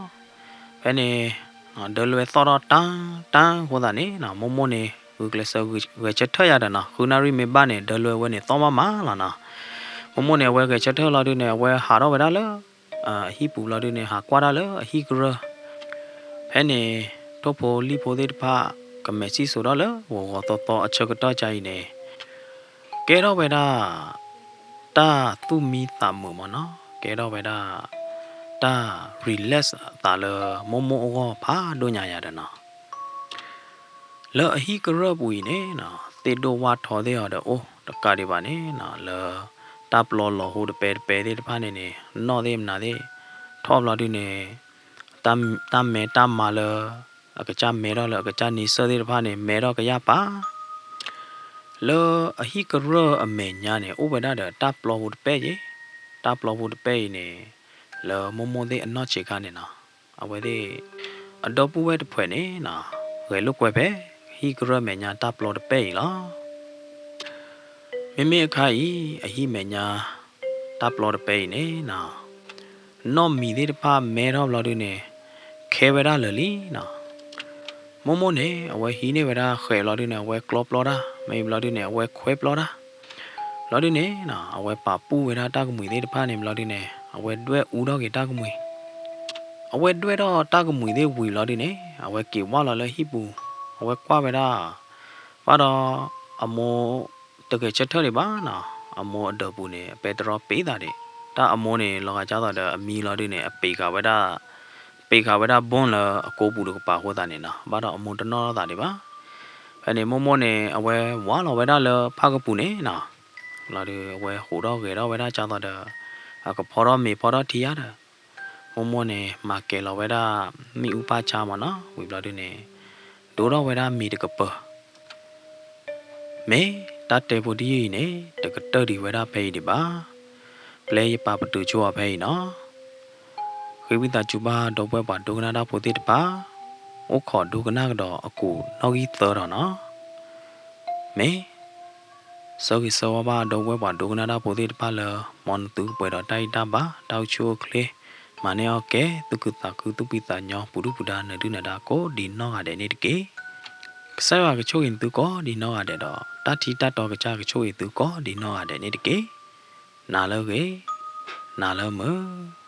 ဖဲန့ၣ် ဒၢလွဲသီၣ်ထီၣ်တၢ်တၢ်အဃိသတးန့ၣ်နီၤ မိၢ်မိၢ်န့ၣ် ဂုာ်ကျဲးစၢးဂဲၤဆၢထၢၣ်ယါဒီးနီၤ, ဃုနၣ်ရံၣ်မ့ၢ်ဘၣ်န့ၣ် ဒၢလွဲဝဲန့ၣ်သီၣ်မးမးလီၤနီၤ. မိၢ်မိၢ်န့ၣ် အဝဲဂဲၤဆၢထၢၣ်လီၤဒုန့ၣ် အဝဲဟးထီၣ်ဝဲဒၣ်လၢ အဟံၣ်ပူၤလီၤဒုန့ၣ် ဟးကွၢ်ဒၣ်လၢအဟံၣ်ကရၢၢ် ဖဲန့ၣ် ထိၣ်ဖိလံၣ်ဖိသ့ၣ်တဖၣ် ကမဲာ်စံၣ်စိၤထီၣ်လၢဂီၤဂီၤသီသီအဆၢကတီၢ်ကါအံၤန့ၣ် ကဲထီၣ်ဝဲဒၣ် တၢ်သူၣ်မံသးမုာ်မးနီၤ, ကဲထီၣ်ဝဲဒၣ် တၢ် relax အသးလၢမိၢ်မိၢ်အဂီၢ်ဖးဒိၣ်ညါယါဒီးနီၤ. လၢအဟံၣ်ကရၢၢ်ပူၤအံၤန့ၣ်နီၤ သ့ၣ်ဒိၣ်ဝၣ်ထီသ့ၣ်အီၤဒီးအိၣ်တကးဒံးဘၣ်န့ၣ်နီၤ လၢတၢ်ပျီလီၤဟိတပဲတပဲသ့ၣ်တဖၣ်န့ၣ်န့ၣ် နီၣ်သ့ၣ်မနုၤသ့ၣ် ထီၣ်ဘျီဒုန့ၣ် တၢ်မဲတၢ်မါလၢ အကစၢ်မဲထီၣ်လၢအကစၢ်န့ဆၢၣ်သ့ၣ်တဖၣ်န့ၣ် မဲထီၣ်ကယၢ်ပာ် လၢအဟံၣ်ကရၢၢ်အမဲာ်ညါန့ၣ် အိၣ်ဝဲဒၣ်ဒီးတၢ်ပျီဖိတပဲက့, တၢ်ပျီဖိတပဲအံၤန့ၣ် လၢမိၢ်မိၢ်သ့ၣ်အနီၢ်ဆံးခါန့ၣ်နီၤ အဝဲသ့ၣ် အဒီပုၢ်ဝဲၢ်တဖှဲးန့ၣ်နီၤ ဂဲၤလိာ်ကွဲဖဲ ဟံၣ်ကရၢၢ်မဲာ်ညါတၢ်ပျီတပဲအံၤလီၤ. မ့မ့ၢ်အခါအံၤ အဟံၣ်မဲာ်ညါ တၢ်ပျီတပဲအံၤန့ၣ်နီၤ နီၢ်မံၤသ့ၣ်တဖၣ်မဲထီၣ်ဘျီဒုန့ၣ် ခဲဝဲဒၣ်လၢာ်လံနီၤ. မိၢ်မိၢ်န့ၣ် အဝဲဟံးန့ၢ်ဝဲဒၣ်ဃဲးဘျီဒုန့ၣ် အဝဲကျီပျီတၢ်, မ့ၢ်ဘျီဒုန့ၣ် အဝဲခွဲပျီတၢ် ဘျီဒုန့ၣ်နီၤ အဝဲပာ်ပူၣ်ဝဲဒၣ်တၢ်ကမှံၤသ့ၣ်တဖၣ်န့ၣ်ဘျီဒုန့ၣ် အဝဲဒွဲၣ်အူထီၣ်က့ၤတၢ်ကမှံၤ, အဝဲဒွဲၣ်ထီၣ်တၢ်ကမှံၤသ့ၣ်ဝံၤဘျီဒုန့ၣ် အဝဲက့ၤဝၢ်လီၤလၢဟံၣ်ပူၤ, အဝဲကွၢ်ဝဲဒၣ် ဘၣ်ဒီး အမိၢ်တဂဲၤဆၢထၢၣ်ဒံးဘၣ်နီၤ, အမိၢ်အဒၢးပူၤန့ၣ် အပဲတြီပ့ၤသးဒံး, တၢ်အမိၢ်န့ၣ် လီၤဂာ်ကၢ်သိးဒီးအမံလီၤဒုန့ၣ် အပ့ၤဃာ်ဝဲဒၣ် ပ့ၤဃာ်ဝဲဒၣ်ဘိၣ်လၢအကိးပူၤတကပၤအဃိသတးန့ၣ်နီၤ ဘၣ်ဒီးအမိၢ်တနီၣ်ထီၣ်သးဒံးဘၣ်. ဖဲန့ၣ်မိၢ်မိၢ်န့ၣ် အဝဲဝးလီၤဝဲဒၣ်လၢဖၣ်ကပူၤန့ၣ်နီၤ, လီၤဒီးအဝဲဟူးထီၣ်ဂဲၤထီၣ်ဝဲဒၣ်ကၢ်သိးဒီး အကဖီထီၣ်မ့ၤဖီထီၣ်ထံယါဒီး မိၢ်မိၢ်န့ၣ် မၤကဲၤလီၤဝဲဒၣ် မ့ၣ်အူပၢ်ဆါမၢ်နီၤ, ဝံၤဘျီဒုန့ၣ် ဒိထီၣ်ဝဲဒၣ်မ့ၤတကပၤ မ့ၢ်တၢ်တဲဖိတယုၢ်အံၤန့ၣ် တကတၢၢ်ဒံးဝဲဒၣ်ဖဲအံၤဒံးဘၣ်. ပျဲယပာ်ပတုာ်ဆိအီၤဖဲအံၤနီၤ. ဃ့ဝံသးစူၤဘၣ်ဒီပုၢ်ဝဲၢ်ပှၤဒိကနၣ်တၢ်ဖိသ့ၣ်တဖၣ်, အိၣ်ခိးဒိကနၣ်ကဒီးအကူာ်နီၣ်ဂံၢ်သၢဒီးနီၤ. မ့ၢ် ဆၢဂ့ၤဆၢဝါဘၣ်ဒီပုၢ်ဝဲၢ်ပှၤဒိကနၣ်တၢ်ဖိသ့ၣ်တဖၣ်လၢ မ်နသုကပှဲၤဒီးတၢ်အံၣ်တၢ်ဘါ တၢ်အိၣ်ဆူၣ်အိၣ်ချ့ မၤန့ၢ်အီၣ်ကဲ သူၣ်ခုသးခု သူၣ်ဖှံသးညီ ပူၤဒုၣ်ပူၤဒါ နၢၤဒုၣ်နၢၤဒါ ကိးဒံးနီၢ်ဂၤဒဲးန့ၣ်တက့ၢ်. ကစၢ်ယွၤကဆိၣ်ဂ့ၤနသုကိးဒံးနီၢ်ဂၤဒဲးဒီး တၢ်ထံတၢ်တီကစၢ်ကဆိၣ်ဂ့ၤသုကိးဒံးနီၢ်ဂၤဒဲးန့ၣ်တက့ၢ်. နၤလၢဂ့ၤ, နၤလၢမုာ်.